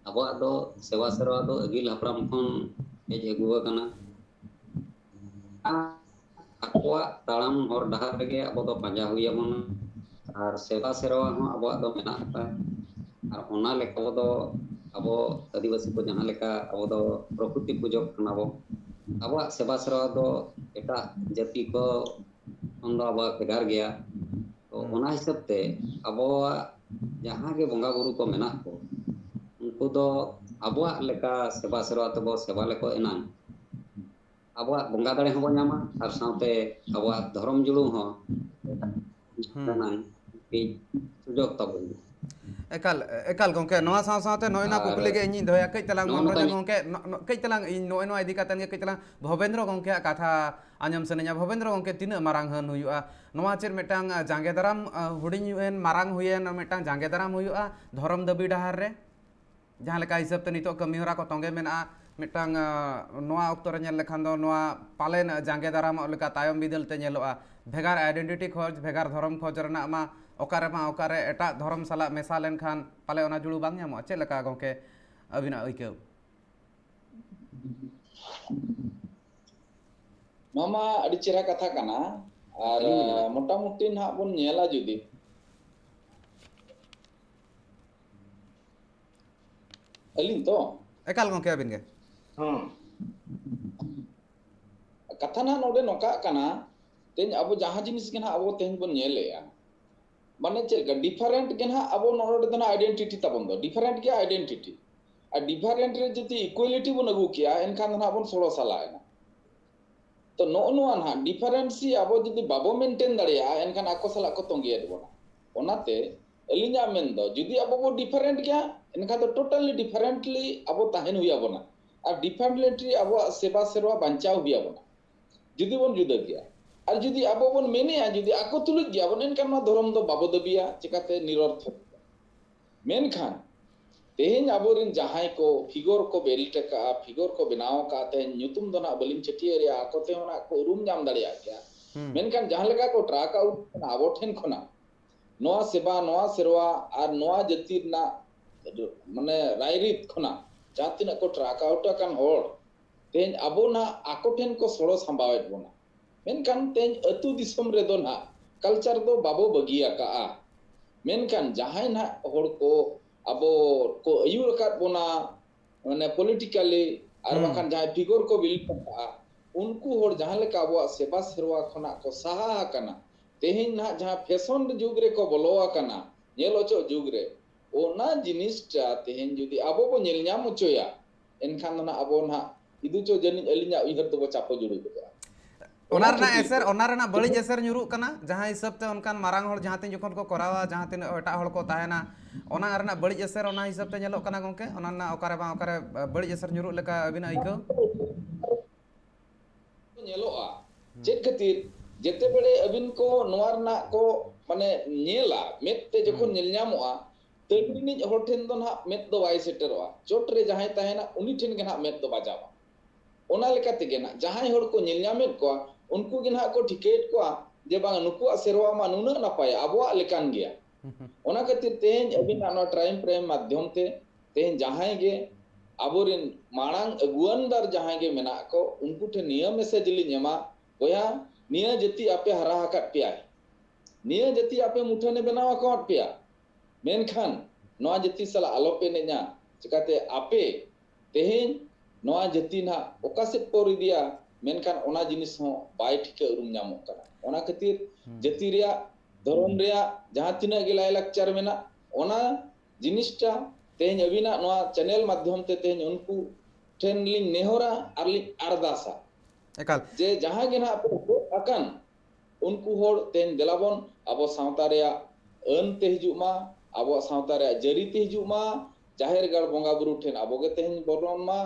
ᱟᱵᱚᱣᱟᱜ ᱫᱚ ᱥᱮᱣᱟ ᱥᱮᱨᱣᱟ ᱫᱚ ᱟᱹᱜᱤᱞ ᱦᱟᱯᱲᱟᱢ ᱠᱷᱚᱱ ᱦᱮᱡ ᱟᱹᱜᱩ ᱟᱠᱟᱱᱟ᱾ ᱟᱠᱚᱣᱟᱜ ᱛᱟᱲᱟᱢ ᱦᱚᱨ ᱰᱟᱦᱟᱨ ᱨᱮᱜᱮ ᱟᱵᱚ ᱫᱚ ᱯᱟᱸᱡᱟ ᱦᱩᱭ ᱟᱵᱚᱱᱟ᱾ ᱟᱨ ᱥᱮᱵᱟ ᱥᱮᱨᱣᱟ ᱦᱚᱸ ᱟᱵᱚᱣᱟᱜ ᱫᱚ ᱢᱮᱱᱟᱜ ᱟᱠᱟᱫ᱾ ᱟᱨ ᱚᱱᱟ ᱞᱮᱠᱟ ᱟᱵᱚ ᱫᱚ, ᱟᱵᱚ ᱟᱹᱫᱤᱵᱟᱹᱥᱤ ᱠᱚ ᱡᱟᱦᱟᱸ ᱞᱮᱠᱟ ᱟᱵᱚ ᱫᱚ ᱯᱨᱚᱠᱨᱤᱛᱤ ᱯᱩᱡᱚᱠ ᱠᱟᱱᱟ ᱵᱚ, ᱟᱵᱚᱣᱟᱜ ᱥᱮᱵᱟ ᱥᱮᱨᱣᱟ ᱫᱚ ᱮᱴᱟᱜ ᱡᱟᱹᱛᱤ ᱠᱚ ᱠᱷᱚᱱ ᱫᱚ ᱟᱵᱚᱣᱟᱜ ᱵᱷᱮᱜᱟᱨ ᱜᱮᱭᱟ᱾ ᱛᱚ, ᱦᱩᱸ᱾ ᱚᱱᱟ ᱦᱤᱥᱟᱹᱵ ᱛᱮ ᱟᱵᱚᱣᱟᱜ ᱡᱟᱦᱟᱸ ᱜᱮ ᱵᱚᱸᱜᱟ ᱵᱩᱨᱩ ᱠᱚ ᱢᱮᱱᱟᱜ ᱠᱚ, ᱩᱱᱠᱩ ᱫᱚ ᱟᱵᱚᱣᱟᱜ ᱞᱮᱠᱟ ᱥᱮᱵᱟ ᱥᱮᱨᱣᱟ ᱛᱮᱵᱚ ᱥᱮᱵᱟ ᱞᱮᱠᱚ ᱮᱱᱟᱝ ᱟᱵᱚᱣᱟᱜ ᱵᱚᱸᱜᱟ ᱫᱟᱲᱮ ᱦᱚᱸᱵᱚ ᱧᱟᱢᱟ, ᱟᱨ ᱥᱟᱶᱛᱮ ᱟᱵᱚᱣᱟᱜ ᱫᱷᱚᱨᱚᱢ ᱡᱩᱲᱩ ᱦᱚᱸ ᱦᱩᱸ᱾ ᱨᱮᱱᱟᱝ ᱢᱤᱫᱴᱤᱡ ᱥᱩᱡᱳᱜᱽ ᱛᱟᱵᱚᱱ᱾ ᱮᱠᱟᱞ, ᱮᱠᱟᱞ ᱜᱚᱝᱠᱮ, ᱱᱚᱣᱟ ᱥᱟᱶ ᱥᱟᱶᱛᱮ ᱱᱚᱜᱼᱚᱭ ᱱᱚᱣᱟ ᱟᱨ ᱠᱩᱠᱞᱤ ᱜᱮ ᱤᱧᱤᱧ ᱫᱚᱦᱚᱭᱟ, ᱠᱟᱹᱡ ᱛᱟᱞᱟᱝ ᱱᱚᱜᱼᱚ ᱱᱚᱝᱠᱟ ᱢᱚᱱᱨᱚᱧᱡᱚᱱ ᱧᱮᱞ ᱜᱚᱝᱠᱮ, ᱱᱚ-, ᱱᱚ-, ᱠᱟᱹᱡ ᱛᱟᱞᱟᱝ ᱤᱧ ᱱᱚᱜᱼᱚᱭ ᱱᱚᱣᱟ ᱤᱫᱤ ᱠᱟᱛᱮ ᱜᱮ ᱠᱟᱹᱡ ᱛᱟᱞᱟᱝ ᱵᱷᱚᱵᱮᱱᱫᱨᱚ ᱜᱚᱝᱠᱮᱭᱟᱜ ᱠᱟᱛᱷᱟ ᱟᱸᱡᱚᱢ ᱥᱟᱱᱟᱧᱟ᱾ ᱵᱷᱚᱵᱮᱱᱫᱨᱚ ᱜᱚᱝᱠᱮ, ᱛᱤᱱᱟᱹᱜ ᱢᱟᱨᱟᱝ ᱦᱟᱹᱱ ᱦᱩᱭᱩᱜᱼᱟ? ᱱᱚᱣᱟ ᱪᱮᱫ ᱢᱤᱫᱴᱟᱝ, ᱟ, ᱡᱟᱸᱜᱮ ᱫᱟᱨᱟᱢ, ᱟ, ᱦᱩᱰᱤᱧ ᱦᱩᱭᱮᱱ, ᱢᱟᱨᱟᱝ ᱦᱩᱭᱮᱱ, ᱢᱤᱫᱴᱟᱝ ᱡᱟᱸᱜᱮ ᱫᱟᱨᱟᱢ ᱦᱩᱭᱩᱜᱼᱟ ᱫᱷᱚᱨᱚᱢ ᱫᱟᱹᱵᱤ ᱰᱟᱦᱟᱨ ᱨᱮ? ᱡᱟᱦᱟᱸ ᱞᱮᱠᱟ ᱦᱤᱥᱟᱹᱵ ᱛᱮ ᱱᱤᱛᱚᱜ ᱠᱟᱹᱢᱤ ᱦᱚᱨᱟ ᱠᱚ ᱛᱚᱸᱜᱮ ᱢᱮᱱᱟᱜᱼᱟ, ᱢᱤᱫᱴᱟᱝ, ᱟ, ᱱᱚᱣᱟ ᱚᱠᱛᱚ ᱨᱮ ᱧᱮᱞ ᱞᱮᱠᱷᱟᱱ ᱫᱚ ᱱᱚᱣᱟ ᱯᱟᱞᱮᱱ ᱡᱟᱸᱜᱮ ᱫᱟᱨᱟᱢᱚᱜ ᱞᱮᱠᱟ ᱛᱟᱭᱚᱢ ᱵᱤᱫᱟᱹᱞ ᱛᱮ ᱧᱮᱞᱚᱜᱼᱟ᱾ ᱵᱷᱮᱜᱟᱨ identity ᱠᱷᱚᱡᱽ, ᱵᱷᱮᱜᱟᱨ ᱫᱷᱚᱨᱚᱢ ᱠᱷᱚᱡᱽ ᱨᱮᱱᱟᱜ ᱢᱟ ᱚᱠᱟᱨᱮ ᱵᱟᱝ ᱚᱠᱟᱨᱮ ᱮᱴᱟᱜ ᱫᱷᱚᱨᱚᱢ ᱥᱟᱞᱟᱜ ᱢᱮᱥᱟ ᱞᱮᱱᱠᱷᱟᱱ ᱯᱟᱞᱮ ᱚᱱᱟ ᱡᱩᱲᱩ ᱵᱟᱝ ᱧᱟᱢᱚᱜᱼᱟ᱾ ᱪᱮᱫ ᱞᱮᱠᱟ ᱜᱚᱝᱠᱮ ᱟᱹᱵᱤᱱᱟᱜ ᱟᱹᱭᱠᱟᱹᱣ? ᱱᱚᱣᱟ ᱢᱟ ᱟᱹᱰᱤ ᱪᱮᱦᱨᱟ ᱠᱟᱛᱷᱟ ᱠᱟᱱᱟ᱾ ᱟᱨ, ᱟᱹᱞᱤᱧ ᱢᱮᱱᱟ᱾ ᱢᱚᱴᱟᱢᱩᱴᱤ ᱱᱟᱦᱟᱜ ᱵᱚᱱ ᱧᱮᱞᱟ ᱡᱩᱫᱤ, ᱟᱹᱞᱤᱧ ᱛᱚ? ᱮᱠᱟᱞ ᱜᱚᱝᱠᱮ, ᱟᱹᱵᱤᱱ ᱜᱮ᱾ ᱦᱮᱸ᱾ ᱠᱟᱛᱷᱟ ᱱᱟᱦᱟᱜ ᱱᱚᱰᱮ ᱱᱚᱝᱠᱟᱜ ᱠᱟᱱᱟ, ᱛᱮᱦᱮᱧ ᱟᱵᱚ ᱡᱟᱦᱟᱸ ᱡᱤᱱᱤᱥ ᱜᱮ ᱱᱟᱦᱟᱜ ᱟᱵᱚ ᱛᱮᱦᱮᱧ ᱵᱚᱱ ᱧᱮᱞᱮᱜᱼᱟ, ᱢᱟᱱᱮ ᱪᱮᱫ ᱞᱮᱠᱟ? Different ᱜᱮ ᱱᱟᱦᱟᱜ ᱟᱵᱚ ᱱᱚᱰᱮ ᱫᱚ ᱱᱟᱦᱟᱜ identity ᱛᱟᱵᱚᱱ ᱫᱚ, different ᱜᱮ identity᱾ ᱟᱨ different ᱨᱮ ᱡᱩᱫᱤ equality ᱵᱚᱱ ᱟᱹᱜᱩ ᱠᱮᱭᱟ, ᱮᱱᱠᱷᱟᱱ ᱫᱚ ᱱᱟᱦᱟᱜ ᱵᱚᱱ ᱥᱚᱲᱚ ᱥᱟᱞᱟ ᱮᱱᱟ᱾ ᱛᱚ, ᱱᱚᱜᱼᱚ ᱱᱚᱣᱟ ᱱᱟᱦᱟᱜ difference ᱟᱵᱚ ᱡᱩᱫᱤ ᱵᱟᱵᱚ maintain ᱫᱟᱲᱮᱭᱟᱜᱼᱟ, ᱮᱱᱠᱷᱟᱱ ᱟᱠᱚ ᱥᱟᱞᱟᱜ ᱠᱚ ᱛᱚᱸᱜᱮᱭᱮᱫ ᱵᱚᱱᱟ᱾ ᱚᱱᱟᱛᱮ ᱟᱹᱞᱤᱧᱟᱜ ᱢᱮᱱ ᱫᱚ, ᱡᱩᱫᱤ ᱟᱵᱚ ᱵᱚ different ᱜᱮᱭᱟ, ᱮᱱᱠᱷᱟᱱ ᱫᱚ totally differently ᱟᱵᱚ ᱛᱟᱦᱮᱱ ᱦᱩᱭ ᱟᱵᱚᱱᱟ᱾ ᱟᱨ differently ᱟᱵᱚᱣᱟᱜ ᱥᱮᱵᱟ ᱥᱮᱨᱣᱟ ᱵᱟᱧᱪᱟᱣ ᱦᱩᱭ ᱟᱵᱚᱱᱟ᱾ ᱡᱩᱫᱤ ᱵᱚᱱ ᱡᱩᱫᱟᱹ ᱜᱮᱭᱟ, ᱟᱨ ᱡᱩᱫᱤ ᱟᱵᱚ ᱵᱚᱱ ᱢᱮᱱᱮᱜᱼᱟ, ᱡᱩᱫᱤ ᱟᱠᱚ ᱛᱩᱞᱩᱡ ᱜᱮᱭᱟ ᱵᱚᱱ, ᱮᱱᱠᱷᱟᱱ ᱱᱚᱣᱟ ᱫᱷᱚᱨᱚᱢ ᱫᱚ ᱵᱟᱵᱚ ᱫᱟᱹᱵᱤᱭᱟ, ᱪᱤᱠᱟᱹᱛᱮ ᱱᱤᱨᱚᱨᱛᱷᱚᱠ᱾ ᱢᱮᱱᱠᱷᱟᱱ ᱛᱮᱦᱮᱧ ᱟᱵᱚᱨᱮᱱ ᱡᱟᱦᱟᱸᱭ ᱠᱚ figure ᱠᱚ build ᱟᱠᱟᱫᱼᱟ, figure ᱠᱚ ᱵᱮᱱᱟᱣ ᱟᱠᱟᱫ, ᱛᱮᱦᱮᱧ ᱧᱩᱛᱩᱢ ᱫᱚ ᱱᱟᱜ ᱵᱟᱹᱞᱤᱧ ᱪᱷᱟᱹᱴᱭᱟᱹᱨᱮᱜᱼᱟ, ᱟᱠᱚ ᱛᱮᱦᱚᱸ ᱱᱟᱜ ᱠᱚ ᱩᱨᱩᱢ ᱧᱟᱢ ᱫᱟᱲᱮᱭᱟᱜ ᱜᱮᱭᱟ᱾ ᱦᱩᱸ᱾ ᱢᱮᱱᱠᱷᱟᱱ ᱡᱟᱦᱟᱸ ᱞᱮᱠᱟ ᱠᱚ track out ᱠᱟᱱᱟ ᱟᱵᱚ ᱴᱷᱮᱱ ᱠᱷᱚᱱᱟᱜ, ᱱᱚᱣᱟ ᱥᱮᱵᱟ, ᱱᱚᱣᱟ ᱥᱮᱨᱣᱟ ᱟᱨ ᱱᱚᱣᱟ ᱡᱟᱹᱛᱤ ᱨᱮᱱᱟᱜ ᱢᱟᱱᱮ ᱨᱟᱭᱨᱤᱛ ᱠᱷᱚᱱᱟᱜ ᱡᱟᱦᱟᱸ ᱛᱤᱱᱟᱹᱜ ᱠᱚ track out ᱟᱠᱟᱱ ᱦᱚᱲ, ᱛᱮᱦᱮᱧ ᱟᱵᱚ ᱱᱟᱜ ᱟᱠᱚ ᱴᱷᱮᱱ ᱠᱚ ᱥᱚᱲᱚ ᱥᱟᱢᱵᱟᱣᱮᱫ ᱵᱚᱱᱟ᱾ ᱢᱮᱱᱠᱷᱟᱱ ᱛᱮᱦᱮᱧ ᱟᱹᱛᱩ ᱫᱤᱥᱚᱢ ᱨᱮᱫᱚ ᱱᱟᱦᱟᱜ culture ᱫᱚ ᱵᱟᱵᱚ ᱵᱟᱹᱜᱤ ᱟᱠᱟᱜᱼᱟ᱾ ᱢᱮᱱᱠᱷᱟᱱ ᱡᱟᱦᱟᱸᱭ ᱱᱟᱦᱟᱜ ᱦᱚᱲ ᱠᱚ ᱟᱵᱚ ᱠᱚ ᱟᱹᱭᱩᱨ ᱟᱠᱟᱫ ᱵᱚᱱᱟ, ᱢᱟᱱᱮ politically, ᱟᱨ ᱦᱩᱸ᱾ ᱵᱟᱝᱠᱷᱟᱱ ᱡᱟᱦᱟᱸᱭ figure ᱠᱚ build ᱟᱠᱟᱫᱼᱟ, ᱩᱱᱠᱩ ᱦᱚᱲ ᱡᱟᱦᱟᱸ ᱞᱮᱠᱟ ᱟᱵᱚᱣᱟᱜ ᱥᱮᱵᱟ ᱥᱮᱨᱣᱟ ᱠᱷᱚᱱᱟᱜ ᱠᱚ ᱥᱟᱦᱟ ᱟᱠᱟᱱᱟ, ᱛᱮᱦᱮᱧ ᱱᱟᱦᱟᱜ ᱡᱟᱦᱟᱸ fashion ᱡᱩᱜᱽ ᱨᱮᱠᱚ ᱵᱚᱞᱚ ᱟᱠᱟᱱᱟ, ᱧᱮᱞ ᱚᱪᱚᱜ ᱡᱩᱜᱽ ᱨᱮ, ᱚᱱᱟ ᱡᱤᱱᱤᱥᱴᱟ ᱛᱮᱦᱮᱧ ᱡᱩᱫᱤ ᱟᱵᱚ ᱵᱚ ᱧᱮᱞ ᱧᱟᱢ ᱚᱪᱚᱭᱟ, ᱮᱱᱠᱷᱟᱱ ᱫᱚ ᱱᱟᱦᱟᱜ ᱟᱵᱚ ᱱᱟᱦᱟᱜ ᱤᱫᱩ ᱪᱚ ᱡᱟᱹᱱᱤᱡ ᱟᱹᱞᱤᱧᱟᱜ ᱩᱭᱦᱟᱹᱨ ᱫᱚᱵᱚ ᱪᱟᱯᱚ ᱡᱩᱲᱩ ᱜᱚᱫᱚᱜᱼᱟ᱾ ᱚᱱᱟ ᱚᱱᱟ ᱨᱮᱱᱟᱜ ᱠᱷᱟᱹᱛᱤᱨ ᱮᱥᱮᱨ, ᱛᱮ ᱚᱱᱟ ᱨᱮᱱᱟᱜ ᱵᱟᱹᱲᱤᱡ ᱮᱥᱮᱨ ᱧᱩᱨᱩᱜ ᱠᱟᱱᱟ, ᱡᱟᱦᱟᱸ ᱦᱤᱥᱟᱹᱵ ᱛᱮ ᱚᱱᱠᱟᱱ ᱢᱟᱨᱟᱝ ᱦᱚᱲ ᱡᱟᱦᱟᱸ ᱛᱤᱱ ᱡᱚᱠᱷᱚᱱ ᱠᱚ ᱠᱚᱨᱟᱣᱟ, ᱡᱟᱦᱟᱸ ᱛᱤᱱᱟᱹᱜ ᱮᱴᱟᱜ ᱦᱚᱲ ᱠᱚ ᱛᱟᱦᱮᱱᱟ, ᱚᱱᱟ ᱨᱮᱱᱟᱜ ᱵᱟᱹᱲᱤᱡ ᱮᱥᱮᱨ ᱚᱱᱟ ᱦᱤᱥᱟᱹᱵ ᱛᱮ ᱧᱮᱞᱚᱜ ᱠᱟᱱᱟ ᱜᱚᱢᱠᱮ? ᱚᱱᱟ ᱨᱮᱱᱟᱜ ᱚᱠᱟᱨᱮ ᱵᱟᱝ ᱚᱠᱟᱨᱮ ᱵᱟᱹᱲᱤᱡ ᱮᱥᱮᱨ ᱧᱩᱨᱩᱜ ᱞᱮᱠᱟ ᱟᱹᱵᱤᱱᱟᱜ ᱟᱹᱭᱠᱟᱹᱣ? ᱧᱮᱞᱚᱜᱼᱟ᱾ ᱦᱩᱸ᱾ ᱪᱮᱫ ᱠᱷᱟᱹᱛᱤᱨ? ᱡᱮᱛᱮ ᱵᱮᱲᱮ ᱟᱹᱵᱤᱱ ᱠᱚ ᱱᱚᱣᱟ ᱨᱮᱱᱟᱜ ᱠᱚ, ᱢᱟᱱᱮ, ᱧᱮᱞᱟ, ᱢᱮᱫ ᱛᱮ ᱡᱚᱠᱷᱚᱱ ᱦᱩᱸ᱾ ᱧᱮᱞ ᱧᱟᱢᱚᱜᱼᱟ, ᱛᱟᱹᱲᱤ ᱨᱤᱱᱤᱡ ᱦᱚᱲ ᱴᱷᱮᱱ ᱫᱚ ᱱᱟᱦᱟᱜ ᱢᱮᱫ ᱫᱚ ᱵᱟᱭ ᱥᱮᱴᱮᱨᱚᱜᱼᱟ᱾ ᱪᱚᱴ ᱨᱮ ᱡᱟᱦᱟᱸᱭ ᱛᱟᱦᱮᱱᱟ, ᱩᱱᱤ ᱴᱷᱮᱱ ᱜᱮ ᱱᱟᱦᱟᱜ ᱢᱮᱫ ᱫᱚ ᱵᱟᱡᱟᱣᱟ᱾ ᱚᱱᱟ ᱞᱮᱠᱟ ᱛᱮᱜᱮ ᱱᱟᱦᱟᱜ ᱡᱟᱦᱟᱸᱭ ᱦᱚᱲ ᱠᱚ ᱧᱮᱞ ᱧᱟᱢᱮᱫ ᱠᱚᱣᱟ, ᱩᱱᱠᱩ ᱜᱮ ᱱᱟᱦᱟᱜ ᱠᱚ ᱴᱷᱤᱠᱟᱹᱭᱮᱫ ᱠᱚᱣᱟ ᱡᱮ ᱵᱟᱝ, ᱱᱩᱠᱩᱣᱟᱜ ᱥᱮᱨᱣᱟ ᱢᱟ ᱱᱩᱱᱟᱹᱜ ᱱᱟᱯᱟᱭᱟ, ᱟᱵᱚᱣᱟᱜ ᱞᱮᱠᱟᱱ ᱜᱮᱭᱟ᱾ ᱚᱱᱟ ᱠᱷᱟᱹᱛᱤᱨ ᱛᱮᱦᱮᱧ ᱟᱹᱵᱤᱱᱟᱜ ᱱᱚᱣᱟ Time Frame ᱢᱟᱫᱽᱫᱷᱚᱢ ᱛᱮ ᱛᱮᱦᱮᱧ ᱡᱟᱦᱟᱸᱭ ᱜᱮ ᱟᱵᱚᱨᱮᱱ ᱢᱟᱲᱟᱝ ᱟᱹᱜᱩᱣᱟᱹᱱ ᱫᱟᱨ ᱡᱟᱦᱟᱸᱭ ᱜᱮ ᱢᱮᱱᱟᱜ ᱠᱚ, ᱩᱱᱠᱩ ᱴᱷᱮᱱ ᱱᱤᱭᱟᱹ message ᱞᱤᱧ ᱮᱢᱟ, ᱵᱚᱭᱦᱟ, ᱱᱤᱭᱟᱹ ᱡᱟᱹᱛᱤ ᱟᱯᱮ ᱦᱟᱨᱟ ᱟᱠᱟᱫ ᱯᱮᱭᱟᱭ, ᱱᱤᱭᱟᱹ ᱡᱟᱹᱛᱤ ᱟᱯᱮ ᱢᱩᱴᱷᱟᱹᱱᱮ ᱵᱮᱱᱟᱣ ᱟᱠᱟᱫ ᱯᱮᱭᱟ, ᱢᱮᱱᱠᱷᱟᱱ ᱱᱚᱣᱟ ᱡᱟᱹᱛᱤ ᱥᱟᱞᱟᱜ ᱟᱞᱚᱯᱮ ᱮᱱᱮᱡᱼᱟ᱾ ᱪᱤᱠᱟᱹᱛᱮ ᱟᱯᱮ ᱛᱮᱦᱮᱧ ᱱᱚᱣᱟ ᱡᱟᱹᱛᱤ ᱱᱟᱦᱟᱜ ᱚᱠᱟ ᱥᱮᱫ ᱯᱮ ᱤᱫᱤᱭᱟ, ᱢᱮᱱᱠᱷᱟᱱ ᱚᱱᱟ ᱡᱤᱱᱤᱥ ᱦᱚᱸ ᱵᱟᱭ ᱴᱷᱤᱠᱟᱹ ᱩᱨᱩᱢ ᱧᱟᱢᱚᱜ ᱠᱟᱱᱟ᱾ ᱚᱱᱟ ᱠᱷᱟᱹᱛᱤᱨ ᱦᱩᱸ᱾ ᱡᱟᱹᱛᱤ ᱨᱮᱭᱟᱜ, ᱫᱷᱚᱨᱚᱢ ᱨᱮᱭᱟᱜ ᱡᱟᱦᱟᱸ ᱛᱤᱱᱟᱹᱜ ᱜᱮ ᱞᱟᱭᱼᱞᱟᱠᱪᱟᱨ ᱢᱮᱱᱟᱜ, ᱚᱱᱟ ᱡᱤᱱᱤᱥᱴᱟ ᱛᱮᱦᱮᱧ ᱟᱹᱵᱤᱱᱟᱜ ᱱᱚᱣᱟ channel ᱢᱟᱫᱽᱫᱷᱚᱢ ᱛᱮ ᱛᱮᱦᱮᱧ ᱩᱱᱠᱩ ᱴᱷᱮᱱ ᱞᱤᱧ ᱱᱮᱦᱚᱨᱟ ᱟᱨ ᱞᱤᱧ ᱟᱨᱫᱟᱥᱟ ᱮᱠᱟᱞ᱾ ᱡᱮ ᱡᱟᱦᱟᱸ ᱜᱮ ᱱᱟᱦᱟᱜ ᱯᱮ ᱜᱚᱡ ᱟᱠᱟᱱ, ᱩᱱᱠᱩ ᱦᱚᱲ ᱛᱮᱦᱮᱧ ᱫᱮᱞᱟ ᱵᱚᱱ ᱟᱵᱚ ᱥᱟᱶᱛᱟ ᱨᱮᱭᱟᱜ ᱟᱹᱱ ᱛᱮ ᱦᱤᱡᱩᱜ ᱢᱟ, ᱟᱵᱚᱣᱟᱜ ᱥᱟᱶᱛᱟ ᱨᱮᱭᱟᱜ ᱡᱟᱹᱨᱤ ᱛᱮ ᱦᱤᱡᱩᱜ ᱢᱟ, ᱡᱟᱦᱮᱨ ᱜᱟᱲ ᱵᱚᱸᱜᱟ ᱵᱩᱨᱩ ᱴᱷᱮᱱ ᱟᱵᱚ ᱜᱮ ᱛᱮᱦᱮᱧ ᱵᱚᱞᱚᱱ ᱢᱟ,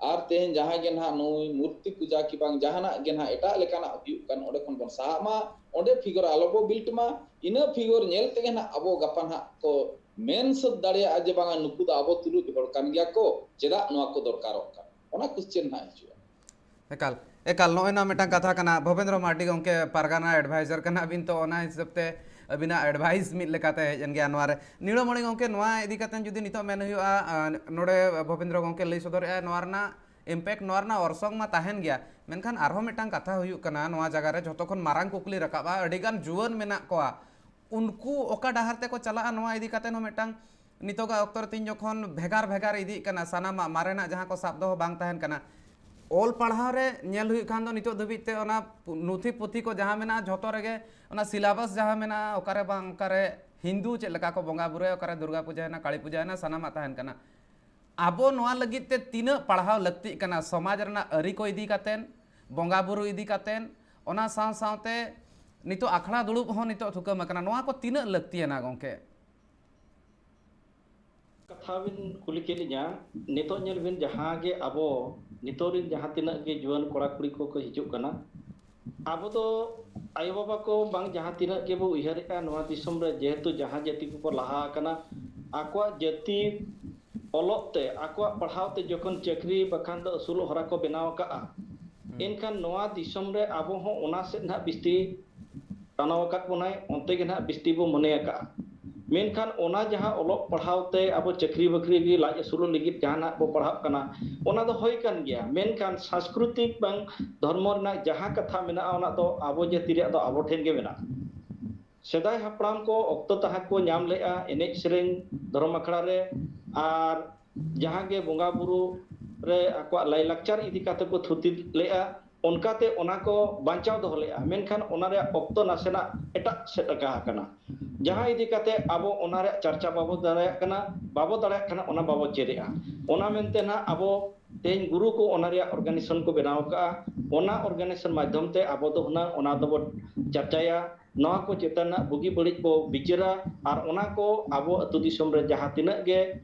ᱟᱨ ᱛᱮᱦᱮᱧ ᱡᱟᱦᱟᱸ ᱜᱮ ᱱᱟᱦᱟᱜ ᱱᱩᱭ ᱢᱩᱨᱛᱤ ᱯᱩᱡᱟ ᱠᱤ ᱵᱟᱝ ᱡᱟᱦᱟᱱᱟᱜ ᱜᱮ ᱱᱟᱦᱟᱜ ᱮᱴᱟᱜ ᱞᱮᱠᱟᱱᱟᱜ ᱦᱩᱭᱩᱜ ᱠᱟᱱ, ᱚᱸᱰᱮ ᱠᱷᱚᱱ ᱵᱚᱱ ᱥᱟᱦᱟᱜ ᱢᱟ, ᱚᱸᱰᱮ figure ᱟᱞᱚ ᱵᱚ build ᱢᱟ᱾ ᱤᱱᱟᱹ figure ᱧᱮᱞ ᱛᱮᱜᱮ ᱱᱟᱦᱟᱜ ᱟᱵᱚ ᱜᱟᱯᱟ ᱱᱟᱦᱟᱜ ᱠᱚ ᱢᱮᱱ ᱥᱟᱹᱛ ᱫᱟᱲᱮᱭᱟᱜᱼᱟ ᱡᱮ ᱵᱟᱝᱟ, ᱱᱩᱠᱩ ᱫᱚ ᱟᱵᱚ ᱛᱩᱞᱩᱡ ᱦᱚᱲ ᱠᱟᱱ ᱜᱮᱭᱟ ᱠᱚ, ᱪᱮᱫᱟᱜ ᱱᱚᱣᱟ ᱠᱚ ᱫᱚᱨᱠᱟᱨᱚᱜ ᱠᱟᱱᱟ, ᱚᱱᱟ question ᱱᱟᱦᱟᱜ ᱦᱤᱡᱩᱜᱼᱟ᱾ ᱮᱠᱟᱞ, ᱮᱠᱟᱞ, ᱱᱚᱜᱼᱚᱭ ᱱᱟ ᱢᱤᱫᱴᱟᱝ ᱠᱟᱛᱷᱟ ᱠᱟᱱᱟ, ᱵᱷᱚᱵᱮᱱᱫᱨᱚ ᱢᱟᱨᱰᱤ ᱜᱚᱢᱠᱮ ᱯᱟᱨᱜᱟᱱᱟ advisor ᱠᱟᱱᱟ ᱵᱤᱱ, ᱛᱚ ᱚᱱᱟ ᱦᱤᱥᱟᱹᱵ ᱛᱮ ᱟᱹᱵᱤᱱᱟᱜ advice ᱢᱤᱫ ᱞᱮᱠᱟᱛᱮ ᱦᱮᱡ ᱮᱱ ᱜᱮᱭᱟ ᱱᱚᱣᱟ ᱨᱮ᱾ ᱱᱤᱲᱟᱹᱢᱚᱬᱤ ᱜᱚᱢᱠᱮ, ᱱᱚᱣᱟ ᱤᱫᱤ ᱠᱟᱛᱮ ᱡᱩᱫᱤ ᱱᱤᱛᱚᱜ ᱢᱮᱱ ᱦᱩᱭᱩᱜᱼᱟ, ᱟᱸ, ᱱᱚᱰᱮ ᱵᱷᱚᱵᱮᱱᱫᱨᱚ ᱜᱚᱢᱠᱮ ᱞᱟᱹᱭ ᱥᱚᱫᱚᱨᱮᱜᱼᱟ, ᱱᱚᱣᱟ ᱨᱮᱱᱟᱜ impact, ᱱᱚᱣᱟ ᱨᱮᱱᱟᱜ ᱚᱨᱥᱚᱝ ᱢᱟ ᱛᱟᱦᱮᱱ ᱜᱮᱭᱟ, ᱢᱮᱱᱠᱷᱟᱱ ᱟᱨᱦᱚᱸ ᱢᱤᱫᱴᱟᱝ ᱠᱟᱛᱷᱟ ᱦᱩᱭᱩᱜ ᱠᱟᱱᱟ, ᱱᱚᱣᱟ ᱡᱟᱭᱜᱟ ᱨᱮ ᱡᱷᱚᱛᱚ ᱠᱷᱚᱱ ᱢᱟᱨᱟᱝ ᱠᱩᱠᱞᱤ ᱨᱟᱠᱟᱵᱼᱟ, ᱟᱹᱰᱤ ᱜᱟᱱ ᱡᱩᱣᱟᱹᱱ ᱢᱮᱱᱟᱜ ᱠᱚᱣᱟ, ᱩᱱᱠᱩ ᱚᱠᱟ ᱰᱟᱦᱟᱨ ᱛᱮᱠᱚ ᱪᱟᱞᱟᱜᱼᱟ, ᱱᱚᱣᱟ ᱤᱫᱤ ᱠᱟᱛᱮ ᱦᱚᱸ ᱢᱤᱫᱴᱟᱝ ᱱᱤᱛᱚᱜᱟᱜ ᱚᱠᱛᱚ ᱨᱮ ᱛᱤᱧ ᱡᱚᱠᱷᱚᱱ ᱵᱷᱮᱜᱟᱨ ᱵᱷᱮᱜᱟᱨ ᱤᱫᱤᱜ ᱠᱟᱱᱟ, ᱥᱟᱱᱟᱢᱟᱜ ᱢᱟᱨᱮᱱᱟᱜ ᱡᱟᱦᱟᱸ ᱠᱚ ᱥᱟᱵ ᱫᱚᱦᱚ ᱵᱟᱝ ᱛᱟᱦᱮᱱ ᱠᱟᱱᱟ᱾ ᱚᱞ ᱯᱟᱲᱦᱟᱣ ᱨᱮ ᱧᱮᱞ ᱦᱩᱭᱩᱜ ᱠᱷᱟᱱ ᱫᱚ ᱱᱤᱛᱚᱜ ᱫᱷᱟᱹᱵᱤᱡ ᱛᱮ ᱚᱱᱟ ᱯᱩ-, ᱱᱩᱛᱷᱤ ᱯᱩᱛᱷᱤ ᱠᱚ ᱡᱟᱦᱟᱸ ᱢᱮᱱᱟᱜᱼᱟ, ᱡᱷᱚᱛᱚ ᱨᱮᱜᱮ ᱚᱱᱟ syllabus ᱡᱟᱦᱟᱸ ᱢᱮᱱᱟᱜᱼᱟ, ᱚᱠᱟᱨᱮ ᱵᱟᱝ ᱚᱠᱟᱨᱮ ᱦᱤᱱᱫᱩ ᱪᱮᱫ ᱞᱮᱠᱟ ᱠᱚ ᱵᱚᱸᱜᱟ ᱵᱩᱨᱩᱭᱟ, ᱚᱠᱟᱨᱮ ᱫᱩᱨᱜᱟ ᱯᱩᱡᱟᱹᱭᱮᱱᱟ, ᱠᱟᱹᱞᱤ ᱯᱩᱡᱟᱹᱭᱮᱱᱟ, ᱥᱟᱱᱟᱢᱟᱜ ᱛᱟᱦᱮᱱ ᱠᱟᱱᱟ᱾ ᱟᱵᱚ ᱱᱚᱣᱟ ᱞᱟᱹᱜᱤᱫ ᱛᱮ ᱛᱤᱱᱟᱹᱜ ᱯᱟᱲᱦᱟᱣ ᱞᱟᱹᱠᱛᱤᱜ ᱠᱟᱱᱟ, ᱥᱚᱢᱟᱡᱽ ᱨᱮᱱᱟᱜ ᱟᱹᱨᱤ ᱠᱚ ᱤᱫᱤ ᱠᱟᱛᱮᱱ, ᱵᱚᱸᱜᱟ ᱵᱩᱨᱩ ᱤᱫᱤ ᱠᱟᱛᱮᱱ, ᱚᱱᱟ ᱥᱟᱶ ᱥᱟᱶᱛᱮ ᱱᱤᱛᱚᱜ ᱟᱠᱷᱲᱟ ᱫᱩᱲᱩᱵ ᱦᱚᱸ ᱱᱤᱛᱚᱜ ᱛᱷᱩᱠᱟᱹᱢ ᱟᱠᱟᱱᱟ᱾ ᱱᱚᱣᱟ ᱠᱚ ᱛᱤᱱᱟᱹᱜ ᱞᱟᱹᱠᱛᱤᱭᱟᱱᱟ, ᱜᱚᱢᱠᱮ? ᱠᱟᱛᱷᱟ ᱵᱤᱱ ᱠᱩᱞᱤ ᱠᱮᱫ ᱞᱤᱧᱟ᱾ ᱱᱤᱛᱚᱜ ᱧᱮᱞ ᱵᱤᱱ, ᱡᱟᱦᱟᱸ ᱜᱮ ᱟᱵᱚ ᱱᱤᱛᱚᱜ ᱨᱤᱱ ᱡᱟᱦᱟᱸ ᱛᱤᱱᱟᱹᱜ ᱜᱮ ᱡᱩᱣᱟᱹᱱ ᱠᱚᱲᱟ ᱠᱩᱲᱤ ᱠᱚᱠᱚ ᱦᱤᱡᱩᱜ ᱠᱟᱱᱟ, ᱟᱵᱚ ᱫᱚ ᱟᱭᱳᱼᱵᱟᱵᱟ ᱠᱚ ᱵᱟᱝ ᱡᱟᱦᱟᱸ ᱛᱤᱱᱟᱹᱜ ᱜᱮᱵᱚ ᱩᱭᱦᱟᱹᱨᱮᱜᱼᱟ, ᱱᱚᱣᱟ ᱫᱤᱥᱚᱢ ᱨᱮ ᱡᱮᱦᱮᱛᱩ ᱡᱟᱦᱟᱸ ᱡᱟᱹᱛᱤ ᱠᱚᱠᱚ ᱞᱟᱦᱟ ᱟᱠᱟᱱᱟ, ᱟᱠᱚᱣᱟᱜ ᱡᱟᱹᱛᱤ ᱚᱞᱚᱜ ᱛᱮ, ᱟᱠᱚᱣᱟᱜ ᱯᱟᱲᱦᱟᱣ ᱛᱮ ᱡᱚᱠᱷᱚᱱ ᱪᱟᱹᱠᱨᱤ ᱵᱟᱠᱷᱟᱱ ᱫᱚ ᱟᱹᱥᱩᱞᱚᱜ ᱦᱚᱨᱟ ᱠᱚ ᱵᱮᱱᱟᱣ ᱟᱠᱟᱫᱼᱟ, ᱮᱱᱠᱷᱟᱱ ᱱᱚᱣᱟ ᱫᱤᱥᱚᱢ ᱨᱮ ᱟᱵᱚ ᱦᱚᱸ ᱚᱱᱟ ᱥᱮᱫ ᱱᱟᱦᱟᱜ ᱵᱤᱥᱛᱤ ᱴᱟᱱᱟᱣ ᱟᱠᱟᱫ ᱵᱚᱱᱟᱭ, ᱚᱱᱛᱮ ᱜᱮ ᱱᱟᱦᱟᱜ ᱵᱤᱥᱛᱤ ᱵᱚ ᱢᱚᱱᱮ ᱟᱠᱟᱫᱼᱟ᱾ ᱢᱮᱱᱠᱷᱟᱱ ᱚᱱᱟ ᱡᱟᱦᱟᱸ ᱚᱞᱚᱜ ᱯᱟᱲᱦᱟᱣ ᱛᱮ ᱟᱵᱚ ᱪᱟᱹᱠᱨᱤ ᱵᱟᱹᱠᱨᱤ ᱞᱟᱹᱜᱤᱫ, ᱞᱟᱡ ᱟᱹᱥᱩᱞᱚᱜ ᱞᱟᱹᱜᱤᱫ ᱡᱟᱦᱟᱱᱟᱜ ᱵᱚ ᱯᱟᱲᱦᱟᱜ ᱠᱟᱱᱟ, ᱚᱱᱟ ᱫᱚ ᱦᱳᱭ ᱠᱟᱱ ᱜᱮᱭᱟ, ᱢᱮᱱᱠᱷᱟᱱ ᱥᱟᱝᱥᱠᱨᱤᱛᱤᱠ ᱵᱟᱝ ᱫᱷᱚᱨᱢᱚ ᱨᱮᱱᱟᱜ ᱡᱟᱦᱟᱸ ᱠᱟᱛᱷᱟ ᱢᱮᱱᱟᱜᱼᱟ, ᱚᱱᱟ ᱫᱚ ᱟᱵᱚ ᱡᱟᱹᱛᱤ ᱨᱮᱭᱟᱜ ᱫᱚ ᱟᱵᱚ ᱴᱷᱮᱱ ᱜᱮ ᱢᱮᱱᱟᱜᱼᱟ᱾ ᱥᱮᱫᱟᱭ ᱦᱟᱯᱲᱟᱢ ᱠᱚ ᱚᱠᱛᱚ ᱛᱟᱦᱮᱸ ᱠᱚ ᱧᱟᱢ ᱞᱮᱜᱼᱟ, ᱮᱱᱮᱡ ᱥᱮᱨᱮᱧ ᱫᱷᱚᱨᱚᱢ ᱟᱠᱷᱲᱟ ᱨᱮ, ᱟᱨ ᱡᱟᱦᱟᱸ ᱜᱮ ᱵᱚᱸᱜᱟ ᱵᱩᱨᱩ ᱨᱮ ᱟᱠᱚᱣᱟᱜ ᱞᱟᱭᱼᱞᱟᱠᱪᱟᱨ ᱤᱫᱤ ᱠᱟᱛᱮ ᱠᱚ ᱛᱷᱩᱛᱤ ᱞᱮᱜᱼᱟ, ᱚᱱᱠᱟᱛᱮ ᱚᱱᱟ ᱠᱚ ᱵᱟᱧᱪᱟᱣ ᱫᱚᱦᱚ ᱞᱮᱜᱼᱟ᱾ ᱢᱮᱱᱠᱷᱟᱱ ᱚᱱᱟ ᱨᱮᱭᱟᱜ ᱚᱠᱛᱚ ᱱᱟᱥᱮᱱᱟᱜ ᱮᱴᱟᱜ ᱥᱮᱫ ᱟᱠᱟ ᱟᱠᱟᱱᱟ, ᱡᱟᱦᱟᱸ ᱤᱫᱤ ᱠᱟᱛᱮ ᱟᱵᱚ ᱚᱱᱟ ᱨᱮᱭᱟᱜ ᱪᱟᱨᱪᱟ ᱵᱟᱵᱚ ᱫᱟᱲᱮᱭᱟᱜ ᱠᱟᱱᱟ, ᱵᱟᱵᱚ ᱫᱟᱲᱮᱭᱟᱜ ᱠᱟᱱᱟ, ᱚᱱᱟ ᱵᱟᱵᱚ ᱪᱮᱫᱮᱜᱼᱟ᱾ ᱚᱱᱟ ᱢᱮᱱᱛᱮ ᱱᱟᱦᱟᱜ ᱟᱵᱚ ᱛᱮᱦᱮᱧ ᱜᱩᱨᱩ ᱠᱚ ᱚᱱᱟ ᱨᱮᱭᱟᱜ organization ᱠᱚ ᱵᱮᱱᱟᱣ ᱟᱠᱟᱫᱼᱟ᱾ ᱚᱱᱟ organization ᱢᱟᱫᱽᱫᱷᱚᱢ ᱛᱮ ᱟᱵᱚ ᱫᱚ ᱦᱩᱱᱟᱹᱝ ᱚᱱᱟ ᱫᱚᱵᱚ ᱪᱟᱨᱪᱟᱭᱟ, ᱱᱚᱣᱟ ᱠᱚ ᱪᱮᱛᱟᱱ ᱨᱮᱱᱟᱜ ᱵᱩᱜᱤ ᱵᱟᱹᱲᱤᱡ ᱵᱚ ᱵᱤᱪᱟᱹᱨᱟ, ᱟᱨ ᱚᱱᱟ ᱠᱚ ᱟᱵᱚ ᱟᱹᱛᱩ ᱫᱤᱥᱚᱢ ᱨᱮ ᱡᱟᱦᱟᱸ ᱛᱤᱱᱟᱹᱜ ᱜᱮ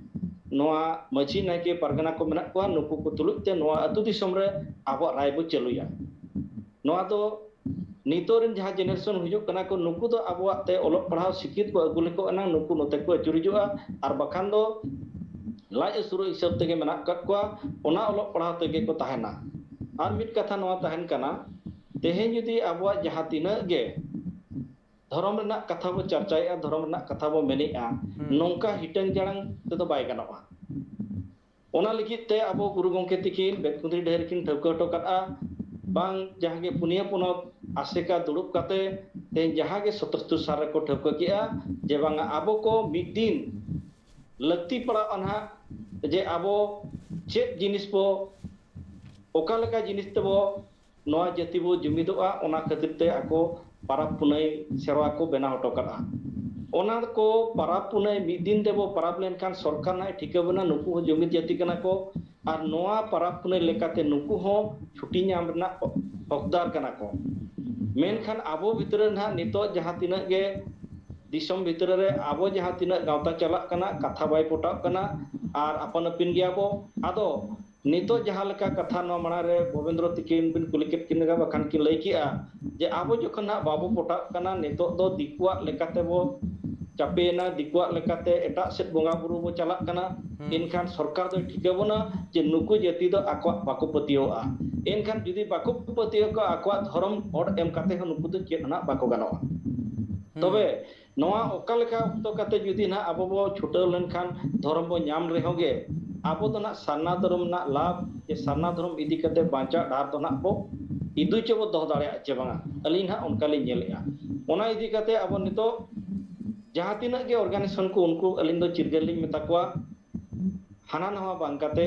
ᱱᱚᱣᱟ ᱢᱟᱹᱡᱷᱤ ᱱᱟᱭᱠᱮ ᱯᱟᱨᱜᱟᱱᱟ ᱠᱚ ᱢᱮᱱᱟᱜ ᱠᱚᱣᱟ, ᱱᱩᱠᱩ ᱠᱚ ᱛᱩᱞᱩᱡ ᱛᱮ ᱱᱚᱣᱟ ᱟᱹᱛᱩ ᱫᱤᱥᱚᱢ ᱨᱮ ᱟᱵᱚᱣᱟᱜ ᱨᱟᱭ ᱵᱚ ᱪᱟᱹᱞᱩᱭᱟ᱾ ᱱᱚᱣᱟ ᱫᱚ ᱱᱤᱛᱚᱜ ᱨᱮᱱ ᱡᱟᱦᱟᱸ generation ᱦᱤᱡᱩᱜ ᱠᱟᱱᱟ ᱠᱚ, ᱱᱩᱠᱩ ᱫᱚ ᱟᱵᱚᱣᱟᱜ ᱛᱮ ᱚᱞᱚᱜ ᱯᱟᱲᱦᱟᱣ ᱥᱤᱠᱷᱤᱛ ᱠᱚ ᱟᱹᱜᱩ ᱞᱮᱠᱚ ᱮᱱᱟᱝ ᱱᱩᱠᱩ ᱱᱚᱛᱮ ᱠᱚ ᱟᱹᱪᱩᱨ ᱦᱤᱡᱩᱜᱼᱟ, ᱟᱨ ᱵᱟᱠᱷᱟᱱ ᱫᱚ ᱞᱟᱡ ᱟᱹᱥᱩᱞᱚᱜ ᱦᱤᱥᱟᱹᱵ ᱛᱮᱜᱮ ᱢᱮᱱᱟᱜ ᱟᱠᱟᱫ ᱠᱚᱣᱟ, ᱚᱱᱟ ᱚᱞᱚᱜ ᱯᱟᱲᱦᱟᱣ ᱛᱮᱜᱮ ᱠᱚ ᱛᱟᱦᱮᱱᱟ᱾ ᱟᱨ ᱢᱤᱫ ᱠᱟᱛᱷᱟ ᱱᱚᱣᱟ ᱛᱟᱦᱮᱱ ᱠᱟᱱᱟ, ᱛᱮᱦᱮᱧ ᱡᱩᱫᱤ ᱟᱵᱚᱣᱟᱜ ᱡᱟᱦᱟᱸ ᱛᱤᱱᱟᱹᱜ ᱜᱮ ᱫᱷᱚᱨᱚᱢ ᱨᱮᱱᱟᱜ ᱠᱟᱛᱷᱟ ᱵᱚ ᱪᱟᱨᱪᱟᱭᱮᱫᱼᱟ, ᱫᱷᱚᱨᱚᱢ ᱨᱮᱱᱟᱜ ᱠᱟᱛᱷᱟ ᱵᱚ ᱢᱮᱱᱮᱫᱼᱟ, ᱦᱩᱸ᱾ ᱱᱚᱝᱠᱟ ᱦᱤᱴᱟᱹᱝ ᱡᱟᱲᱟᱝ ᱛᱮᱫᱚ ᱵᱟᱭ ᱜᱟᱱᱚᱜᱼᱟ᱾ ᱚᱱᱟ ᱞᱟᱹᱜᱤᱫ ᱛᱮ ᱟᱵᱚ ᱜᱩᱨᱩ ᱜᱚᱢᱠᱮ ᱛᱤᱠᱤᱱ ᱵᱮᱛᱠᱩᱸᱫᱽᱨᱤ ᱰᱟᱹᱦᱤ ᱨᱮᱠᱤᱱ ᱴᱷᱟᱹᱣᱠᱟᱹ ᱦᱚᱴᱚ ᱠᱟᱫᱼᱟ, ᱵᱟᱝ ᱡᱟᱦᱟᱸ ᱜᱮ ᱯᱩᱱᱭᱟᱹ ᱯᱚᱱᱚᱛ ᱟᱥᱮᱠᱟ ᱫᱩᱲᱩᱵ ᱠᱟᱛᱮ ᱛᱮᱦᱮᱧ ᱡᱟᱦᱟᱸ ᱜᱮ ᱥᱚᱛᱚᱥᱛᱩᱨ ᱥᱟᱞ ᱨᱮᱠᱚ ᱴᱷᱟᱹᱣᱠᱟᱹ ᱠᱮᱜᱼᱟ ᱡᱮ ᱵᱟᱝᱟ ᱟᱵᱚ ᱠᱚ ᱢᱤᱫ ᱫᱤᱱ ᱞᱟᱹᱠᱛᱤ ᱯᱟᱲᱟᱜᱼᱟ ᱱᱟᱦᱟᱜ ᱡᱮ ᱟᱵᱚ ᱪᱮᱫ ᱡᱤᱱᱤᱥ ᱵᱚ ᱚᱠᱟ ᱞᱮᱠᱟ ᱡᱤᱱᱤᱥ ᱛᱮᱵᱚ ᱱᱚᱣᱟ ᱡᱟᱹᱛᱤ ᱵᱚ ᱡᱩᱢᱤᱫᱚᱜᱼᱟ, ᱚᱱᱟ ᱠᱷᱟᱹᱛᱤᱨ ᱛᱮ ᱟᱠᱚ ᱯᱟᱨᱟᱵᱽ ᱯᱩᱱᱟᱹᱭ ᱥᱮᱨᱣᱟ ᱠᱚ ᱵᱮᱱᱟᱣ ᱦᱚᱴᱚ ᱠᱟᱜᱼᱟ᱾ ᱚᱱᱟ ᱠᱚ ᱯᱟᱨᱟᱵᱽ ᱯᱩᱱᱟᱹᱭ ᱢᱤᱫ ᱫᱤᱱ ᱛᱮᱵᱚ ᱯᱟᱨᱟᱵᱽ ᱞᱮᱱᱠᱷᱟᱱ ᱥᱚᱨᱠᱟᱨ ᱱᱟᱭ ᱴᱷᱤᱠᱟᱹ ᱵᱚᱱᱟ, ᱱᱩᱠᱩ ᱦᱚᱸ ᱡᱩᱢᱤᱫ ᱡᱟᱹᱛᱤ ᱠᱟᱱᱟ ᱠᱚ, ᱟᱨ ᱱᱚᱣᱟ ᱯᱟᱨᱟᱵᱽ ᱯᱩᱱᱟᱹᱭ ᱞᱮᱠᱟᱛᱮ ᱱᱩᱠᱩ ᱦᱚᱸ ᱪᱷᱩᱴᱤ ᱧᱟᱢ ᱨᱮᱱᱟᱜ ᱦᱚᱠᱫᱟᱨ ᱠᱟᱱᱟ ᱠᱚ᱾ ᱢᱮᱱᱠᱷᱟᱱ ᱟᱵᱚ ᱵᱷᱤᱛᱨᱤ ᱨᱮ ᱱᱟᱦᱟᱜ ᱱᱤᱛᱚᱜ ᱡᱟᱦᱟᱸ ᱛᱤᱱᱟᱹᱜ ᱜᱮ ᱫᱤᱥᱚᱢ ᱵᱷᱤᱛᱨᱤ ᱨᱮ ᱟᱵᱚ ᱡᱟᱦᱟᱸ ᱛᱤᱱᱟᱹᱜ ᱜᱟᱶᱛᱟ ᱪᱟᱞᱟᱜ ᱠᱟᱱᱟ, ᱠᱟᱛᱷᱟ ᱵᱟᱭ ᱯᱚᱴᱟᱜ ᱠᱟᱱᱟ, ᱟᱨ ᱟᱯᱟᱱ ᱟᱹᱯᱤᱱ ᱜᱮᱭᱟ ᱵᱚ᱾ ᱟᱫᱚ ᱱᱤᱛᱚᱜ ᱡᱟᱦᱟᱸ ᱞᱮᱠᱟ ᱠᱟᱛᱷᱟ ᱱᱚᱣᱟ ᱢᱟᱲᱟᱝ ᱨᱮ ᱵᱚᱵᱮᱱᱫᱨᱚ ᱛᱤᱠᱤᱱ ᱵᱤᱱ ᱠᱩᱞᱤ ᱠᱮᱫ ᱠᱤᱱ ᱞᱮᱠᱟ, ᱵᱟᱠᱷᱟᱱ ᱠᱤᱱ ᱞᱟᱹᱭ ᱠᱮᱜᱼᱟ ᱡᱮ ᱟᱵᱚ ᱡᱚᱠᱷᱚᱱ ᱦᱟᱸᱜ ᱵᱟᱵᱚ ᱯᱚᱴᱟᱜ ᱠᱟᱱᱟ, ᱱᱤᱛᱚᱜ ᱫᱚ ᱫᱤᱠᱩᱣᱟᱜ ᱞᱮᱠᱟᱛᱮ ᱵᱚ ᱪᱟᱯᱮᱭᱮᱱᱟ, ᱫᱤᱠᱩᱣᱟᱜ ᱞᱮᱠᱟᱛᱮ ᱮᱴᱟᱜ ᱥᱮᱫ ᱵᱚᱸᱜᱟ ᱵᱩᱨᱩ ᱵᱚ ᱪᱟᱞᱟᱜ ᱠᱟᱱᱟ᱾ ᱦᱩᱸ᱾ ᱮᱱᱠᱷᱟᱱ ᱥᱚᱨᱠᱟᱨ ᱫᱚᱭ ᱴᱷᱤᱠᱟᱹ ᱵᱚᱱᱟ ᱡᱮ ᱱᱩᱠᱩ ᱡᱟᱹᱛᱤ ᱫᱚ ᱟᱠᱚᱣᱟᱜ ᱵᱟᱠᱚ ᱯᱟᱹᱛᱭᱟᱹᱣᱟᱜᱼᱟ᱾ ᱮᱱᱠᱷᱟᱱ ᱡᱩᱫᱤ ᱵᱟᱠᱚ ᱯᱟᱹᱛᱭᱟᱹᱣ ᱠᱚᱣᱟ, ᱟᱠᱚᱣᱟᱜ ᱫᱷᱚᱨᱚᱢ ᱦᱚᱲ ᱮᱢ ᱠᱟᱛᱮ ᱦᱚᱸ ᱱᱩᱠᱩ ᱫᱚ ᱪᱮᱫ ᱦᱚᱸ ᱱᱟᱜ ᱵᱟᱠᱚ ᱜᱟᱱᱚᱜᱼᱟ᱾ ᱦᱩᱸ᱾ ᱛᱚᱵᱮ ᱱᱚᱣᱟ ᱚᱠᱟ ᱞᱮᱠᱟ ᱚᱠᱛᱚ ᱠᱟᱛᱮ ᱡᱩᱫᱤ ᱱᱟᱦᱟᱜ ᱟᱵᱚ ᱵᱚ ᱪᱷᱩᱴᱟᱹᱣ ᱞᱮᱱᱠᱷᱟᱱ ᱫᱷᱚᱨᱚᱢ ᱵᱚ ᱧᱟᱢ ᱨᱮᱦᱚᱸ ᱜᱮ, ᱟᱵᱚ ᱫᱚ ᱱᱟᱦᱟᱜ ᱥᱟᱨᱱᱟ ᱫᱷᱚᱨᱚᱢ ᱨᱮᱱᱟᱜ ᱞᱟᱵᱷ ᱪᱮ ᱥᱟᱨᱱᱟ ᱫᱷᱚᱨᱚᱢ ᱤᱫᱤ ᱠᱟᱛᱮ ᱵᱟᱧᱪᱟᱣ ᱰᱟᱦᱟᱨ ᱫᱚ ᱱᱟᱦᱟᱜ ᱵᱚ ᱤᱫᱩ ᱪᱮ ᱵᱚ ᱫᱚᱦᱚ ᱫᱟᱲᱮᱭᱟᱜᱼᱟ ᱪᱮ ᱵᱟᱝᱟ? ᱟᱹᱞᱤᱧ ᱱᱟᱦᱟᱜ ᱚᱱᱠᱟ ᱞᱤᱧ ᱧᱮᱞᱮᱜᱼᱟ᱾ ᱚᱱᱟ ᱤᱫᱤ ᱠᱟᱛᱮ ᱟᱵᱚ ᱱᱤᱛᱚᱜ ᱡᱟᱦᱟᱸ ᱛᱤᱱᱟᱹᱜ ᱜᱮ organization ᱠᱚ, ᱩᱱᱠᱩ ᱟᱹᱞᱤᱧ ᱫᱚ ᱪᱤᱨᱜᱟᱹᱞ ᱞᱤᱧ ᱢᱮᱛᱟ ᱠᱚᱣᱟ, ᱦᱟᱱᱟ ᱱᱟᱣᱟ ᱵᱟᱝ ᱠᱟᱛᱮ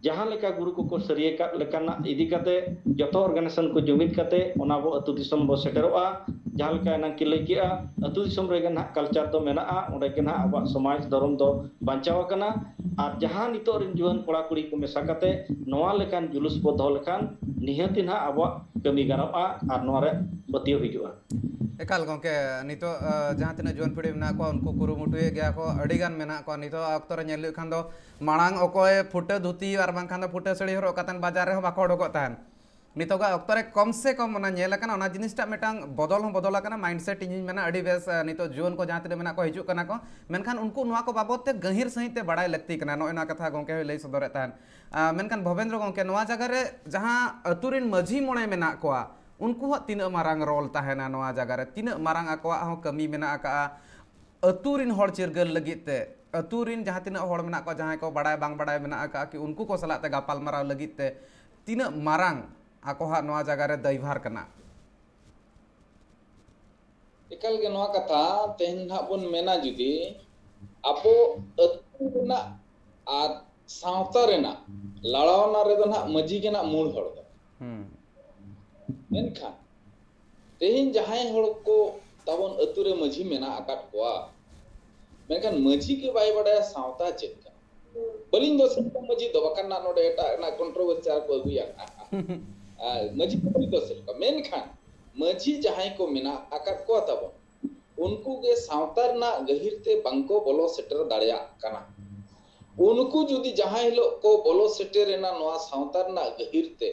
ᱡᱟᱦᱟᱸ ᱞᱮᱠᱟ ᱜᱩᱨᱩ ᱠᱚᱠᱚ ᱥᱟᱹᱨᱤᱭᱟᱠᱟᱫ ᱞᱮᱠᱟᱱᱟᱜ ᱤᱫᱤ ᱠᱟᱛᱮ ᱡᱚᱛᱚ organization ᱠᱚ ᱡᱩᱢᱤᱫ ᱠᱟᱛᱮ ᱚᱱᱟ ᱵᱚ ᱟᱹᱛᱩ ᱫᱤᱥᱚᱢ ᱵᱚ ᱥᱮᱴᱮᱨᱚᱜᱼᱟ᱾ ᱡᱟᱦᱟᱸ ᱞᱮᱠᱟ ᱮᱱᱟᱝ ᱠᱤᱱ ᱞᱟᱹᱭ ᱠᱮᱜᱼᱟ, ᱟᱹᱛᱩ ᱫᱤᱥᱚᱢ ᱨᱮᱜᱮ ᱱᱟᱦᱟᱜ culture ᱫᱚ ᱢᱮᱱᱟᱜᱼᱟ, ᱚᱸᱰᱮ ᱜᱮ ᱱᱟᱦᱟᱜ ᱟᱵᱚᱣᱟᱜ ᱥᱚᱢᱟᱡᱽ ᱫᱷᱚᱨᱚᱢ ᱫᱚ ᱵᱟᱧᱪᱟᱣ ᱟᱠᱟᱱᱟ᱾ ᱟᱨ ᱡᱟᱦᱟᱸ ᱱᱤᱛᱚᱜ ᱨᱮᱱ ᱡᱩᱣᱟᱹᱱ ᱠᱚᱲᱟ ᱠᱩᱲᱤ ᱠᱚ ᱢᱮᱥᱟ ᱠᱟᱛᱮ ᱱᱚᱣᱟ ᱞᱮᱠᱟᱱ ᱡᱩᱞᱩᱥ ᱵᱚ ᱫᱚᱦᱚ ᱞᱮᱠᱷᱟᱱ ᱱᱤᱦᱟᱹᱛ ᱜᱮ ᱱᱟᱦᱟᱜ ᱟᱵᱚᱣᱟᱜ ᱠᱟᱹᱢᱤ ᱜᱟᱱᱚᱜᱼᱟ ᱟᱨ ᱱᱚᱣᱟ ᱨᱮ ᱯᱟᱹᱛᱭᱟᱹᱣ ᱦᱤᱡᱩᱜᱼᱟ᱾ ᱮᱠᱟᱞ ᱜᱚᱢᱠᱮ, ᱱᱤᱛᱚᱜ, ᱟ, ᱡᱟᱦᱟᱸ ᱛᱤᱱᱟᱹᱜ ᱡᱩᱣᱟᱹᱱ ᱯᱤᱲᱦᱤ ᱢᱮᱱᱟᱜ ᱠᱚᱣᱟ, ᱩᱱᱠᱩ ᱠᱩᱨᱩᱢᱩᱴᱩᱭᱮᱫ ᱜᱮᱭᱟ ᱠᱚ, ᱟᱹᱰᱤ ᱜᱟᱱ ᱢᱮᱱᱟᱜ ᱠᱚᱣᱟ᱾ ᱱᱤᱛᱚᱜ ᱚᱠᱛᱚ ᱨᱮ ᱧᱮᱞ ᱦᱩᱭᱩᱜ ᱠᱷᱟᱱ ᱫᱚ, ᱢᱟᱲᱟᱝ ᱚᱠᱚᱭ ᱯᱷᱩᱴᱟᱹ ᱫᱷᱩᱛᱤ ᱟᱨ ᱵᱟᱝᱠᱷᱟᱱ ᱫᱚ ᱯᱷᱩᱴᱟᱹ ᱥᱟᱹᱲᱤ ᱦᱚᱨᱚᱜ ᱠᱟᱛᱮᱫ ᱵᱟᱡᱟᱨ ᱨᱮᱦᱚᱸ ᱵᱟᱠᱚ ᱩᱰᱩᱠᱚᱜ ᱛᱟᱦᱮᱸᱫ᱾ ᱱᱤᱛᱚᱜᱟᱜ ᱚᱠᱛᱚ ᱨᱮ ᱠᱚᱢ ᱥᱮ ᱠᱚᱢ ᱚᱱᱟ ᱧᱮᱞ ᱟᱠᱟᱱᱟ, ᱚᱱᱟ ᱡᱤᱱᱤᱥᱴᱟᱜ ᱢᱤᱫᱴᱟᱝ ᱵᱚᱫᱚᱞ ᱦᱚᱸ ᱵᱚᱫᱚᱞ ᱟᱠᱟᱱᱟ, mindset ᱤᱧ ᱦᱚᱧ ᱢᱮᱱᱟ ᱟᱹᱰᱤ ᱵᱮᱥ, ᱟ, ᱱᱤᱛᱚᱜ ᱡᱩᱣᱟᱹᱱ ᱠᱚ ᱡᱟᱦᱟᱸ ᱛᱤᱱᱟᱹᱜ ᱢᱮᱱᱟᱜ ᱠᱚᱣᱟ, ᱦᱤᱡᱩᱜ ᱠᱟᱱᱟ ᱠᱚ, ᱢᱮᱱᱠᱷᱟᱱ ᱩᱱᱠᱩ ᱱᱚᱣᱟ ᱠᱚ ᱵᱟᱵᱚᱫ ᱛᱮ ᱜᱟᱹᱦᱤᱨ ᱥᱟᱺᱦᱤᱡ ᱛᱮ ᱵᱟᱲᱟᱭ ᱞᱟᱹᱠᱛᱤ ᱠᱟᱱᱟ᱾ ᱱᱚᱜᱼᱚᱭ ᱱᱚᱣᱟ ᱠᱟᱛᱷᱟ ᱜᱚᱢᱠᱮ ᱦᱚᱸᱭ ᱞᱟᱹᱭ ᱥᱚᱫᱚᱨᱮᱫ ᱛᱟᱦᱮᱸᱫ᱾ ᱟ, ᱢᱮᱱᱠᱷᱟᱱ ᱵᱷᱚᱵᱮᱱᱫᱨᱚ ᱜᱚᱢᱠᱮ, ᱱᱚᱣᱟ ᱡᱟᱭᱜᱟ ᱨᱮ ᱡᱟᱦᱟᱸ ᱟᱹᱛᱩ ᱨᱮᱱ ᱢᱟᱹᱡᱷᱤ ᱢᱚᱬᱮ ᱢᱮᱱᱟᱜ ᱠᱚᱣᱟ, ᱩᱱᱠᱩᱣᱟᱜ ᱛᱤᱱᱟᱹᱜ ᱢᱟᱨᱟᱝ role ᱛᱟᱦᱮᱱᱟ ᱱᱚᱣᱟ ᱡᱟᱭᱜᱟ ᱨᱮ? ᱛᱤᱱᱟᱹᱜ ᱢᱟᱨᱟᱝ ᱟᱠᱚᱣᱟᱜ ᱦᱚᱸ ᱠᱟᱹᱢᱤ ᱢᱮᱱᱟᱜ ᱟᱠᱟᱜᱼᱟ ᱟᱹᱛᱩ ᱨᱮᱱ ᱦᱚᱲ ᱪᱤᱨᱜᱟᱹᱞ ᱞᱟᱹᱜᱤᱫ ᱛᱮ? ᱟᱹᱛᱩ ᱨᱮᱱ ᱡᱟᱦᱟᱸ ᱛᱤᱱᱟᱹᱜ ᱦᱚᱲ ᱢᱮᱱᱟᱜ ᱠᱚᱣᱟ, ᱡᱟᱦᱟᱸᱭ ᱠᱚ ᱵᱟᱲᱟᱭ ᱵᱟᱝ ᱵᱟᱲᱟᱭ ᱢᱮᱱᱟᱜ ᱟᱠᱟᱜᱼᱟ ᱠᱤ, ᱩᱱᱠᱩ ᱠᱚ ᱥᱟᱞᱟᱜ ᱛᱮ ᱜᱟᱯᱟᱞ ᱢᱟᱨᱟᱣ ᱞᱟᱹᱜᱤᱫ ᱛᱮ ᱛᱤᱱᱟᱹᱜ ᱢᱟᱨᱟᱝ ᱟᱠᱚᱣᱟᱜ ᱱᱚᱣᱟ ᱡᱟᱭᱜᱟ ᱨᱮ ᱫᱟᱭᱵᱷᱟᱨ ᱠᱟᱱᱟ? ᱮᱠᱟᱞ ᱜᱮ ᱱᱚᱣᱟ ᱠᱟᱛᱷᱟ ᱛᱮᱦᱮᱧ ᱱᱟᱦᱟᱜ ᱵᱚᱱ ᱢᱮᱱᱟ, ᱡᱩᱫᱤ ᱟᱵᱚ ᱟᱹᱛᱩ ᱨᱮᱱᱟᱜ ᱟᱨ ᱥᱟᱶᱛᱟ ᱨᱮᱱᱟᱜ ᱞᱟᱲᱟᱣᱱᱟ ᱨᱮᱫᱚ ᱱᱟᱦᱟᱜ ᱢᱟᱹᱡᱷᱤ ᱜᱮ ᱱᱟᱦᱟᱜ ᱢᱩᱞ ᱦᱚᱲ ᱫᱚ᱾ ᱦᱩᱸ᱾ ᱢᱮᱱᱠᱷᱟᱱ ᱛᱮᱦᱮᱧ ᱡᱟᱦᱟᱸᱭ ᱦᱚᱲ ᱠᱚ ᱛᱟᱵᱚᱱ ᱟᱹᱛᱩ ᱨᱮ ᱢᱟᱹᱡᱷᱤ ᱢᱮᱱᱟᱜ ᱟᱠᱟᱫ ᱠᱚᱣᱟ, ᱢᱮᱱᱠᱷᱟᱱ ᱢᱟᱹᱡᱷᱤ ᱜᱮ ᱵᱟᱭ ᱵᱟᱰᱟᱭᱟ ᱥᱟᱶᱛᱟ ᱪᱮᱫ ᱠᱟᱱᱟ᱾ ᱵᱟᱹᱞᱤᱧ ᱫᱚᱥᱮᱫ ᱠᱚᱣᱟ ᱢᱟᱹᱡᱷᱤ ᱫᱚ, ᱵᱟᱠᱷᱟᱱ ᱱᱟᱜ ᱱᱚᱰᱮ ᱮᱴᱟᱜ ᱨᱮᱱᱟᱜ ᱠᱚᱱᱴᱨᱳᱵᱷᱟᱨᱥᱤ ᱟᱨ ᱠᱚ ᱟᱹᱜᱩᱭᱟ᱾ ᱟᱨ ᱢᱟᱹᱡᱷᱤ ᱠᱚ ᱵᱟᱹᱞᱤᱧ ᱫᱚᱥᱮᱫ ᱠᱚᱣᱟ, ᱢᱮᱱᱠᱷᱟᱱ ᱢᱟᱹᱡᱷᱤ ᱡᱟᱦᱟᱸᱭ ᱠᱚ ᱢᱮᱱᱟᱜ ᱟᱠᱟᱫ ᱠᱚᱣᱟ ᱛᱟᱵᱚᱱ, ᱩᱱᱠᱩ ᱜᱮ ᱥᱟᱶᱛᱟ ᱨᱮᱱᱟᱜ ᱜᱟᱹᱦᱤᱨ ᱛᱮ ᱵᱟᱝᱠᱚ ᱵᱚᱞᱚ ᱥᱮᱴᱮᱨ ᱫᱟᱲᱮᱭᱟᱜ ᱠᱟᱱᱟ᱾ ᱩᱱᱠᱩ ᱡᱩᱫᱤ ᱡᱟᱦᱟᱸ ᱦᱤᱞᱳᱜ ᱠᱚ ᱵᱚᱞᱚ ᱥᱮᱴᱮᱨ ᱮᱱᱟ ᱱᱚᱣᱟ ᱥᱟᱶᱛᱟ ᱨᱮᱱᱟᱜ ᱜᱟᱹᱦᱤᱨ ᱛᱮ,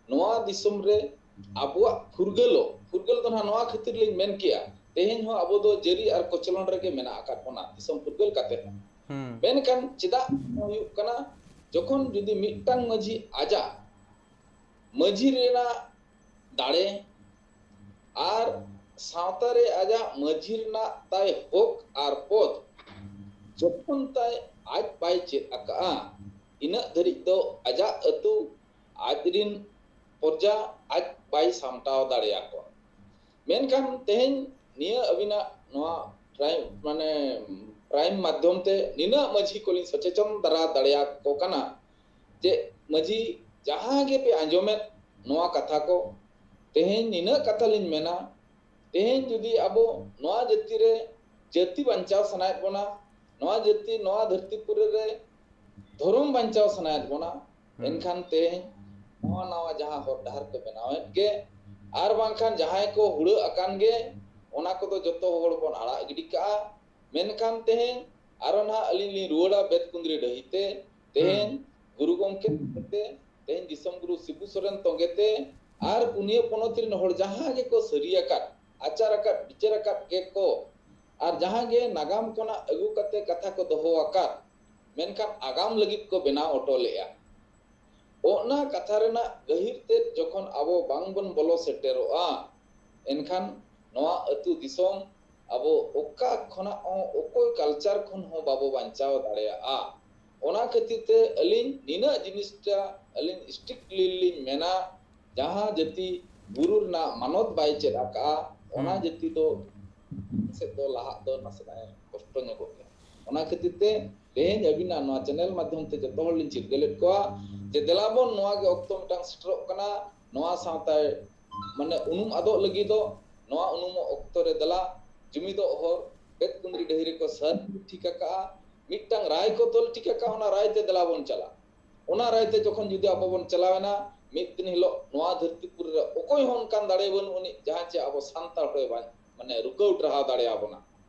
ᱱᱚᱣᱟ ᱫᱤᱥᱚᱢ ᱨᱮ ᱟᱵᱚᱣᱟᱜ ᱯᱷᱩᱨᱜᱟᱹᱞᱚᱜ, ᱯᱷᱩᱨᱜᱟᱹᱞ ᱫᱚ ᱱᱟᱦᱟᱜ ᱱᱚᱣᱟ ᱠᱷᱟᱹᱛᱤᱨ ᱞᱤᱧ ᱢᱮᱱ ᱠᱮᱜᱼᱟ, ᱛᱮᱦᱮᱧ ᱦᱚᱸ ᱟᱵᱚ ᱫᱚ ᱡᱟᱹᱨᱤ ᱟᱨ ᱠᱚᱪᱞᱚᱱ ᱨᱮᱜᱮ ᱢᱮᱱᱟᱜ ᱟᱠᱟᱫ ᱵᱚᱱᱟ ᱫᱤᱥᱚᱢ ᱯᱷᱩᱨᱜᱟᱹᱞ ᱠᱟᱛᱮ ᱦᱚᱸ᱾ ᱦᱩᱸ᱾ ᱢᱮᱱᱠᱷᱟᱱ ᱪᱮᱫᱟᱜ ᱦᱩᱭᱩᱜ ᱠᱟᱱᱟ? ᱡᱚᱠᱷᱚᱱ ᱡᱩᱫᱤ ᱢᱤᱫᱴᱟᱝ ᱢᱟᱹᱡᱷᱤ ᱟᱡᱟᱜ ᱢᱟᱹᱡᱷᱤ ᱨᱮᱱᱟᱜ ᱫᱟᱲᱮ ᱟᱨ ᱥᱟᱶᱛᱟ ᱨᱮ ᱟᱡᱟᱜ ᱢᱟᱹᱡᱷᱤ ᱨᱮᱱᱟᱜ ᱛᱟᱭ ᱦᱚᱠ ᱟᱨ ᱯᱚᱫ ᱡᱚᱠᱷᱚᱱ ᱛᱟᱭ ᱟᱡ ᱵᱟᱭ ᱪᱮᱫ ᱟᱠᱟᱜᱼᱟ, ᱤᱱᱟᱹᱜ ᱫᱷᱟᱹᱨᱤᱡ ᱫᱚ ᱟᱡᱟᱜ ᱟᱹᱛᱩ, ᱟᱡ ᱨᱤᱱ ᱯᱨᱚᱡᱟ ᱟᱡ ᱵᱟᱭ ᱥᱟᱢᱴᱟᱣ ᱫᱟᱲᱮᱭᱟᱠᱚᱣᱟ᱾ ᱢᱮᱱᱠᱷᱟᱱ ᱛᱮᱦᱮᱧ ᱱᱤᱭᱟᱹ ᱟᱹᱵᱤᱱᱟᱜ ᱱᱚᱣᱟ ᱴᱨᱟᱭᱤᱢ, ᱢᱟᱱᱮ ᱯᱨᱟᱭᱤᱢ ᱢᱟᱫᱽᱫᱷᱚᱢ ᱛᱮ ᱱᱤᱱᱟᱹᱜ ᱢᱟᱹᱡᱷᱤ ᱠᱚᱞᱤᱧ ᱥᱚᱪᱮᱛᱚᱱ ᱫᱟᱨᱟ ᱫᱟᱲᱮᱭᱟᱠᱚ ᱠᱟᱱᱟ ᱡᱮ ᱢᱟᱹᱡᱷᱤ ᱡᱟᱦᱟᱸ ᱜᱮᱯᱮ ᱟᱸᱡᱚᱢᱮᱫ ᱱᱚᱣᱟ ᱠᱟᱛᱷᱟ ᱠᱚ, ᱛᱮᱦᱮᱧ ᱱᱤᱱᱟᱹᱜ ᱠᱟᱛᱷᱟ ᱞᱤᱧ ᱢᱮᱱᱟ, ᱛᱮᱦᱮᱧ ᱡᱩᱫᱤ ᱟᱵᱚ ᱱᱚᱣᱟ ᱡᱟᱹᱛᱤ ᱨᱮ ᱡᱟᱹᱛᱤ ᱵᱟᱧᱪᱟᱣ ᱥᱟᱱᱟᱭᱮᱫ ᱵᱚᱱᱟ, ᱱᱚᱣᱟ ᱡᱟᱹᱛᱤ, ᱱᱚᱣᱟ ᱫᱷᱟᱹᱨᱛᱤ ᱯᱩᱨᱤ ᱨᱮ ᱫᱷᱚᱨᱚᱢ ᱵᱟᱧᱪᱟᱣ ᱥᱟᱱᱟᱭᱮᱫ ᱵᱚᱱᱟ, ᱦᱩᱸ᱾ ᱮᱱᱠᱷᱟᱱ ᱛᱮᱦᱮᱧ ᱱᱟᱣᱟ ᱱᱟᱣᱟ ᱡᱟᱦᱟᱸ ᱦᱚᱨ ᱰᱟᱦᱟᱨ ᱠᱚ ᱵᱮᱱᱟᱣᱮᱫ ᱜᱮ, ᱟᱨ ᱵᱟᱝᱠᱷᱟᱱ ᱡᱟᱦᱟᱸᱭ ᱠᱚ ᱦᱩᱲᱟᱹᱜ ᱟᱠᱟᱱ ᱜᱮ, ᱚᱱᱟ ᱠᱚᱫᱚ ᱡᱚᱛᱚ ᱦᱚᱲ ᱵᱚᱱ ᱟᱲᱟᱜ ᱜᱤᱰᱤ ᱠᱟᱜᱼᱟ᱾ ᱢᱮᱱᱠᱷᱟᱱ ᱛᱮᱦᱮᱧ ᱟᱨᱚ ᱱᱟᱦᱟᱜ ᱟᱹᱞᱤᱧ ᱞᱤᱧ ᱨᱩᱣᱟᱹᱲᱟ ᱵᱮᱛᱠᱩᱸᱫᱽᱨᱤ ᱰᱟᱹᱦᱤ ᱛᱮ, ᱛᱮᱦᱮᱧ ᱜᱩᱨᱩ ᱜᱚᱢᱠᱮ ᱛᱚᱸᱜᱮ ᱛᱮ, ᱛᱮᱦᱮᱧ ᱫᱤᱥᱚᱢ ᱜᱩᱨᱩ ᱥᱤᱵᱩ ᱥᱚᱨᱮᱱ ᱛᱚᱸᱜᱮ ᱛᱮ, ᱟᱨ ᱯᱩᱱᱭᱟᱹ ᱯᱚᱱᱚᱛ ᱨᱮᱱ ᱦᱚᱲ ᱡᱟᱦᱟᱸ ᱜᱮᱠᱚ ᱥᱟᱹᱨᱤ ᱟᱠᱟᱫ, ᱟᱪᱟᱨ ᱟᱠᱟᱫ, ᱵᱤᱪᱟᱹᱨ ᱟᱠᱟᱫ ᱜᱮᱠᱚ, ᱟᱨ ᱡᱟᱦᱟᱸ ᱜᱮ ᱱᱟᱜᱟᱢ ᱠᱷᱚᱱᱟᱜ ᱟᱹᱜᱩ ᱠᱟᱛᱮ ᱠᱟᱛᱷᱟ ᱠᱚ ᱫᱚᱦᱚ ᱟᱠᱟᱫ, ᱢᱮᱱᱠᱷᱟᱱ ᱟᱜᱟᱢ ᱞᱟᱹᱜᱤᱫ ᱠᱚ ᱵᱮᱱᱟᱣ ᱦᱚᱴᱚ ᱞᱮᱫᱼᱟ᱾ ᱚᱱᱟ ᱠᱟᱛᱷᱟ ᱨᱮᱱᱟᱜ ᱜᱟᱹᱦᱤᱨ ᱛᱮᱫ ᱡᱚᱠᱷᱚᱱ ᱟᱵᱚ ᱵᱟᱝ ᱵᱚᱱ ᱵᱚᱞᱚ ᱥᱮᱴᱮᱨᱚᱜᱼᱟ, ᱮᱱᱠᱷᱟᱱ ᱱᱚᱣᱟ ᱟᱹᱛᱩ ᱫᱤᱥᱚᱢ ᱟᱵᱚ ᱚᱠᱟ ᱠᱷᱚᱱᱟᱜ ᱦᱚᱸ, ᱚᱠᱚᱭ ᱠᱟᱞᱪᱟᱨ ᱠᱷᱚᱱ ᱦᱚᱸ ᱵᱟᱵᱚ ᱵᱟᱧᱪᱟᱣ ᱫᱟᱲᱮᱭᱟᱜᱼᱟ᱾ ᱚᱱᱟ ᱠᱷᱟᱹᱛᱤᱨ ᱛᱮ ᱟᱹᱞᱤᱧ ᱱᱤᱱᱟᱹᱜ ᱡᱤᱱᱤᱥᱴᱟ ᱟᱹᱞᱤᱧ strictly ᱞᱤᱧ ᱢᱮᱱᱟ, ᱡᱟᱦᱟᱸ ᱡᱟᱹᱛᱤ ᱜᱩᱨᱩ ᱨᱮᱱᱟᱜ ᱢᱟᱱᱚᱛ ᱵᱟᱭ ᱪᱮᱫ ᱟᱠᱟᱫᱼᱟ, ᱚᱱᱟ ᱦᱩᱸ᱾ ᱡᱟᱹᱛᱤ ᱫᱚ ᱥᱮᱫ ᱫᱚ ᱞᱟᱦᱟᱜ ᱫᱚ ᱱᱟᱥᱮᱱᱟᱜ ᱮ ᱠᱚᱥᱴᱚ ᱧᱚᱜᱚᱜ ᱜᱮᱭᱟ᱾ ᱚᱱᱟ ᱠᱷᱟᱹᱛᱤᱨ ᱛᱮ ᱛᱮᱦᱮᱧ ᱟᱹᱵᱤᱱᱟᱜ ᱱᱚᱣᱟ ᱪᱮᱱᱮᱞ ᱢᱟᱫᱽᱫᱷᱚᱢ ᱛᱮ ᱡᱚᱛᱚ ᱦᱚᱲ ᱞᱤᱧ ᱪᱤᱨᱜᱟᱹᱞᱮᱫ ᱠᱚᱣᱟ ᱡᱮ ᱫᱮᱞᱟ ᱵᱚᱱ, ᱱᱚᱣᱟ ᱜᱮ ᱚᱠᱛᱚ ᱢᱤᱫᱴᱟᱝ ᱥᱮᱴᱮᱨᱚᱜ ᱠᱟᱱᱟ, ᱱᱚᱣᱟ ᱥᱟᱶᱛᱟ ᱢᱟᱱᱮ ᱩᱱᱩᱢ ᱟᱫᱚᱜ ᱞᱟᱹᱜᱤᱫ ᱫᱚ ᱱᱚᱣᱟ ᱩᱱᱩᱢᱚᱜ ᱚᱠᱛᱚ ᱨᱮ ᱫᱮᱞᱟ ᱡᱩᱢᱤᱫᱚᱜ ᱦᱚᱨ ᱵᱮᱛᱠᱩᱸᱫᱽᱨᱤ ᱰᱟᱹᱦᱤ ᱨᱮᱠᱚ ᱥᱟᱹᱨᱤ ᱴᱷᱤᱠ ᱟᱠᱟᱫᱼᱟ, ᱢᱤᱫᱴᱟᱝ ᱨᱟᱭ ᱠᱚ ᱛᱚᱞ ᱴᱷᱤᱠ ᱟᱠᱟᱫᱼᱟ, ᱚᱱᱟ ᱨᱟᱭ ᱛᱮ ᱫᱮᱞᱟ ᱵᱚᱱ ᱪᱟᱞᱟᱜ᱾ ᱚᱱᱟ ᱨᱟᱭ ᱛᱮ ᱡᱚᱠᱷᱚᱱ ᱡᱩᱫᱤ ᱟᱵᱚ ᱵᱚᱱ ᱪᱟᱞᱟᱣᱮᱱᱟ, ᱢᱤᱫ ᱫᱤᱱ ᱦᱤᱞᱳᱜ ᱱᱚᱣᱟ ᱫᱷᱟᱹᱨᱛᱤ ᱯᱩᱨᱤ ᱨᱮ ᱚᱠᱚᱭ ᱦᱚᱸ ᱚᱱᱠᱟᱱ ᱫᱟᱲᱮ ᱵᱟᱹᱱᱩᱜ ᱟᱹᱱᱤᱡ ᱡᱟᱦᱟᱸ ᱪᱮ ᱟᱵᱚ ᱥᱟᱱᱛᱟᱲ ᱦᱚᱲᱮ ᱵᱟᱝ ᱢᱟᱱᱮ ᱨᱩᱠᱟᱹᱣ ᱴᱟᱨᱦᱟᱣ ᱫᱟᱲᱮᱭᱟᱵᱚᱱᱟ᱾